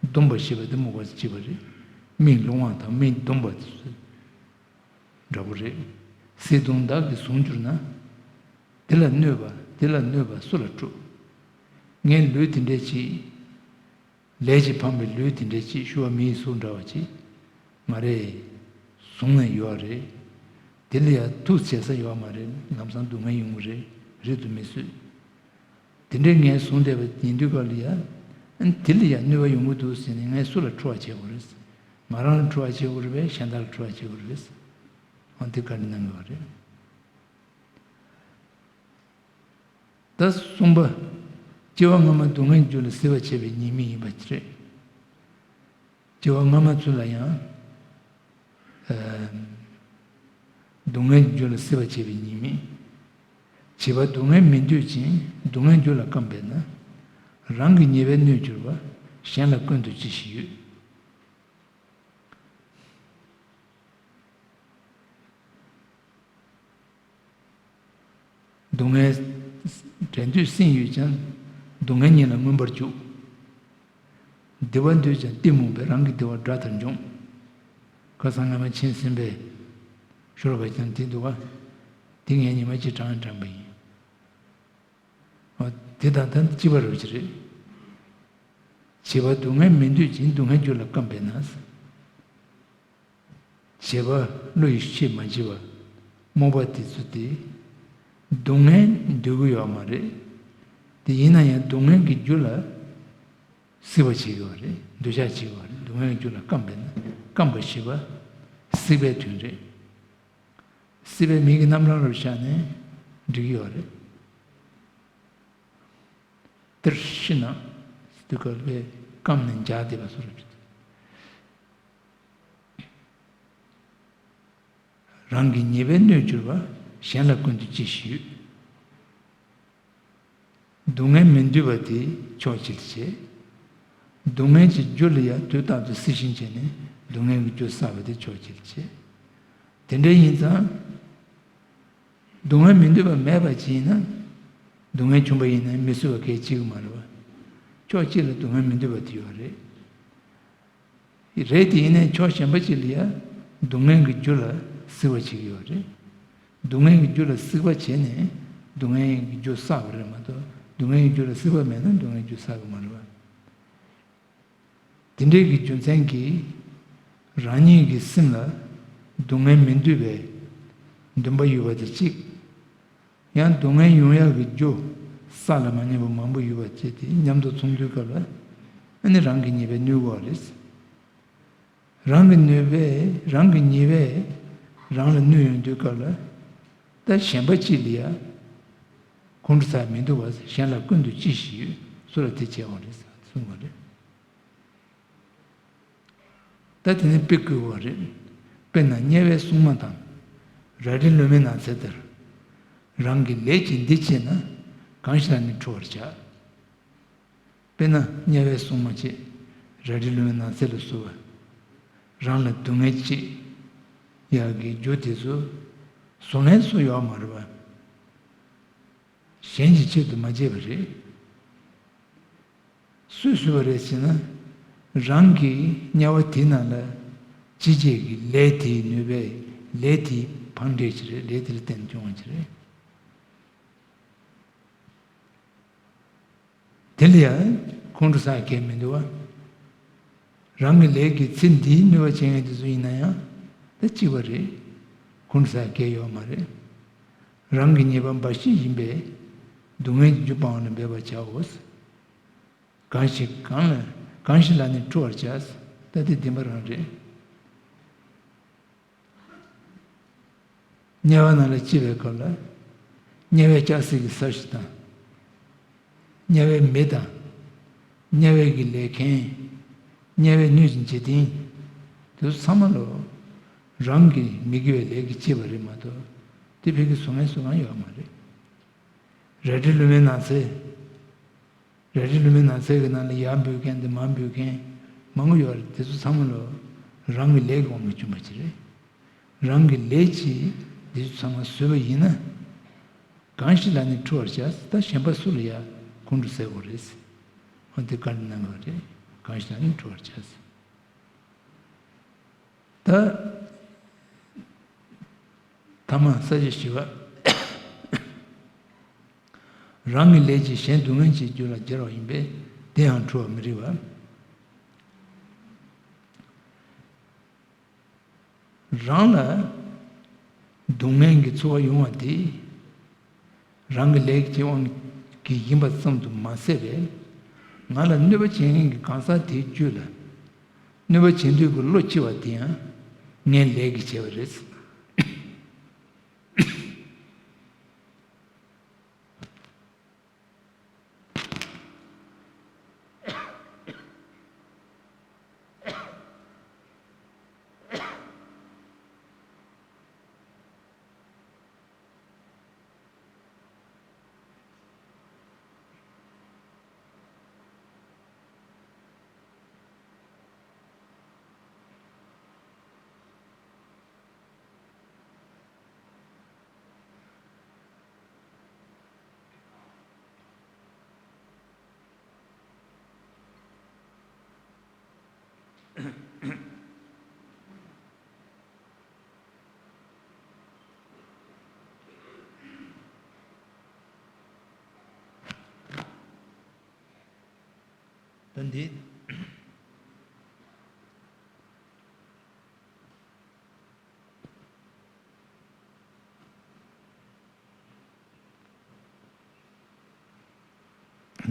བརྡུངས་པ་ཞེས་པ་དེ་རྨོངས་པ་གཅིག་པ་རེད། མིག་ལོང་བ་དང་མིག་བརྡུངས་པ་དེ་ཚོ་འདྲ་པོ་རེད། བསྲེགས་བརྡུངས་བདག་གིས་བཟུང་གྱུར་ན། དེ་ལ་གནོད་པ་དེ་ལ་གནོད་པ་སུ་ལ་འཕྲོག་ངའི་ལུས་དེ་འདྲས་ཅིག་ལས་ཀྱིས་འཕངས་པའི་ལུས་དེ་འདྲས་ཅིག་ཤུ་བ་མིའི་གཟུགས་འདྲ་བ་ཅིག་མ་རེད། བཟུང་ནས་ཡོད་རེད། དེ་ལ་ཡང་ཐུགས་བྱེད་ས་ཡོད་མ་རེད། ལམ་སང་སྡུག་བསྔལ་ཡོང་གི་རེད། རིགས་དང་མི་གསོད། དེ་འདྲའི་ངས་བཟུང་བསྡད་པ་ཡིན་དུས་སྐབས་ལ་ཡ། ཨ་ནི་དེ་ལ་ཡ་གནོད་པ་ཡོང་གི་འདུག་ཟེར་ནས་ངས་སུ་ལ་འཕྲོག་པ་བྱེད་དགོས་རེད། ང་རང་ལ་འཕྲོག་པ་བྱེད་དགོས་རེད་པས་གཞན་དག་ལ་འཕྲོག་པ་བྱེད་དགོས་རེད། འོ་དེ་བཀའ་འདྲི་གནང་གི་ཡོད་རེད། ད་གསུམ་པ། སྐྱེ་བ་སྔ་མ་སྡུག་བསྔལ་རྒྱུ་ལ་སྲེད་པ་བྱས་པའི་ཉེས་དམིགས་ཡིན་པ་རེད། སྐྱེ་བ་སྔ་མ་ཚུན་ལ་ཡང་། ཨ། སྡུག་བསྔལ་རྒྱུ་ལ་སྲེད་པ་བྱས་པའི་ཉེས་དམིགས། བྱས་པ་སྡུག་བསྔལ་མི་འདོད་ཅིང་སྡུག་བསྔལ་རྒྱུ་ལ་བརྐམ་པས་ན། རང་གི་ཉེས་པས་གནོད་གྱུར་པ། གཞན་ལ་ཀུན་ཏུ་ཅི་ཞིག་ཡོད། སྡུག་བསྔལ་དྲན་དུས་སེམས་ཡོད་ཀྱང་། སྡུག་བསྔལ་ཉིད་ལ་མངོན་པར་འཇུག་བདེ་བ་འདོད་ཀྱང་གཏི་མུག་པས། རང་གི་བདེ་བ་དགྲ་ལྟར་འཇོམས། ཁ་སང་སྔ་མ་མཁྱེན་ཟིན་པའི་ཤོ་ལོ་ཀ་ཀྱང་དེ་འདུག་ག་དེ་ངས་ཉི་མ་གཅིག་དྲངས་དྲངས་པ་ཡིན། འོ། དེ་དང་ད་གཅིག་པ་རེད་ཅི་རེད། བྱས་པ་སྡུག་བསྔལ་མི་འདོད་ཅིང་སྡུག་བསྔལ་རྒྱུ་ལ་བརྐམ་པས་ན། བྱས་པ་བློ་ཡིས་ཤེས་མ་བགྱིས་པ། རྨོངས་པ་དེ་ཚོ་དེ། སྡུག་བསྔལ་འདོད་ཀྱི་ཡོད་མ་རེད། དེ་ཡིན་ན་ཡང་སྡུག་བསྔལ་གྱི་རྒྱུ་ལ་སྲེད་པ་བྱེད་ཀྱི་ཡོད་རེད། འདོད་ཆགས་བྱེད་ཀྱི་ཡོད་རེད། སྡུག་བསྔལ་གྱི་རྒྱུ་ལ་བརྐམ་པས་ན། བརྐམ་པ་ཞེས་པ་སྲེད་པའི་དོན་རེད། སྲིད་པའི་མིང་གི་རྣམ་གྲངས་རུ་བཞག་ནས་འགྲིག་གི་ཡོད་རེད། དེར་ཤི་ན་དུས་སྐབས་ལས་བརྐམ་ནས་འཇག་བསྡད་པ་སོགས་རེད། རང་གི་ཉེས་པས་གནོད་གྱུར་པ། གཞན་ལ་ཀུན་ཏུ་ཅི་ཞིག་ཡོད། སྡུག་བསྔལ་མི་འདོད་པ་དེ་ཕྱོགས་གཅིག་ཏུ་བྱས། སྡུག་བསྔལ་གྱི་རྒྱུ་ལ་ཡང་དུས་རྟག་ཏུ་སྲེད་ཞེན་བྱས་ནས་སྡུག་བསྔལ་གྱི་རྒྱུ་བསགས་པ་དེ་ཕྱོགས་གཅིག་ཏུ་བྱས། དེ་འདྲ་ཡིན་ཙང་། སྡུག་བསྔལ་མི་འདོད་པ་མེད་པ་ཅིག་ཡིན་ན། སྡུག་བསྔལ་བྱུང་བ་ཡིན་ན་མི་གསོད་པ་གལ་ཆེ་གི་མ་རེད་པ། ཕྱོགས་གཅིག་ལ་སྡུག་བསྔལ་མི་འདོད་པ་དེ་ཡོད་རེད། རེད་དེ་ཡིན་ནའི་ཕྱོགས་གཞན་པ་གཅིག་ལ་ཡང་སྡུག་བསྔལ་གྱི་རྒྱུ་ལ་སྲེད་པ་བྱེད་ཀྱི་ཡོད་རེད། སྡུག་བསྔལ་གྱི་རྒྱུ་ལ་སྲེད་པ་བྱས་ནས་སྡུག་བསྔལ་གྱི་རྒྱུ་བསགས་པ་རེད་མ་གཏོགས་སྡུག་བསྔལ་གྱི་རྒྱུ་ལ་སྲེད་པ་མེད་ན་སྡུག་བསྔལ་གྱི་རྒྱུ་བསགས་ཀྱི་མ་རེད་པ། དེ་འདྲའི་གི་རྒྱུ་མཚན་གྱིས་རང་ཉིད་ཀྱི་སེམས་ལ་སྡུག་བསྔལ་མི་འདོད་པའི་འདུན་པ་ཡོད་པ་དེ་གཅིག་ཡང་སྡུག་བསྔལ་ཡོང་ཡག་གི་རྒྱུ་བསགས་ལ་མ་ཉན་པ་མང་པོ་ཡོད་པ་བཅས་དེ་མཉམ་དུ་མཚུངས་དུས་སྐབས་ལ་ཨ་ནི་རང་གི་ཉེས་པས་གནོད་དགོས་པ་རེད། རང་གི་ནུས་པས་རང་གི་ཉེས་པས་རང་ལ་གནོད་ཡོང་དུས་སྐབས་ལ་ད་གཞན་པ་གཅིག་ལ་ཡ་ཁོང་ཁྲོ་ཟ་མི་འདུག་བ། གཞན་ལ་ཀུན་ཏུ་ཅི་ཞིག་ཡོད། སུ་ལ་དེ་བྱས་པ་རེད་གསུངས་པ་རེད། ད་དེ་ནི་དཔེ་བཀོད་པ་རེད། དཔེར་ན་དམྱལ་བའི་སྲུང་མ་དང་། རལ་གྲི་ལུ་མའི་ནགས་ཚལ་ལྟར། རང་གི་ལས་ཀྱིས་འདི་བྱས་ན། གང་ཞིག་ལ་ནི་ཁྲོ་བར་བྱ། དཔེར་ན་དམྱལ་བའི་སྲུང་མ་བྱས། རལ་གྲི་ལུ་མའི་ནགས་ཚལ་ལ་བསུ་བ། རང་ལ་སྡུག་བསྔལ་བྱེད་ཡག་གི་རྒྱུ་དེ་ཚོ་བཟོ་མཁན་སུ་ཡོད་མ་རེད་པ། གཞན་གྱི་ཆེད་དུ་མ་བྱས་པ་རེད། སུས་བཟོས་པ་རེད་ཟེར་ན། རང་གི་དམྱལ་བ་དེའི་ནང་ལ་ཅི་བྱེད་ཀྱི་ལས་དེའི་ནུས་པས་ལས་དེའི་ཕངས་འབྲས་ཅིག་རེད། ལས་དེ་ལ་བརྟེན་བྱུང་བ་ཅིག་རེད། དེ་ལ་ཡང་ཁོང་ཁྲོ་ཟ་གལ་མི་འདུག་བ། རང་གི་ལས་ཀྱི་ཚེ་འདིའི་ནུས་པ་བྱེད་མཁན་དེ་ཚོ་ཡིན་ན་ཡང་ད་གཅིག་པ་རེད། ཁོང་ཁྲོ་ཟ་གལ་ཡོད་མ་རེད། རང་གི་ཉེས་པ་འབའ་ཞིག་ཡིན་པས་སྡུག་བསྔལ་གྱི་རྒྱུ་སྤང་བ་ལ་འབད་པར་བྱའོ། གང་ཞིག་གང་ལ་ གང་ཞིག་ལ་ནི་འཁྲུ་བར་བྱ། ད་དེ་བདེན་པ་རང་རེད། དམྱལ་བ་ནང་ལ་སྐྱེས་པའི་སྐབས་ལ། དམྱལ་བའི་ལྕགས་སྲེག་གི་ས་གཞི་དང་། དམྱལ་བའི་མེ་དང་། དམྱལ་བའི་གི་ལས་མཁན། དམྱལ་བའི་སྣོད་ཀྱི་འཇིག་རྟེན། དེ་ཚོ་ཚང་མ་ལོ། རང་གི་མི་དགེ་བའི་ལས་ཀྱིས་སྐྱེས་པ་རེད་མ་གཏོགས། དེ་ཕ་གི་བཟོ་མཁན་བཟོ་མཁན་ཡོད་མ་རེད། རལ་གྲི་ལུ་མའི་ནགས་ཚལ། རལ་གྲི་ལུ་མའི་ནགས་ཚལ་གྱི་ནང་ལ་ཡར་འབུད་མཁན་དང་མར་འབུད་མཁན་མང་པོ་ཡོད་རེད། དེ་ཚོ་ཚང་མ་ལོ། རང་གི་ལས་ཀྱི་དབང་གིས་བྱུང་བ་ཅིག་རེད། རང་གི་ལས་ཀྱིས་འདི་ཚོ་ཚང་མ་བཟོས་པ་ཡིན་ན། གང་ཞིག་ལ་ནི་འཁྲུ་བར་བྱ། ད་གཞན་པ་སུ་ལ་ཡང་ཁོང་ཁྲོ་ཟ་དགོས་རེད། འོ་དེ་བཀའ་འདྲི་གནང་དགོས་རེད། གང་ཞིག་ལ་ནི་འཁྲུ་བར་བྱ། ད་ཐ་མ་ས་བཅད་བཞི་པ། རང་གི་ལས་ཀྱིས་གཞན་སྡུག་བསྔལ་གྱི་རྒྱུ་ལ་སྦྱར་བ་ཡིན་པས་དེ་ཡང་འཁྲུ་བར་མི་རིགས་པ། རང་ལ་སྡུག་བསྔལ་གྱི་ཚོར་བ་ཡོང་བ་དེ། རང་གི་ལས་ཀྱི་དབང་གིས་ཡིན་པ་ཙམ་དུ་མ་ཟད་པས། ང་ལ་གནོད་པ་བྱེད་མཁན་གྱི་གང་ཟག་དེའི་རྒྱུད་ལ་གནོད་པ་བྱེད་འདོད་ཀྱི་བློ་སྐྱེ་བ་དེ་ཡང་ངའི་ལས་ཀྱིས་བྱས་པ་རེད། ད་འདི།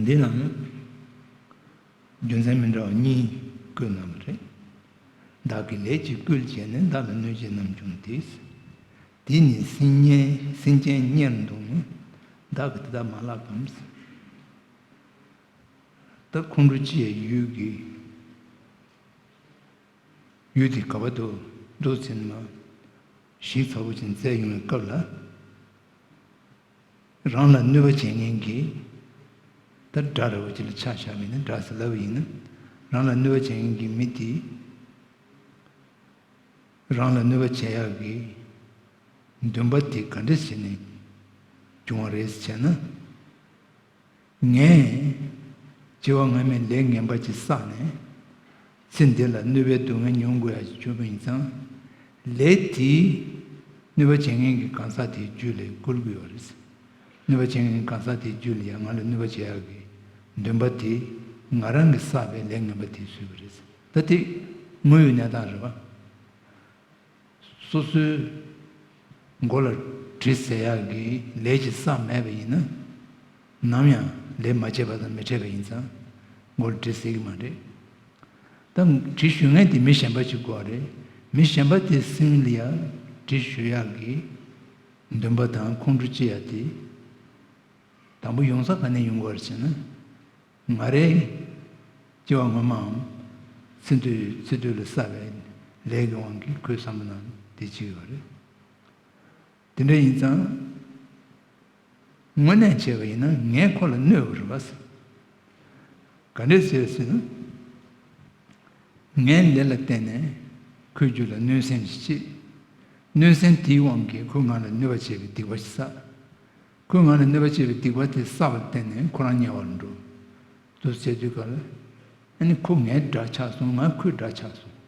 འདི་ནང་རྒྱུ་མཚན་མི་འདྲ་བ་གཉིས་བཀོད་གནང་བ་རེད། བདག་གི་ལས་ཀྱིས་བསྐུལ་བྱས་ནས། བདག་ལ་གནོད་བྱེད་རྣམས་བྱུང་སྟེ། དེས་ནི་སེམས་ཉེར་སེམས་ཅན་ཉེར་བཟློག་ནས། བདག་གིས་དེ་དག་མ་བརླག་གམ། ད་ཁོང་ཁྲོ་སྐྱེ་ཡའི་ཡུལ་གྱི། ཡུལ་དེ་ག་བ་དུ་འདུག་ཟེར་ན། ཞིབ་ཚགས་པོ་ཅིག་བཙལ་ཡོང་བའི་སྐབས་ལ། རང་ལ་གནོད་པ་བྱེད་མཁན་གྱི། ད་དགྲ་ར་བ་ཅིག་ལ་ཆ་བཞག་པ་ཡིན་ན། དགྲ་ཟེར་ལབ་པ་ཡིན་ན། རང་ལ་གནོད་པ་བྱེད་མཁན་གྱི་མི་དེ། རང་ལ་གནོད་པ་བྱེད་ཡག་གི་འདུན་པ་དེ་ག་འདྲ་བྱས་ནས་བྱུང་བ་རེད་ཟེར་ན། ངས་སྐྱེ་བ་སྔ་མའི་ལས་ངན་པ་ཅིག་བསགས་ནས། ཚེ་འདི་ལ་གནོད་པའི་སྡུག་བསྔལ་མྱོང་དགོས་ཡ་ཅིག་བྱུང་བ་ཡིན་ཙང་། ལས་དེས་གནོད་པ་བྱེད་མཁན་གྱི་གང་ཟག་དེའི་རྒྱུད་ལ་བསྐུལ་དགོས་པ་རེད། གནོད་པ་བྱེད་མཁན་གྱི་གང་ཟག་དེའི་རྒྱུད་ལ་ཡང་ང་ལ་གནོད་པ་བྱེད་ཡག་གི་འདུན་པ་དེ་ང་རང་གིས་བསགས་པའི་ལས་ངན་པ་དེས་བཟོས་པ་རེད། ད་དེ་དངོས་ཡོད་གནས་སྟངས་རེད་པ། སོ་སོའི་མགོ་ལ་གྲི་ཟེར་ཡག་གི་ལས་ཀྱི་བསགས་མེད་པ་ཡིན་ན། ནམ་ཡང་ལས་མ་བྱས་པ་དང་མི་འཕྲད་པ་ཡིན་ཙང་། མགོ་ལ་གྲི་ཟེར་གྱི་མ་རེད། ད་གྲི་གཞུ་མཁན་དེ་མི་གཞན་པ་ཞིག་དགོས་པ་རེད། མི་གཞན་པ་དེ་སེམས་ལ་ཡང་གྲི་གཞུ་ཡག་གི་འདུན་པ་དང་ཁོང་ཁྲོ་སྐྱེ་ཡག་དེ། དང་པོ་ཡོང་ས་ག་ནས་ཡོང་དགོས་རེད་ཟེར་ན། ང་རའི་སྐྱེ་བ་སྔོན་མའམ་ཚེ་འདིའི་ཚེ་འདི་ལ་བསགས་པའི་ལས་ཀྱི་དབང་གིས་ཁོའི་བསམ་པ་ནང་དེ་བྱེད་ཀྱི་ཡོད་རེད། དེ་འདྲ་ཡིན་ཙང་། དངོས་གནས་བྱས་པ་ཡིན་ན་ངས་ཁོ་ལ་གནོད་པ་རེད་པ། ག་འདྲས་བྱས་ཟེར་ན། ངའི་ལས་ལ་བརྟེན་ནས་ཁོའི་རྒྱུད་ལ་གནོད་སེམས་ཤིག་སྐྱེས། གནོད་སེམས་དེའི་དབང་གིས་ཁོས་ང་ལ་གནོད་པ་བྱས་པའི་སྡིག་པ་ཞིག་བསགས། ཁོས་ང་ལ་གནོད་པ་བྱས་པའི་སྡིག་པ་དེ་བསགས་པར་བརྟེན་ནས་ཁོ་རང་དམྱལ་བར་འགྲོ། འདུག་བྱས་དུས་སྐབས་ལ། ཨ་ནི་ཁོ་ངའི་དགྲ་ཆགས་སོང་། ང་ཁོའི་དགྲ་ཆགས་སོང་།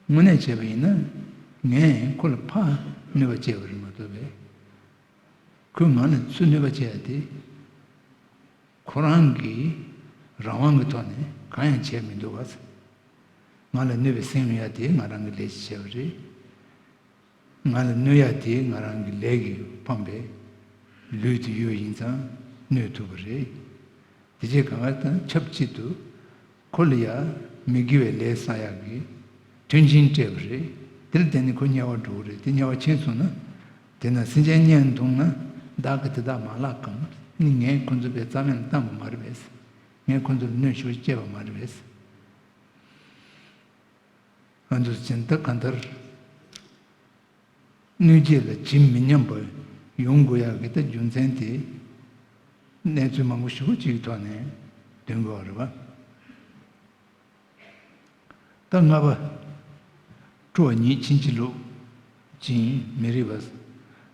དངོས་གནས་བྱས་པ་ཡིན་ན། ངས་ཁོ་ལ་ཕར་གནོད་པ་བྱས་པ་རེད་མ་གཏོགས་པས། ཁོས་ང་ལ་སུ་གནོད་པ་བྱས་ཡ་དེ། ཁོ་རང་གི་རང་དབང་གི་ཐོག་ནས་གང་ཡང་བྱས་མི་འདུག་བ། ང་ལ་གནོད་པའི་སེམས་ཡོད་ཡ་དེ་ང་རང་གི་ལས་ཀྱིས་བྱས་པ་རེད། ང་ལ་གནོད་ཡ་དེ་ང་རང་གི་ལས་ཀྱིས་འཕངས་པའི་ལུས་དེ་ཡོད་ཡིན་ཙང་གནོད་ཐུབ་པ་རེད། དེ་རྗེས་གང་ག་དང་ཆབས་ཅིག་ཏུ་ ཁོ་ལ་ཡ་མི་དགེ་བའི་ལས་བསགས་ཡག་གི་མཐུན་རྐྱེན་སྤྲད་པ་རེད། དེ་ལ་བརྟེན་ནས་ཁོ་དམྱལ་བར་འགྲོ་གི་རེད། དེ་དམྱལ་བ་ཕྱིན་སོང་ན། དེ་ན་སེམས་ཅན་བརྙས་བཏང་ན་བདག་གིས་དེ་དག་མ་བརླག་གམ། ནི་ངས་ཁོ་ཚོ་དཔེ་རྩ་མེད་ལ་བཏང་བ་མ་རེད་པས། ངས་ཁོ་ཚོ་ལ་གནོད་ཤུགས་སྐྱེལ་བ་མ་རེད་པས། ཨ་འདུག་ཅན་ད་གང་ལྟར། གནོད་བྱེད་ལ་ཇི་མི་སྙམ་པ་ཡོང་དགོས་ཡག་གི་ད་རྒྱུ་མཚན་དེ། གནས་ཚུལ་མང་པོ་ཞེ་པོ་ཅིག་གི་ཐོག་ནས་འདོན་དགོས་པ་རེད་པ། ད་ལྔ་པ། ཁྲོ་བ་ཉིད་ཕྱིན་ཅི་ལོག་ཅིང་མི་རིགས་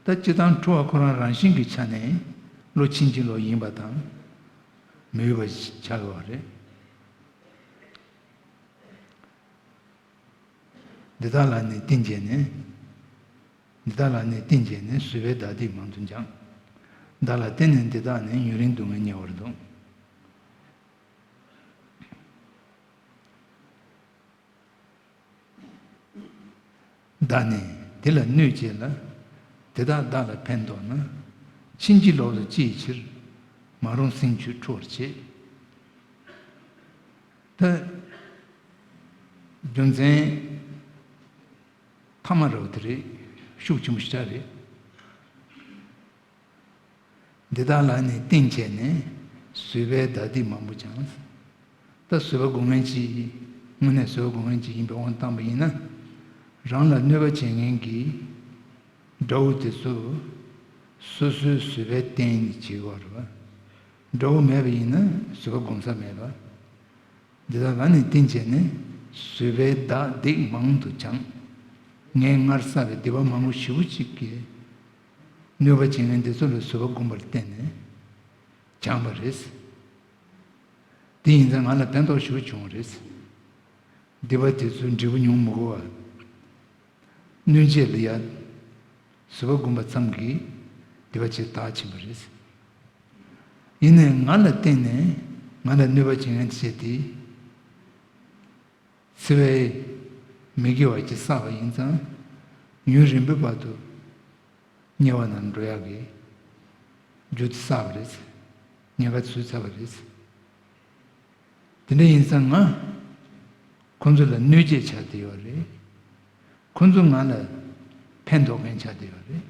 པ། ད་སྤྱིར་བཏང་ཁྲོ་བ་ཁོ་རང་རང་བཞིན་གྱི་ཆ་ནས་བློ་ཕྱིན་ཅི་ལོག་ཡིན་པ་དང་། མི་འོས་པ་ཆགས་ཡོད་པ་རེད། འདི་དག་ལ་ནི་བརྟེན་བྱས་ནས། འདི་དག་ལ་ནི་བརྟེན་བྱས་ནས་བཟོད་པའི་བདག་སྡིག་མང་དུ་སྦྱངས། བདག་ལ་བརྟེན་ནས་འདི་དག་ནི་ཡུན་རིང་སྡུག་བསྔལ་ཉེ་བར་འདོད། བདག་ནི་དེ་ལ་གནོད་བྱེད་ལ། དེ་དག་བདག་ལ་ཕན་འདོགས་ན། ཕྱིན་ཅི་ལོག་ཏུ་ཅི་ཡི་ཕྱིར། མ་རུངས་སེམས་ཁྱོད་ཁྲོ་བར་བྱེད། ད་རྒྱུ་མཚན་ཐ་མ་རེད་པ་དེ་རེད། ཤུགས་ཆེན་པོ་ཞེ་དྲག་རེད། འདི་དག་ལ་ནི་བརྟེན་བྱས་ནས་བཟོད་པའི་བདག་སྡིག་མང་པོ་སྦྱངས། ད་བཟོད་པ་སྒོམ་མཁན་ཅིག་དངོས་གནས་བཟོད་པ་སྒོམ་མཁན་ཅིག་ཡིན་པའི་དབང་བཏང་པ་ཡིན་ན། རང་ལ་གནོད་པ་བྱེད་མཁན་གྱི་དགྲ་བོ་དེ་ཚོ་སོ་སོའི་བཟོད་པའི་རྟེན་ནི་བྱེད་དགོས་རེད་པ། དགྲ་བོ་མེད་པ་ཡིན་ན་བཟོད་པ་སྒོམ་ས་མེད་པ། འདི་དག་ལ་ནི་བརྟེན་བྱས་ནས་བཟོད་པའི་བདག་སྡིག་མང་དུ་སྦྱངས། ངས་སྔར་བསགས་པའི་སྡིག་པ་མང་པོ་ཞེ་པོ་ཅིག་གིས་གནོད་པ་བྱེད་མཁན་འདི་ཚོ་ལ་བཟོད་པ་སྒོམ་པར་བརྟེན་ནས་སྦྱངས་པ་རེད། དེ་ཡིན་ཙང་ང་ལ་ཕན་ཐོགས་ཞེ་པོ་བྱུང་བ་རེད། སྡིག་པ་དེ་ཚོའི་འབྲས་བུ་མྱོང་མི་དགོས་པ། གནོད་བྱེད་ལ་ཡ་བཟོད་པ་སྒོམ་པ་ཙམ་གྱིས་སྡིག་པ་ཆེ་དག་ཕྱིན་པ་རེད། ཡིན་ནའི་ང་ལ་བརྟེན་ནས་ང་ལ་གནོད་པ་བྱེད་མཁན་བྱས་ཏེ། འཚེ་བའི་མི་དགེ་བ་ཅིག་བསགས་པ་ཡིན་ཙང་། ཡུན་རིང་པོའི་བར་དུ་དམྱལ་བ་ནང་འགྲོ་ཡག་གི་རྒྱུ་དེ་བསགས་པ་རེད། ཉེན་ཁ་ཚུད་ཚར་བ་རེད། དེ་འདྲ་ཡིན་ཙང་ང་ཁོ་ཚོ་ལ་གནོད་བྱེད་ཆགས་བསྡད་ཡོད་རེད། ཁོ་ཚོ་ང་ལ་ཕན་ཐོགས་མཁན་ཆགས་བསྡད་ཡོད་རེད།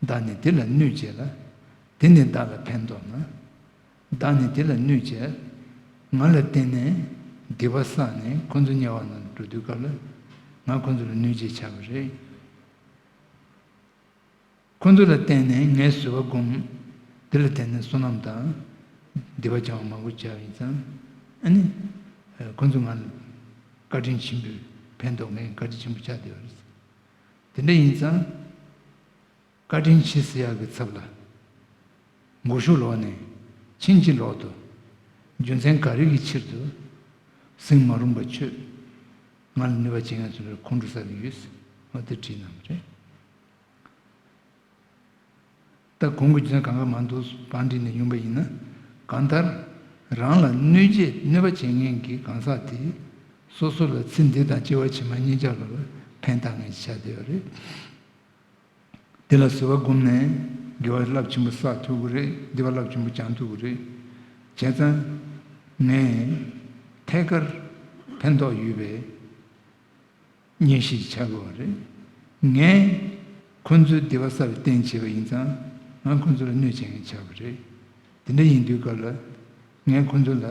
བདག་ནི་དེ་ལ་གནོད་བྱེད་ལ། དེ་ནི་བདག་ལ་ཕན་ཐོགས་ན། བདག་ནི་དེ་ལ་གནོད་བྱེད། ང་ལ་བརྟེན་ནས་སྡིག་པ་བསགས་ནས་ཁོ་ཚོ་དམྱལ་བ་ནང་འགྲོ་དུས་སྐབས་ལ། ང་ཁོ་ཚོ་ལ་གནོད་བྱེད་ཆགས་པ་རེད། ཁོ་ཚོ་ལ་བརྟེན་ནས་ངས་བཟོད་པ་སྒོམ། དེ་ལ་བརྟེན་ནས་བསོད་ནམས་དང་། སྡིག་པ་སྦྱང་བ་མང་པོ་བྱས་པ་ཡིན་ཙང་། ཨ་ནི། ཁོ་ཚོ་ང་ལ་བཀའ་དྲིན་ཆེན་པོས་ཕན་ཐོགས་མཁན་བཀའ་དྲིན་ཆེན་པོ་ཆགས་བསྡད་པ་རེད། དེ་འདྲ་ཡིན་ཙང་། བཀའ་དྲིན་ཆེ་ཟེར་ཡག་གི་ཚབ་ལ། མགོ་གཞུག་ལོག་ནས་ཕྱིན་ཅི་ལོག་ཏུ། རྒྱུ་མཚན་ག་རེ་གི་ཕྱིར་དུ། སེམས་མ་རུངས་པ་ཁྱོད། ང་ལ་གནོད་པ་བྱེད་མཁན་ཚོ་ལ་ཁོང་ཁྲོ་ཟ་གི་ཡོད། འོ་དེ་དྲིས་གནང་བ་རེད། ད་གོང་གི་རྒྱུ་མཚན་གང་ག་མ་འདུག་བང་བསྒྲིགས་ནས་ཡོང་པ་ཡིན་ན། གང་ལྟར། རང་ལ་གནོད་བྱེད་གནོད་པ་བྱེད་མཁན་གྱི་གང་ཟག་དེ། སོ་སོ་ལ་ཚེ་འདི་དང་སྐྱེ་བ་ཕྱི་མ་གཉིས་ཆར་ལ་ཕན་བཏགས་མཁན་ཞིག་ཆགས་བསྡད་ཡོད་རེད། དེ་ལ་བཟོད་པ་བསྒོམས་ནས་དགེ་བ་རླབས་ཆེན་པོ་བསགས་ཐུབ་ཀྱི་རེད། སྡིག་པ་རླབས་ཆེན་པོ་སྦྱང་ཐུབ་ཀྱི་རེད། བྱས་ཙང་། ངས་ཐད་ཀར་ཕན་ཐོགས་ཡོད་པའི་གཉེན་བཤེས་ཆགས་དགོས་པ་རེད། ངས་ཁོ་ཚོའི་སྡིག་པ་བསགས་པའི་རྟེན་བྱས་པ་ཡིན་ཙང་། ང་ཁོ་ཚོ་ལ་གནོད་བྱེད་མཁན་ཆགས་པ་རེད། དེ་འདྲ་ཡིན་དུས་སྐབས་ལ། ངས་ཁོ་ཚོ་ལ་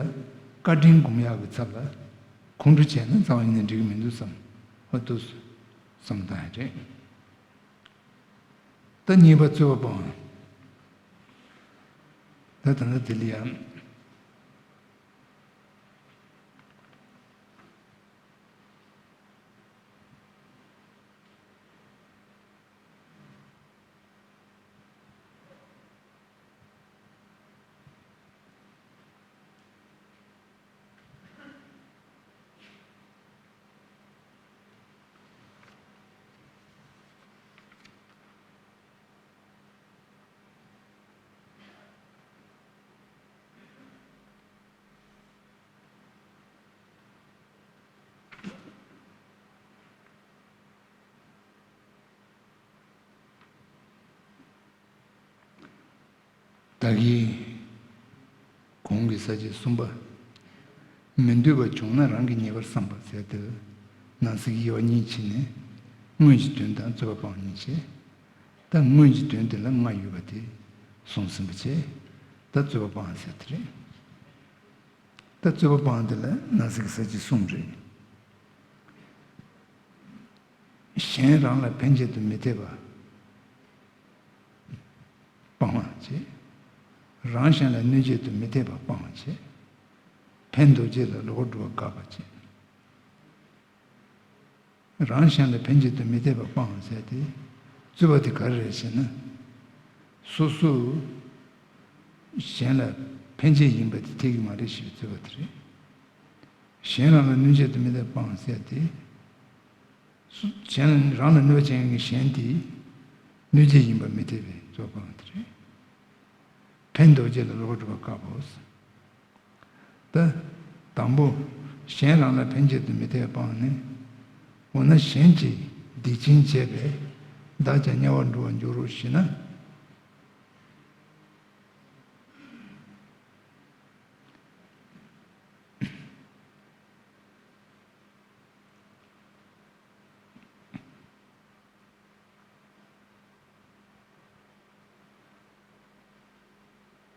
བཀའ་དྲིན་སྒོམ་ཡག་གི་ཚབ་ལ། ཁོང་ཁྲོ་བྱས་ན་རྩ་བ་ཉིད་ནས་འགྲིག་གི་མི་འདུག་བསམ། འོ་འདུག་བསམ་བཏང་ཡག་རེད། ད་གཉིས་པ་རྩོད་པ་སྤོང་། ད་ད་ལྟ་དེ་ལ་ཡང་། བདག་གིས་གོང་གི་ས་བཅད་གསུམ་པ། མི་འདོད་པ་བྱུང་ན་རང་གིས་ཉེས་པར་བསམ་པ་ཟེར་དུས། ནང་གསེས་ཀྱི་དབྱེ་བ་གཉིས་ཕྱེ་ནས། སྔོན་གྱི་དོན་དང་རྩོད་པ་སྤང་གཉིས་བྱས། ད་སྔོན་གྱི་དོན་དེ་ལ་ལྔ་ཡོད་པ་དེ་གསུངས་ཟིན་པ་བྱས། ད་རྩོད་པ་སྤང་ཟེར་དེ་རེད། ད་རྩོད་པ་སྤང་དེ་ལ་ནང་གསེས་ཀྱི་ས་བཅད་གསུམ་རེད། གཞན་རང་ལ་ཕན་ཆེད་དུ་མི་འཐད་པ་སྤང་བ་བྱས། རང་གཞན་ལ་གནོད་བྱེད་དུ་མི་འཐད་པ་སྤང་བ་བྱས། ཕན་འདོགས་བྱེད་ལ་བློ་ཁོག་སྒྲུབ་པ་དགག་པ་བྱས། རང་གཞན་ལ་ཕན་ཆེད་དུ་མི་འཐད་པ་སྤང་བ་ཟེར་ཏེ། རྩོད་པ་དེ་ག་རེ་རེད་ཟེར་ན། སོ་སོ་གཞན་ལ་ཕན་ཆེད་ཡིན་པ་དེ་འཐད་ཀྱི་མ་རེད་ཞེས་པའི་རྩོད་པ་དེ་རེད། གཞན་རང་ལ་གནོད་བྱེད་དུ་མི་འཐད་པ་སྤང་ཟེར་ཏེ། སུ། གཞན་རང་ལ་གནོད་བྱེད་མཁན་གྱི་གཞན་དེ་གནོད་བྱེད་ཡིན་པ་མི་འཐད་པའི་རྩོད་པ་དེ་རེད། ཕན་འདོགས་བྱེད་ལ་བློ་ཁོག་སྒྲུབ་པ་དགག་པའོ། ད། དང་པོ། གཞན་རང་ལ་ཕན་ཆེད་དུ་མི་འཐད་པ་སྤངས་ནས། འོ་ན་གཞན་གྱིས་སྡིག་ཅན་བྱས་པས་བདག་ཀྱང་དམྱལ་བར་འགྲོ་བར་འགྱུར་རོ་ཞེ་ན།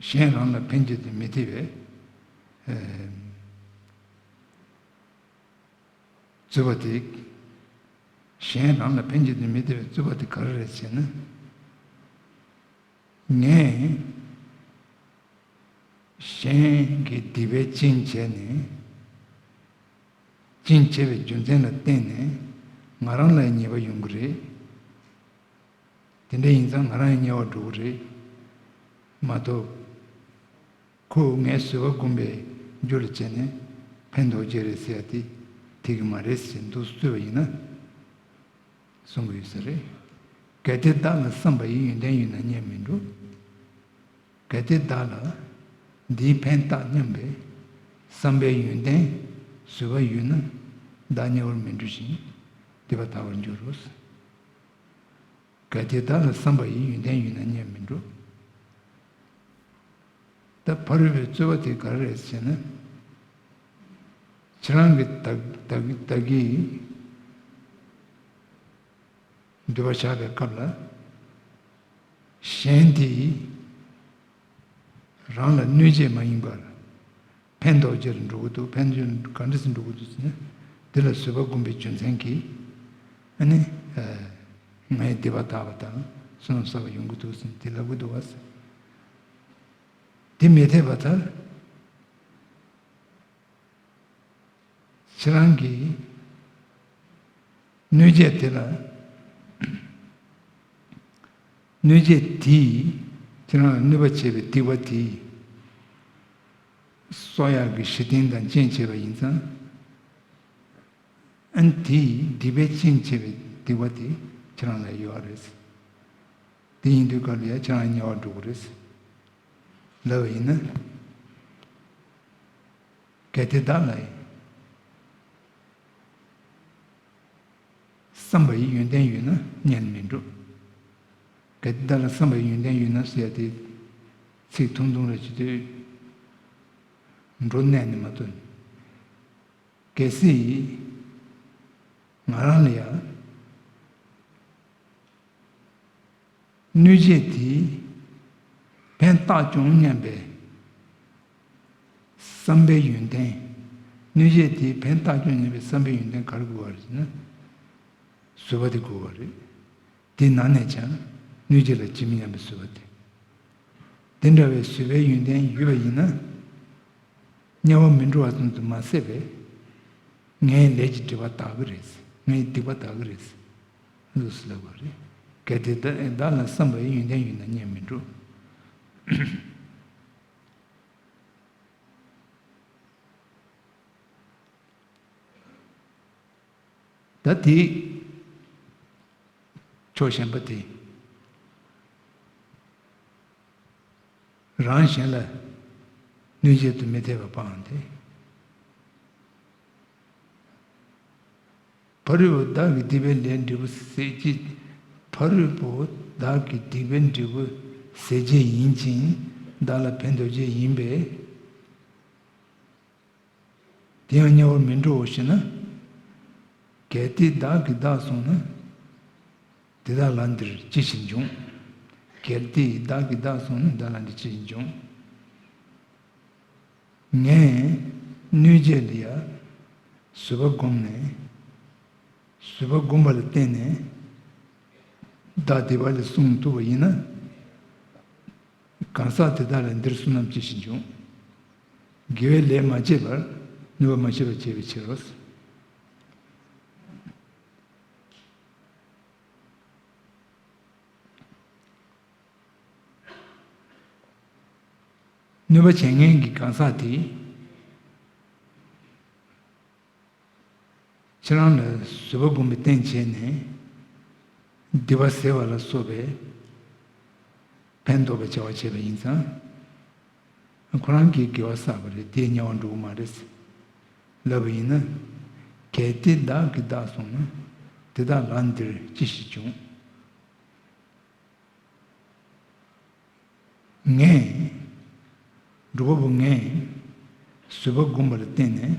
གཞན་རང་ལ་ཕན་ཆེད་དུ་མི་འཐད་པའི་རྩོད་པ་དེ། གཞན་རང་ལ་ཕན་ཆེད་དུ་མི་འཐད་པའི་རྩོད་པ་དེ་ག་རེ་རེད་ཟེར་ན། ངས་གཞན་གྱི་སྡིག་པའི་རྐྱེན་བྱས་ནས། རྐྱེན་བྱས་པའི་རྒྱུ་མཚན་ལ་བརྟེན་ནས་ང་རང་ལ་ཉེས་པ་ཡོང་གི་རེད། དེ་འདྲ་ཡིན་ཙང་ང་རང་ཡང་དམྱལ་བར་འགྲོ་གི་རེད། མ་གཏོགས། ཁོས་ངའི་བཟོད་པ་བསྒོམ་པའི་རྒྱུ་ལ་བྱས་ནས་ཕན་འདོགས་བྱེད་རེད་ཟེར་ཡ་དེ་འཐད་ཀྱི་མ་རེད་ཟེར་འདུག་རྩོད་པ་ཡིན་ན། གསུང་གི་ཡོད་ས་རེད། གལ་ཏེ་བདག་ལ་བསམ་པ་ཡི་ཡོན་ཏན་ཡོད་ན་དམྱལ་མི་འགྲོ། གལ་ཏེ་བདག་ལ་འདིས་ཕན་བཏགས་སྙམ་པའི་བསམ་པའི་ཡོན་ཏན་བཟོད་པ་ཡོད་ན་བདག་དམྱལ་བར་མི་འགྲོ་ཞིང་སྡིག་པ་དག་པར་འགྱུར་རོ། གལ་ཏེ་བདག་ལ་བསམ་པ་ཡི་ཡོན་ཏན་ཡོད་ན་དམྱལ་མི་འགྲོ། ད་ཕ་རོལ་པོའི་རྩོད་པ་དེ་ག་རེ་རེད་ཟེར་ན། ཁྱེད་རང་གིས་བདག་བདག་བདག་གིས་འདོད་པ་བཞག་པའི་སྐབས་ལ། གཞན་དེས་རང་ལ་གནོད་བྱེད་མ་ཡིན་པར། ཕན་འདོགས་བྱེད་ལ་འགྲོ་གི་འདུག་ཕན་ཆེད་ག་འདྲ་སེ་འགྲོ་གི་འདུག་ཟེར་ན། དེ་ལ་བཟོད་པ་བསྒོམ་པའི་རྒྱུ་མཚན་གྱིས། ཨ་ནི། ཨ། ངའི་སྡིག་པ་དག་པ་དང་བསོད་ནམས་བསགས་པ་ཡོང་གི་འདུག་ཟེར་ནས་དེ་ལབ་ཀྱི་འདུག་བ་ཟེར། དེ་མི་འཐད་པ་ལྟར། ཁྱེད་རང་གིས་གནོད་བྱེད་དེ་ལ། གནོད་བྱེད་དེས་ཁྱེད་རང་ལ་གནོད་པ་བྱས་པའི་སྡིག་པ་དེས་གསོག་ཡག་གི་གཞི་རྟེན་དང་རྐྱེན་བྱས་པ་ཡིན་ཙང་། ཨ་ནི་དེས་སྡིག་པའི་རྐྱེན་བྱས་པའི་སྡིག་པ་དེ་ཁྱེད་རང་ལ་ཡོད་རེད། དེ་ཡིན་དུས་སྐབས་ལ་ཡང་ཁྱེད་རང་དམྱལ་བར་འགྲོ་གི་རེད། ལབ་པ་ཡིན་ན། གལ་ཏེ་བདག་ལ་ཡང་བསམ་པ་ཡི་ཡོན་ཏན་ཡོད་ན་དམྱལ་མི་འགྲོ། གལ་ཏེ་བདག་ལ་བསམ་པ་ཡི་ཡོན་ཏན་ཡོད་ན་ཟེར་ཡ་དེ་ཚིག་ཐུང་ཐུང་རེ་བྱེད་དུས་འགྲོ་གནས་ནི་མ་གཏོགས། གལ་སྲིད་ང་རང་ལ་ཡང་གནོད་བྱེད་དེས་ཕན་བཏགས་ཀྱང་སྙམ་པའི་བསམ་པའི་ཡོན་ཏན། གནོད་བྱེད་དེས་ཕན་བཏགས་ཀྱང་སྙམ་པའི་བསམ་པའི་ཡོན་ཏན་ག་རེ་དགོས་པ་རེད་ཟེར་ན། བཟོད་པ་དེ་དགོས་པ་རེད། དེ་ནང་ནས་ཀྱང་གནོད་བྱེད་ལ་ཇི་མི་སྙམ་པའི་བཟོད་པ་དེ། དེ་འདྲ་བའི་བཟོད་པའི་ཡོན་ཏན་ཡོད་པ་ཡིན་ན། དམྱལ་བར་མི་འགྲོ་བ་ཙམ་དུ་མ་ཟད་པས། ངའི་ལས་ཀྱི་སྒྲིབ་པ་དག་གི་རེད། ངའི་སྡིག་པ་དག་གི་རེད། ལུགས་སུ་ལབ་པ་རེད། གལ་ཏེ་བདག་བདག་ལ་བསམ་པ་ཡི་ཡོན་ཏན་ཡོད་ན་དམྱལ་མི་འགྲོ། ད་དེ་ཕྱོགས་གཞན་པ་དེ། རང་གཞན་ལ་གནོད་བྱེད་དུ་མི་འཐད་པ་སྤངས་ཏེ། ཕ་རོལ་པོ་བདག་གི་སྡིག་པའི་ལས་འབྲས་བུ་ཟད་བྱེད། ཕ་རོལ་པོ་བདག་གི་སྡིག་པའི་འབྲས་བུ་ཟད་བྱེད་ཡིན་ཅིང་བདག་ལ་ཕན་འདོགས་བྱེད་ཡིན་པས། དེ་ཡང་དམྱལ་བར་མི་འགྲོའོ་ཞེ་ན། གལ་ཏེ་བདག་གིས་བདག་བསྲུངས་ན། དེ་དག་ལ་འདིར་ཅི་ཞིག་འབྱུང་། གལ་ཏེ་བདག་གིས་བདག་བསྲུངས་ན་བདག་ལ་འདིར་ཅི་ཞིག་འབྱུང་། ངས་གནོད་བྱེད་ལ་ཡ་བཟོད་པ་བསྒོམས་ནས། བཟོད་པ་བསྒོམས་པ་ལ་བརྟེན་ནས་བདག་བདེ་བ་ལས་བསྲུང་ཐུབ་པ་ཡིན་ན། གང་ཟག་དེ་དག་ལ་འདིར་བསོད་ནམས་ཅི་ཞིག་འབྱུང་། དགེ་བའི་ལས་མ་བྱས་པར་གནོད་པ་མ་བྱས་པར་བྱས་པའི་ཕྱིར་རོ། གནོད་པ་བྱེད་མཁན་གྱི་གང་ཟག་དེ། ཁྱེད་རང་ལ་བཟོད་པ་སྒོམ་པའི་རྟེན་བྱས་ནས། སྡིག་པ་སེལ་བ་ལ་སོགས་པའི་ཕན་འདོགས་པའི་བྱ་བ་བྱས་པ་ཡིན་ཙང་། ཁོ་རང་གིས་དགེ་བ་བསགས་པ་རེད། དེས་དམྱལ་བར་འགྲོ་གི་མ་རེད། ལབ་པ་ཡིན་ན། གལ་ཏེ་བདག་གིས་བདག་བསྲུངས་ན། དེ་དག་ལ་འདིར་ཅི་ཞིག་འབྱུང་། ངས། སྒྲུབ་པ་པོ་ངས་བཟོད་པ་བསྒོམས་པ་ལ་བརྟེན་ནས།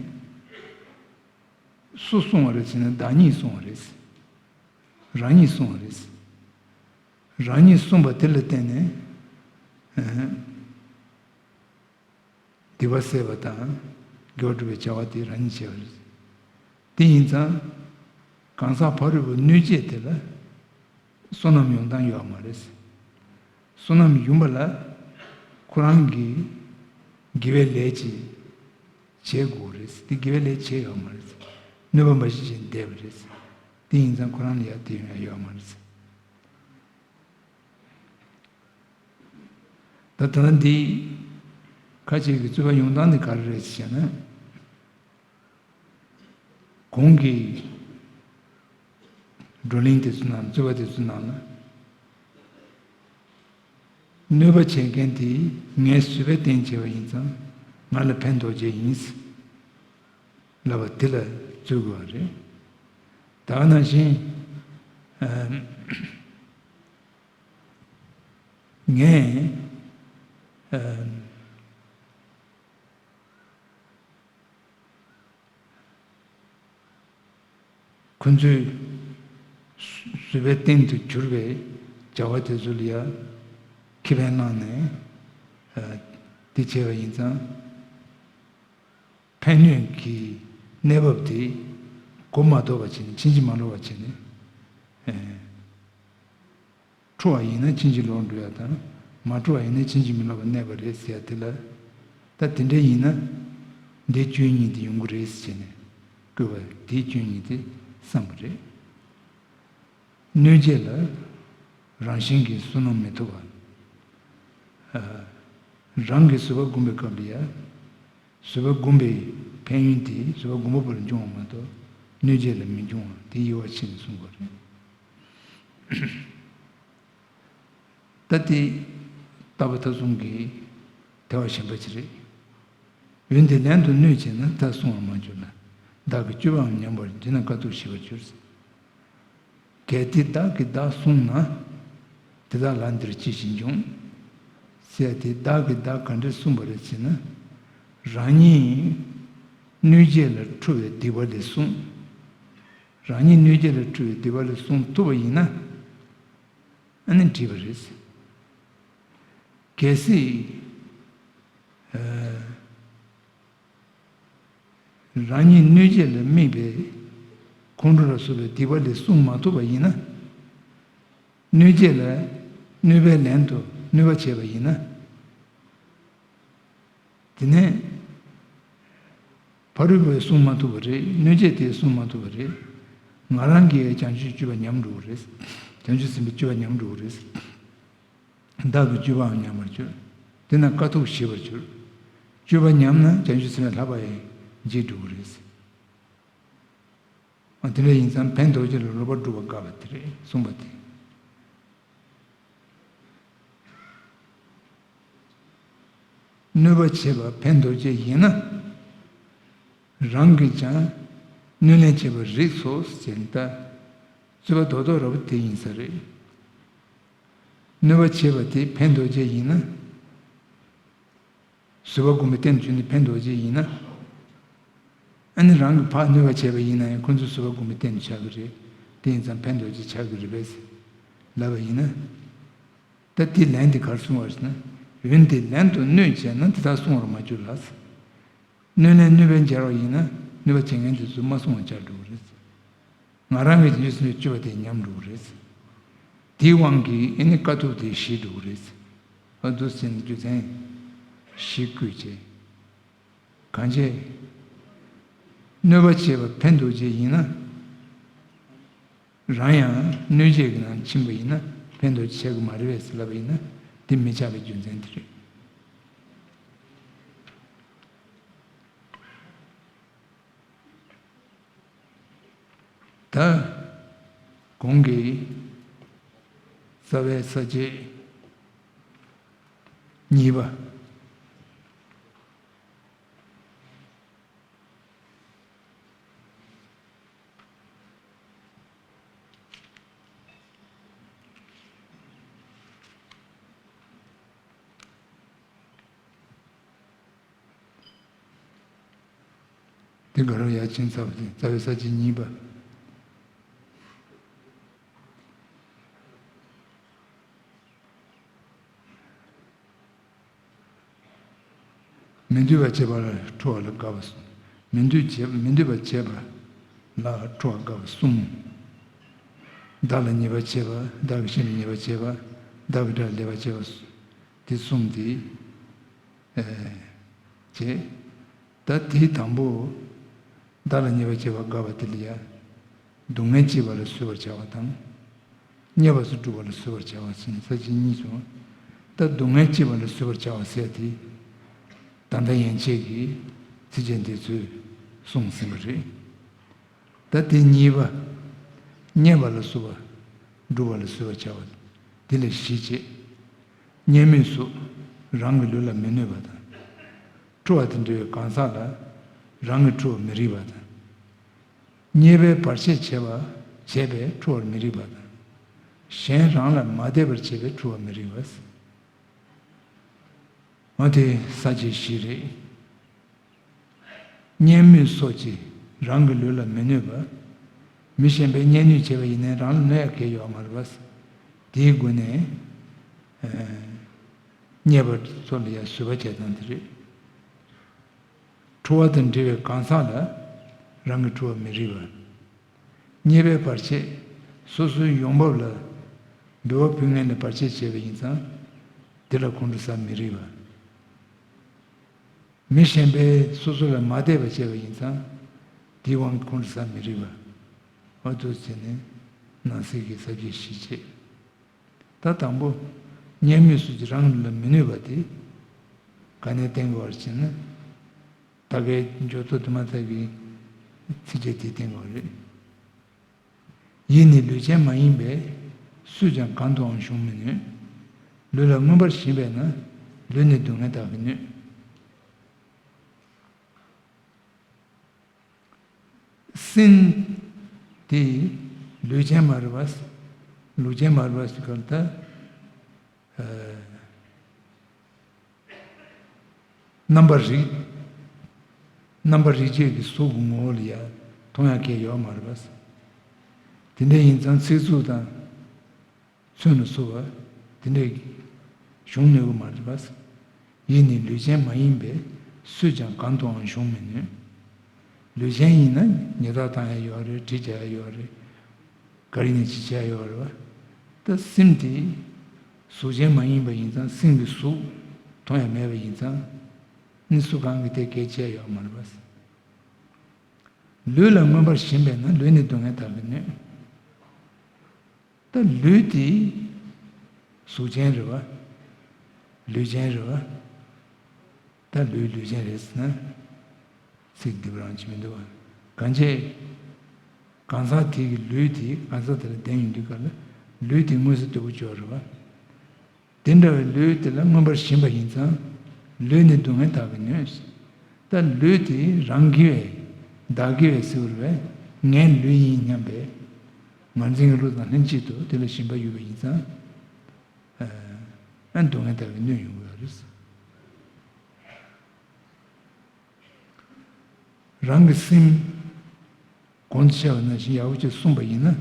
སུ་བསྲུང་བ་རེད་ཟེར་ན་བདག་ཉིད་བསྲུང་བ་རེད། རང་ཉིད་བསྲུང་བ་རེད། རང་ཉིད་བསྲུངས་པ་དེ་ལ་བརྟེན་ནས། ཨ། སྡིག་པ་སེལ་བ་དང་། དགེ་བ་སྒྲུབ་པའི་བྱ་བ་དེ་རང་ཉིད་བྱས་པ་རེད། དེ་ཡིན་ཙང་། གང་ཟག་ཕ་རོལ་པོ་གནོད་བྱེད་དེ་ལ་བསོད་ནམས་ཡོང་སྟངས་ཡོད་མ་རེད། བསོད་ནམས་ཡོང་པ་ལ་ཁོ་རང་གིས་དགེ་བའི་ལས་ཅིག་བྱེད་དགོས་རེད། དེ་དགེ་བའི་ལས་བྱས་ཡོད་མ་རེད། གནོད་པ་མ་བྱེད་ཅིག་བསྡད་པ་རེད། དེ་ཡིན་ཙང་ཁོ་རང་ལ་ཡ་དེ་ཡོང་ཡ་ཡོད་མ་རེད། ད་ད་ལྟ་འདི་ཁ་ཅིག་གི་རྩོད་པ་ཡོང་སྟངས་འདི་ག་རེ་རེད་ཟེར་ན། གོང་གི་བགྲོ་གླེང་དེ་ཚོ་ནང་རྩོད་པ་དེ་ཚོ་ནང་ལ། གནོད་པ་བྱེད་མཁན་དེ་ངའི་བཟོད་པའི་རྟེན་བྱས་པ་ཡིན་ཙང་ང་ལ་ཕན་འདོགས་བྱེད་ཡིན། ལབ་པ་དེ་ལ་རྩོད་དགོས་པ་རེད། ད་ག་ནང་བཞིན། ཨ། ངས། ཨ། ཁོ་ཚོས་བཟོད་པའི་རྟེན་དུ་གྱུར་པའི་བྱ་བ་དེ་ཚོ་ལ་ཡ་ཁེ་ཕན་བླངས་ནས། ཨ། དེ་བྱས་པ་ཡིན་ཙང་། ཕན་གནོད་ཀྱི་གནས་བབ་དེ་གོ་མ་ཐུབ་པ་བྱས་ནས། ཕྱིན་ཅི་མ་ལོག་པ་བྱས་ནས། ཨེ། འཁྲུལ་བ་ཡིན་ན་ཕྱིན་ཅི་ལོག་འགྲོ་ཡ་དང་། མ་འཁྲུལ་བ་ཡིན་ན་ཕྱིན་ཅི་མི་ལོག་པར་གནས་པ་རེད་ཟེར་ཡ་དེ་ལ། ད་དེ་འདྲ་ཡིན་ན། འདིའི་སྤྱོད་ཡོན་གཉིས་དེ་ཡོང་གི་རེད་ཟེར་ནས་བཀོད་པ་དེའི་སྤྱོད་ཡོན་གཉིས་དེ་བསམ་པ་རེད། གནོད་བྱེད་ལ་རང་བཞིན་གྱིས་བསོད་ནམས་མི་ཐོབ་པ། ཨ། རང་གིས་བཟོད་པ་བསྒོམ་པའི་སྐབས་ལ་ཡ། བཟོད་པ་བསྒོམ་པའི་ཕན་ཡོན་དེ་བཟོད་པ་བསྒོམ་པ་པོ་ལ་འབྱུང་བ་མ་གཏོགས་གནོད་བྱེད་ལ་མི་འབྱུང་བ་དེ་དབྱེ་བ་ཕྱེ་ནས་གསུངས་པ་རེད། ད་དེ་ལྟ་བུ་ཐབས་གསུམ་གྱི་ཐལ་བ་གཞན་པ་ཅིག་རེད། འོན་ཏེ་ལན་དུ་གནོད་བྱས་ན་ད་བསྲུང་བར་མ་གྱུར་ལ། བདག་གི་སྤྱོད་པའང་ཉམས་པར་འགྱུར་ན་དཀའ་ཐུབ་ཞི་བར་འགྱུར། གལ་ཏེ་བདག་གིས་བདག་བསྲུངས་ན། དེ་དག་ལ་འདིར་ཅི་ཞིག་འབྱུང་། ཟེར་ཏེ་བདག་གིས་བདག་ག་འདྲས་བསྲུངས་པ་རེད་ཟེར་ན། རང་ཉིད་གནོད་བྱེད་ལ་འཁྲུལ་བའི་སྡིག་པ་ལས་བསྲུངས། རང་ཉིད་གནོད་བྱེད་ལ་འཁྲུལ་བའི་སྡིག་པ་ལས་བསྲུངས་ཐུབ་པ་ཡིན་ན། ཨ་ནི་འགྲིག་པ་རེད། གལ་སྲིད། ཨ། རང་ཉིད་གནོད་བྱེད་ལ་དམིགས་པའི་ཁོང་ཁྲོ་ལ་སོགས་པའི་སྡིག་པ་ལས་བསྲུང་མ་ཐུབ་པ་ཡིན་ན། གནོད་བྱེད་ལ་གནོད་པའི་ལན་དུ་གནོད་པ་བྱས་པ་ཡིན་ན། དེ་ནས་ཕ་རོལ་པོས་བསྲུང་མ་ཐུབ་པ་རེད། གནོད་བྱེད་དེས་བསྲུང་མ་ཐུབ་པ་རེད། ང་རང་གིས་བྱང་ཆུབ་སྤྱོད་པ་ཉམས་འགྲོ་གི་རེད། བྱང་ཆུབ་སེམས་དཔའི་སྤྱོད་པ་ཉམས་འགྲོ་གི་རེད། བདག་གི་སྤྱོད་པའང་ཉམས་པར་འགྱུར། དེས་ན་དཀའ་ཐུབ་ཞི་བར་འགྱུར། སྤྱོད་པ་ཉམས་ན་བྱང་ཆུབ་སེམས་དཔའི་ལྷག་པ་ཡང་བརྗེད་འགྲོ་གི་རེད། ཨ། དེ་འདྲ་ཡིན་ཙང་ཕན་འདོགས་བྱེད་ལ་རོགས་པ་སྒྲུབ་པ་དཀའ་བ་དེ་རེད་གསུངས་པ་དེ། གནོད་པ་བྱེད་པ་ཕན་འདོགས་བྱེད་ཡིན་ན། རང་གིས་ཀྱང་གནོད་ལན་བྱེད་པར་རིགས་སོ་ཟེར་ནས་ད། རྩོད་པ་རྡོག་རྡོག་ར་བ་དེ་ཡིན་ས་རེད། གནོད་པ་བྱེད་པ་དེ་ཕན་འདོགས་བྱེད་ཡིན་ན། བཟོད་པ་སྒོམ་པའི་རྟེན་བྱུང་ནས་ཕན་འདོགས་བྱེད་ཡིན་ན། ཨ་ནི་རང་གིས་ཕར་གནོད་པ་བྱས་པ་ཡིན་ན་ཡང་ཁོ་ཚོས་བཟོད་པ་སྒོམ་པའི་རྟེན་དུ་ཆགས་ཀྱི་རེད། དེ་ཡིན་ཙང་ཕན་འདོགས་ཅིག་ཆགས་ཀྱི་རེད་པས་ལབ་པ་ཡིན་ན། ད་དེའི་ལན་དེ་ག་རེ་གསུངས་པ་རེད་ཟེར་ན། འོན་ཏེ་ལན་དུ་གནོད་བྱས་ན་དེ་དག་བསྲུང་བར་མ་གྱུར་ལ། གནོད་ལན་གནོད་པས་འཇལ་བ་ཡིན་ན་གནོད་པ་བྱེད་མཁན་དེ་ཚོས་མ་བསྲུང་བར་བྱས་འགྲོ་གི་རེད། ང་རང་གིས་རྗེས་སུ་སྤྱོད་པ་དེ་ཉམས་འགྲོ་གི་རེད། དེའི་དབང་གིས་ཨེ་ནི་དཀའ་ཐུབ་དེ་ཞི་འགྲོ་གི་རེད། ཨ་འདུག་ཟེར་ནས་རྒྱུ་མཚན་བཞི་བཀོད་བྱས། གང་བྱས། གནོད་པ་བྱས་པ་ཕན་འདོགས་བྱེད་ཡིན་ན། རང་ཡང་གནོད་བྱེད་ཀྱི་ནང་ཕྱིན་པ་ཡིན་ན་ཕན་འདོགས་བྱེད་ཀྱི་མ་རེད་པས་ལབ་པ་ཡིན་ན་དེ་མི་ཆགས་པའི་རྒྱུ་མཚན་དེ་རེད། ད་གོང་གི་རྩ་བའི་ས་བཅད་གཉིས་པ། དེ་ག་རང་ཡ་ཆེན་ཚ་བ་དེ་རྩ་བའི་ས་བཅད་གཉིས་པ། མི་འདོད་པ་བྱེད་པ་ལ་ཁྲོ་བ་ལ་དགའ་བ་གསུམ། མི་འདོད་བྱེད་མི་འདོད་པ་བྱེད་པ་ལ་ཁྲོ་བ་དགའ་བ་གསུམ། བདག་ལ་ཉེས་པ་བྱེད་པ། བདག་གི་ཤི་ནས་ཉེས་པ་བྱེད་པ། བདག་གི་དགྲ་ལ་ལེགས་པ་བྱེད་པ། དེ་གསུམ་དེ། ཨེ། བྱེད། ད་དེའི་དང་པོ། བདག་ལ་ཉེས་པ་བྱེད་པ་དགའ་བ་དེ་ལ་ཡ། སྡུག་བསྔལ་སྐྱེད་པ་ལ་བཟོད་པར་བྱ་བ་དང་། བརྙས་པ་སོགས་སྒྲུབ་པ་ལ་བཟོད་པར་བྱ་བ་ཟེར་ནས་ས་བཅད་གཉིས་བྱུང་། ད་སྡུག་བསྔལ་སྐྱེད་པ་ལ་བཟོད་པར་བྱ་བ་ཟེར་དེ། ད་ལྟ་ཡན་ཆད་ཀྱི་ཚིགས་བཅད་འདི་ཚོས་གསུངས་ཟིན་པ་རེད། ད་དེ་གཉིས་པ། བརྙས་པ་ལ་སོགས་པ་སྒྲུབ་པ་ལ་བཟོད་པར་བྱ་བ། དེ་ལ་བཞི་བྱེད། བརྙས་སྨོད་སོགས་རང་གི་ལུས་ལ་མི་གནོད་པ་དང་། ཁྲོ་བ་དང་འབྲེལ་བའི་གང་ཟག་ལ་རང་གིས་ཁྲོ་བར་མི་རིགས་པ་དང་། བརྙས་པའི་བར་ཆད་བྱས་པ་བྱས་པས་ཁྲོ་བར་མི་རིགས་པ་དང་། གཞན་རང་ལ་མ་དད་པར་བྱས་པས་ཁྲོ་བར་མི་རིགས་པ། འོ་དེ་ས་བཅད་བཞི་རེད། བརྙས་སྨོད་སོགས་ཀྱིས་རང་གི་ལུས་ལ་མི་གནོད་པ། མི་གཞན་པས་བརྙས་སྨོད་བྱས་པ་ཡིན་ནའི་རང་ལ་གནོད་ཡ་གང་ཡང་ཡོད་མ་རེད་པ། དེའི་སྒོ་ནས། ཨ། བརྙས་པ་སོགས་ལ་ཡང་བཟོད་པ་བྱེད་སྟངས་དེ་རེད། ཁྲོ་བ་དང་འབྲེལ་བའི་གང་ཟག་ལ་རང་གིས་ཁྲོ་བར་མི་རིགས་པ། བརྙས་པའི་བར་ཆད། སོ་སོའི་ཡོང་འབབ་ལ་འབུལ་བ་ཕུལ་མཁན་ལ་བར་ཆད་བྱས་པ་ཡིན་ཙང་། དེ་ལ་ཁོང་ཁྲོ་ཟ་མི་རིགས་པ། མི་གཞན་པས་སོ་སོ་ལ་མ་དད་པ་བྱས་པ་ཡིན་ཙང་། དེའི་དབང་གིས་ཁོང་ཁྲོ་ཟ་མི་རིགས་པ། འོ་འདུག་བྱས་ནས་ནང་གསེས་ཀྱི་ས་བཅད་བཞི་བྱས། ད་དང་པོ། བརྙས་སྨོད་སོགས་ཀྱིས་རང་ལ་མི་གནོད་པ་དེ། ག་ནས་བསྟན་དགོས་པ་རེད་ཟེར་ན། ད་གའི་འཇོག་ཐོ་དུ་མ་ཐག་གི་ཚིགས་བཅད་དེ་བསྟན་དགོས་པ་རེད། ཡིད་ནི་ལུས་ཅན་མ་ཡིན་པས། སུས་ཀྱང་གང་དུའང་ཞུགས་མི་ནུས། ལུས་ལ་མངོན་པར་ཞེན་པས་ན། ལུས་ནི་སྡུག་བསྔལ་དག་གིས་གནོད། སེམས་དེ་ལུས་ཅན་མ་རེད་པ། ལུས་ཅན་མ་རེད་པ་ཟེར་ག་ལ་ད། ཨ། རྣམ་པར་རིག་རྣམ་པར་རིག་བྱེད་ཀྱི་གཟུགས་ཀྱི་ངོ་བོ་ལ་ཡང་མཐོང་ཡ་གང་ཡང་ཡོད་མ་རེད་པ། དེ་འདྲ་ཡིན་ཙང་ཚིག་རྩུབ་དང་། མཚོན་ལ་སོགས་པ་དེ་འདྲ་བྱུང་ནུས་ཀྱི་མ་རེད་པ། ཡིད་ནི་ལུས་ཅན་མ་ཡིན་པས་སུས་ཀྱང་གང་དུའང་ཞུགས་མི་ནུས། ལུས་ཅན་ཡིན་ན་ཉལ་ཐ་བཏང་ཡ་ཡོད་རེད། གྲི་རྒྱག་ཡ་ཡོད་རེད། ག་རེ་ནས་ཅི་བྱས་ཡོད་རེད་པ། ད་སེམས་དེ་གཟུགས་ཅན་མ་ཡིན་པ་ཡིན་ཙང་སེམས་ཀྱི་གཟུགས་མཐོང་ཡ་མེད་པ་ཡིན་ཙང་། ནི་སུ་གང་གིས་དེ་སྐད་བྱས་ཡོད་མ་རེད་པ། ལུས་ལ་མངོན་པར་ཞེན་པས་ན་ལུས་ནི་སྡུག་བསྔལ་དག་གིས་གནོད། ད་ལུས་དེ་གཟུགས་ཅན་རེད་པ། ལུས་ཅན་རེད་པ། ད་ལུས་ལུས་ཅན་རེད་ཟེར་ན། ཚིག་འདི་པ་རང་ཅི་མི་འདུག་པ། གང་བྱས། གང་ཟག་དེ་གི་ལུས་དེ་གང་ཟག་དེ་ལ་ལྡན་ཡོང་དུས་སྐབས་ལ་ལུས་དེ་མངོན་གསལ་དོད་པོ་ཅིག་ཡོད་རེད་པ། དེ་འདྲ་བའི་ལུས་དེ་ལ་མངོན་པར་ཞེན་པ་ཡིན་ཙང་། ལུས་ནི་སྡུག་བསྔལ་དག་གིས་གནོད། ད་ལུས་དེ་རང་གིས་བས། བདག་གིས་བས་ཟེར་བ་རེད་པས། ངའི་ལུས་ཡིན་སྙམ་པའི་ངར་འཛིན་གྱི་བློ་དང་ལྷན་ཅིག་ཏུ་དེ་ལ་ཞེན་པ་ཡོད་པ་ཡིན་ཙང་། ཨ། སྡུག་བསྔལ་དག་གིས་གནོད་ཡོང་གི་ཡོད་རེད། རང་གི་སེམས་གོང་དུ་བཤད་པ་ནང་བཞིན་ཡག་པོ་ཅིག་བསྲུངས་པ་ཡིན་ན།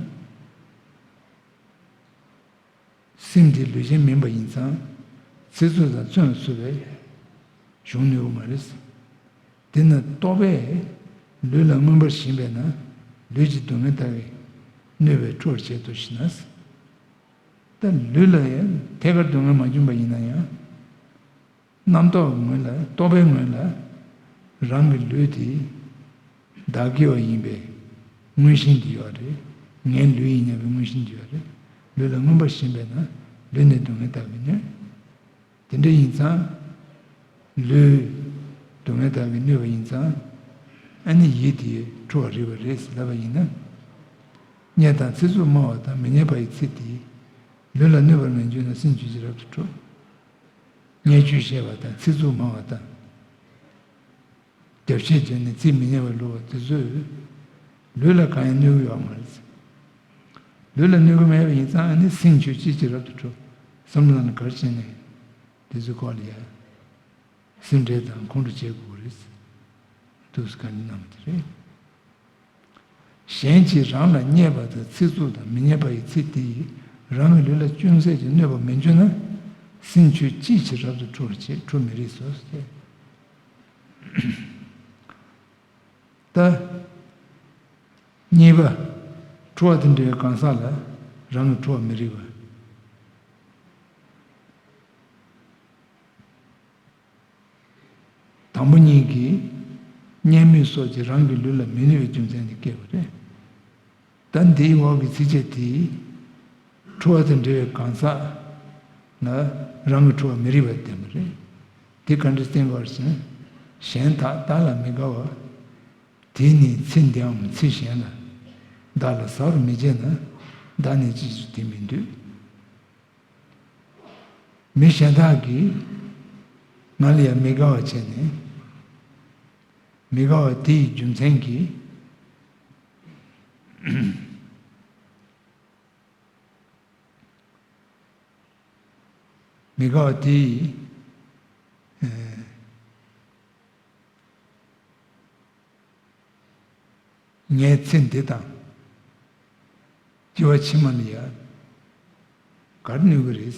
སེམས་དེ་ལུས་ཅན་མིན་པ་ཡིན་ཙང་། ཚེ་གཟུགས་དང་མཚོན་ལ་སོགས་པའི་གཞུང་ནུས་པ་མ་རེད། དེས་ན་རྟོག་པས་ལུས་ལ་མངོན་པར་ཞེན་པས་ན། ལུས་ཀྱི་སྡུག་བསྔལ་ལྟ་བུའི་གནོད་པས་འཁྲུལ་བར་བྱེད་དོ་ཞེ་ན། ད་ལུས་ལ་ཡང་ཐད་ཀར་སྡུག་བསྔལ་མ་བྱུང་བ་ཡིན་ན་ཡང་། རྣམ་རྟོག་ངོས་ལ། རྟོག་པའི་ངོས་ལ་རང་གི་ལུས་དེ་བདག་གི་བ་ཡིན་པས་མངོན་ཞེན་དེ་ཡོད་རེད། ངའི་ལུས་ཡིན་སྙམ་པའི་མངོན་ཞེན་དེ་ཡོད་རེད། ལུས་ལ་མངོན་པར་ཞེན་པས་ན་ལུས་ནི་སྡུག་བསྔལ་ལྟ་བུའི་གནོད། དེ་འདྲ་ཡིན་ཙང་། ལུས་སྡུག་བསྔལ་ལྟ་བུའི་གནོད་པ་ཡིན་ཙང་། ཨ་ནི་ཡིད་དེ་འཁྲུལ་བ་རིགས་པ་རེད་ཟེར་ལབ་པ་ཡིན་ན། རྙེད་དང་ཚེ་གཟུགས་སྨྲ་བ་དང་མི་རྙེད་པ་ཡི་ཚེ་དེ། ལུས་ལ་གནོད་པར་མི་འགྱུར་ན། སེམས་ཆོས་ཅིས་རབ་ཏུ་འཁྲུལ། བརྙས་བཅོས་བཤད་པ་དང་ཚིག་རྩུབ་སྨྲ་བ་དང་། རྒྱབ་བཤད་བརྗོད་ནས་ཚིག་མི་སྙན་པ་སླུ་བ་དེ་ཚོས་ལུས་ལ་གང་ཡང་གནོད་ཀྱི་ཡོད་མ་རེད། ལུས་ལ་གནོད་ཀྱི་མེད་པ་ཡིན་ཙང་ཨ་ནི་སེམས་ཆོས་ཅིས་ཅིས་རབ་ཏུ་འཁྲུལ། བསམ་བློ་ནི་ག་རེ་བྱས་ནས་དེ་ཚོའི་སྐོར་ལ་ཡ། སེམས་ཁྲལ་དང་ཁོང་ཁྲོ་བྱེད་དགོས་རེད། འདུག་སེ་ག་འདྲ་གནང་བ་དེ་རེད། གཞན་གྱིས་རང་ལ་བརྙས་པ་དང་ཚིག་རྩུབ་དང་མི་སྙན་པ་ཡི་ཚིག་དེ་ཡིས་རང་གི་ལུས་ལ་ཅུང་ཟད་ཀྱང་གནོད་པ་མི་འབྱུང་ན། སེམས་ཆོས་ཅིས་ཕྱིར་རབ་ཏུ་འཁྲུལ་བར་བྱེད། འཁྲུལ་མི་རིགས་སོ། ད། གཉིས་པ། འཁྲུལ་བ་དང་འབྲེལ་བའི་གང་ཟག་ལ་རང་གི་འཁྲུལ་བ་མི་རིགས་པ། དང་པོ་གཉིས་ཀྱིས་བརྙས་སྨོད་སོགས་ཀྱིས་རང་གི་ལུས་ལ་མི་གནོད་པའི་རྒྱུ་མཚན་དེ་བཀོད་པ་རེད། ད་འདིའི་འོག་གི་ཚིགས་བཅད་དེས་འཁྲུལ་བ་དང་འབྲེལ་བའི་གང་ཟག་ལ་རང་གི་འཁྲུལ་བ་མི་རིགས་པ་བསྟན་པ་རེད། དེ་ག་འདྲ་བསྟན་པ་རེད་ཟེར་ན། གཞན་དག་བདག་ལ་མི་དགའ་བ་དེ་ནི་ཚེ་འདིའམ་ཚེ་གཞན་ལ་བདག་ལ་ཟ་བར་མི་བྱེད་ན། བདག་ནི་ཅིའི་ཕྱིར་དེ་མི་འདོད། མི་གཞན་དག་གིས་ང་ལ་ཡང་མི་དགའ་བ་བྱས་ནས། མི་དགའ་བ་དེ་ཡི་རྒྱུ་མཚན་གྱིས། མི་དགའ་བ་དེ་ཡི། ཨེ། ངའི་ཚེ་འདི་དང་སྐྱེ་བ་ཕྱི་མ་ལ་ཡ་ག་རེ་གནོད་ཀྱི་རེད།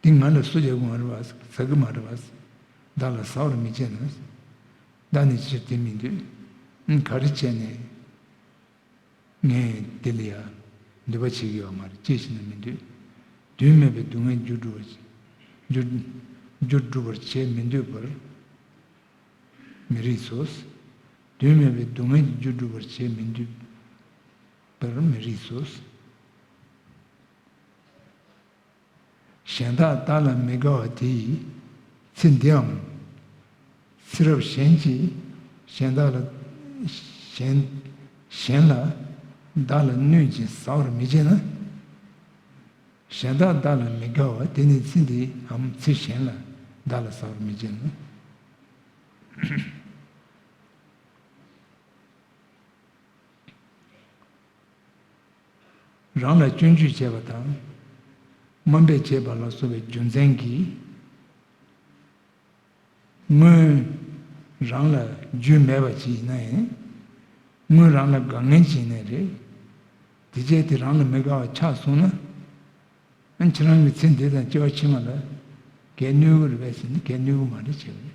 འདི་ང་ལ་སུ་རྒྱབ་ཀྱི་མ་རེད་པ། ཟ་གི་མ་རེད་པ། བདག་ལ་ཟ་བར་མི་བྱེད་ན། བདག་ནི་ཅིའི་ཕྱིར་དེ་མི་འདོད། ག་རེ་བྱས་ནས་ངས་འདི་ལ་ཡ་འདོད་པ་བྱེད་ཀྱི་ཡོད་མ་རེད། ཅི་ཞིག་ན་མི་འདོད། དོན་མེད་པའི་སྡུག་བསྔལ་རྒྱུར་འགྲོ་བར། རྒྱུར་རྒྱུར་སྒྲུབ་པར་བྱེད་མི་འདོད་པར་མི་རིགས་སོ། དོན་མེད་པའི་སྡུག་བསྔལ་གྱི་རྒྱུར་སྒྲུབ་པར་བྱེད་མི་འདོད་པར་མི་རིགས་སོ། གཞན་དག་བདག་ལ་མི་དགའ་བ་དེ་ཡིས་ཚེ་འདིའམ་ཚེ་རབས་གཞན་གྱི་གཞན་དག་ལ་གཞན་གཞན་ལ་བདག་ལ་གནོད་ཅིང་ཟ་བར་མི་བྱེད་ན། གཞན་དག་བདག་ལ་མི་དགའ་བ་དེ་ནི་ཚེ་འདིའམ་ཚེ་གཞན་ལ་བདག་ལ་ཟ་བར་མི་བྱེད་ན། རང་ལ་སྐྱོན་བརྗོད་བྱས་པ་དང་། དམའ་འབེབས་བྱས་པ་ལ་སོགས་པའི་རྒྱུ་མཚན་གྱིས། སྔོན་རང་ལ་རྒྱུས་མེད་པ་ཅིག་ཡིན་ན་ཡང་། སྔོན་རང་ལ་དགའ་མཁན་ཅིག་ཡིན་ན་རེད། དེ་རྗེས་དེ་རང་ལ་མི་དགའ་བ་ཆགས་སོང་ན། ཨ་ཁྱེད་རང་གི་ཚེ་འདི་དང་སྐྱེ་བ་ཕྱི་མ་ལ་གལ་གནོད་ཀྱི་རེད་པས་ཟེར་ན་གལ་གནོད་ཀྱི་མ་རེད་བྱས་པ་རེད།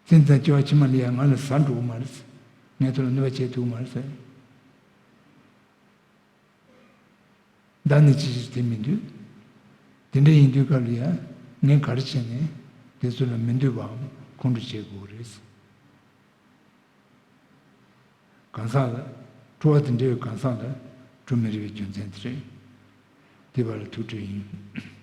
ཚེ་འདི་དང་སྐྱེ་བ་ཕྱི་མ་ལ་ཡང་ང་ལ་ཟ་འགྲོ་གི་མ་རེད། ངས་ཁྱོད་ལ་གནོད་པ་བྱེད་ཐུབ་ཀྱི་མ་རེད་ཟེར། བདག་ནི་ཅིའི་ཕྱིར་དེ་མི་འདོད། དེ་འདྲ་ཡིན་དུས་སྐབས་ལ་ཡང་ངས་ག་རེ་བྱས་ནས་དེ་ཚོ་ལ་མི་འདོད་པའམ་ཁོང་ཁྲོ་བྱེད་དགོས་རེད། གང་ཟག་ལ། འཁྲུལ་བ་དང་འབྲེལ་བའི་གང་ཟག་ལ་འཁྲུལ་མི་རིགས་པའི་རྒྱུ་མཚན་དེ་རེད། དེ་བར་ལ་ཐུགས་ཁྲོས་ཡིན།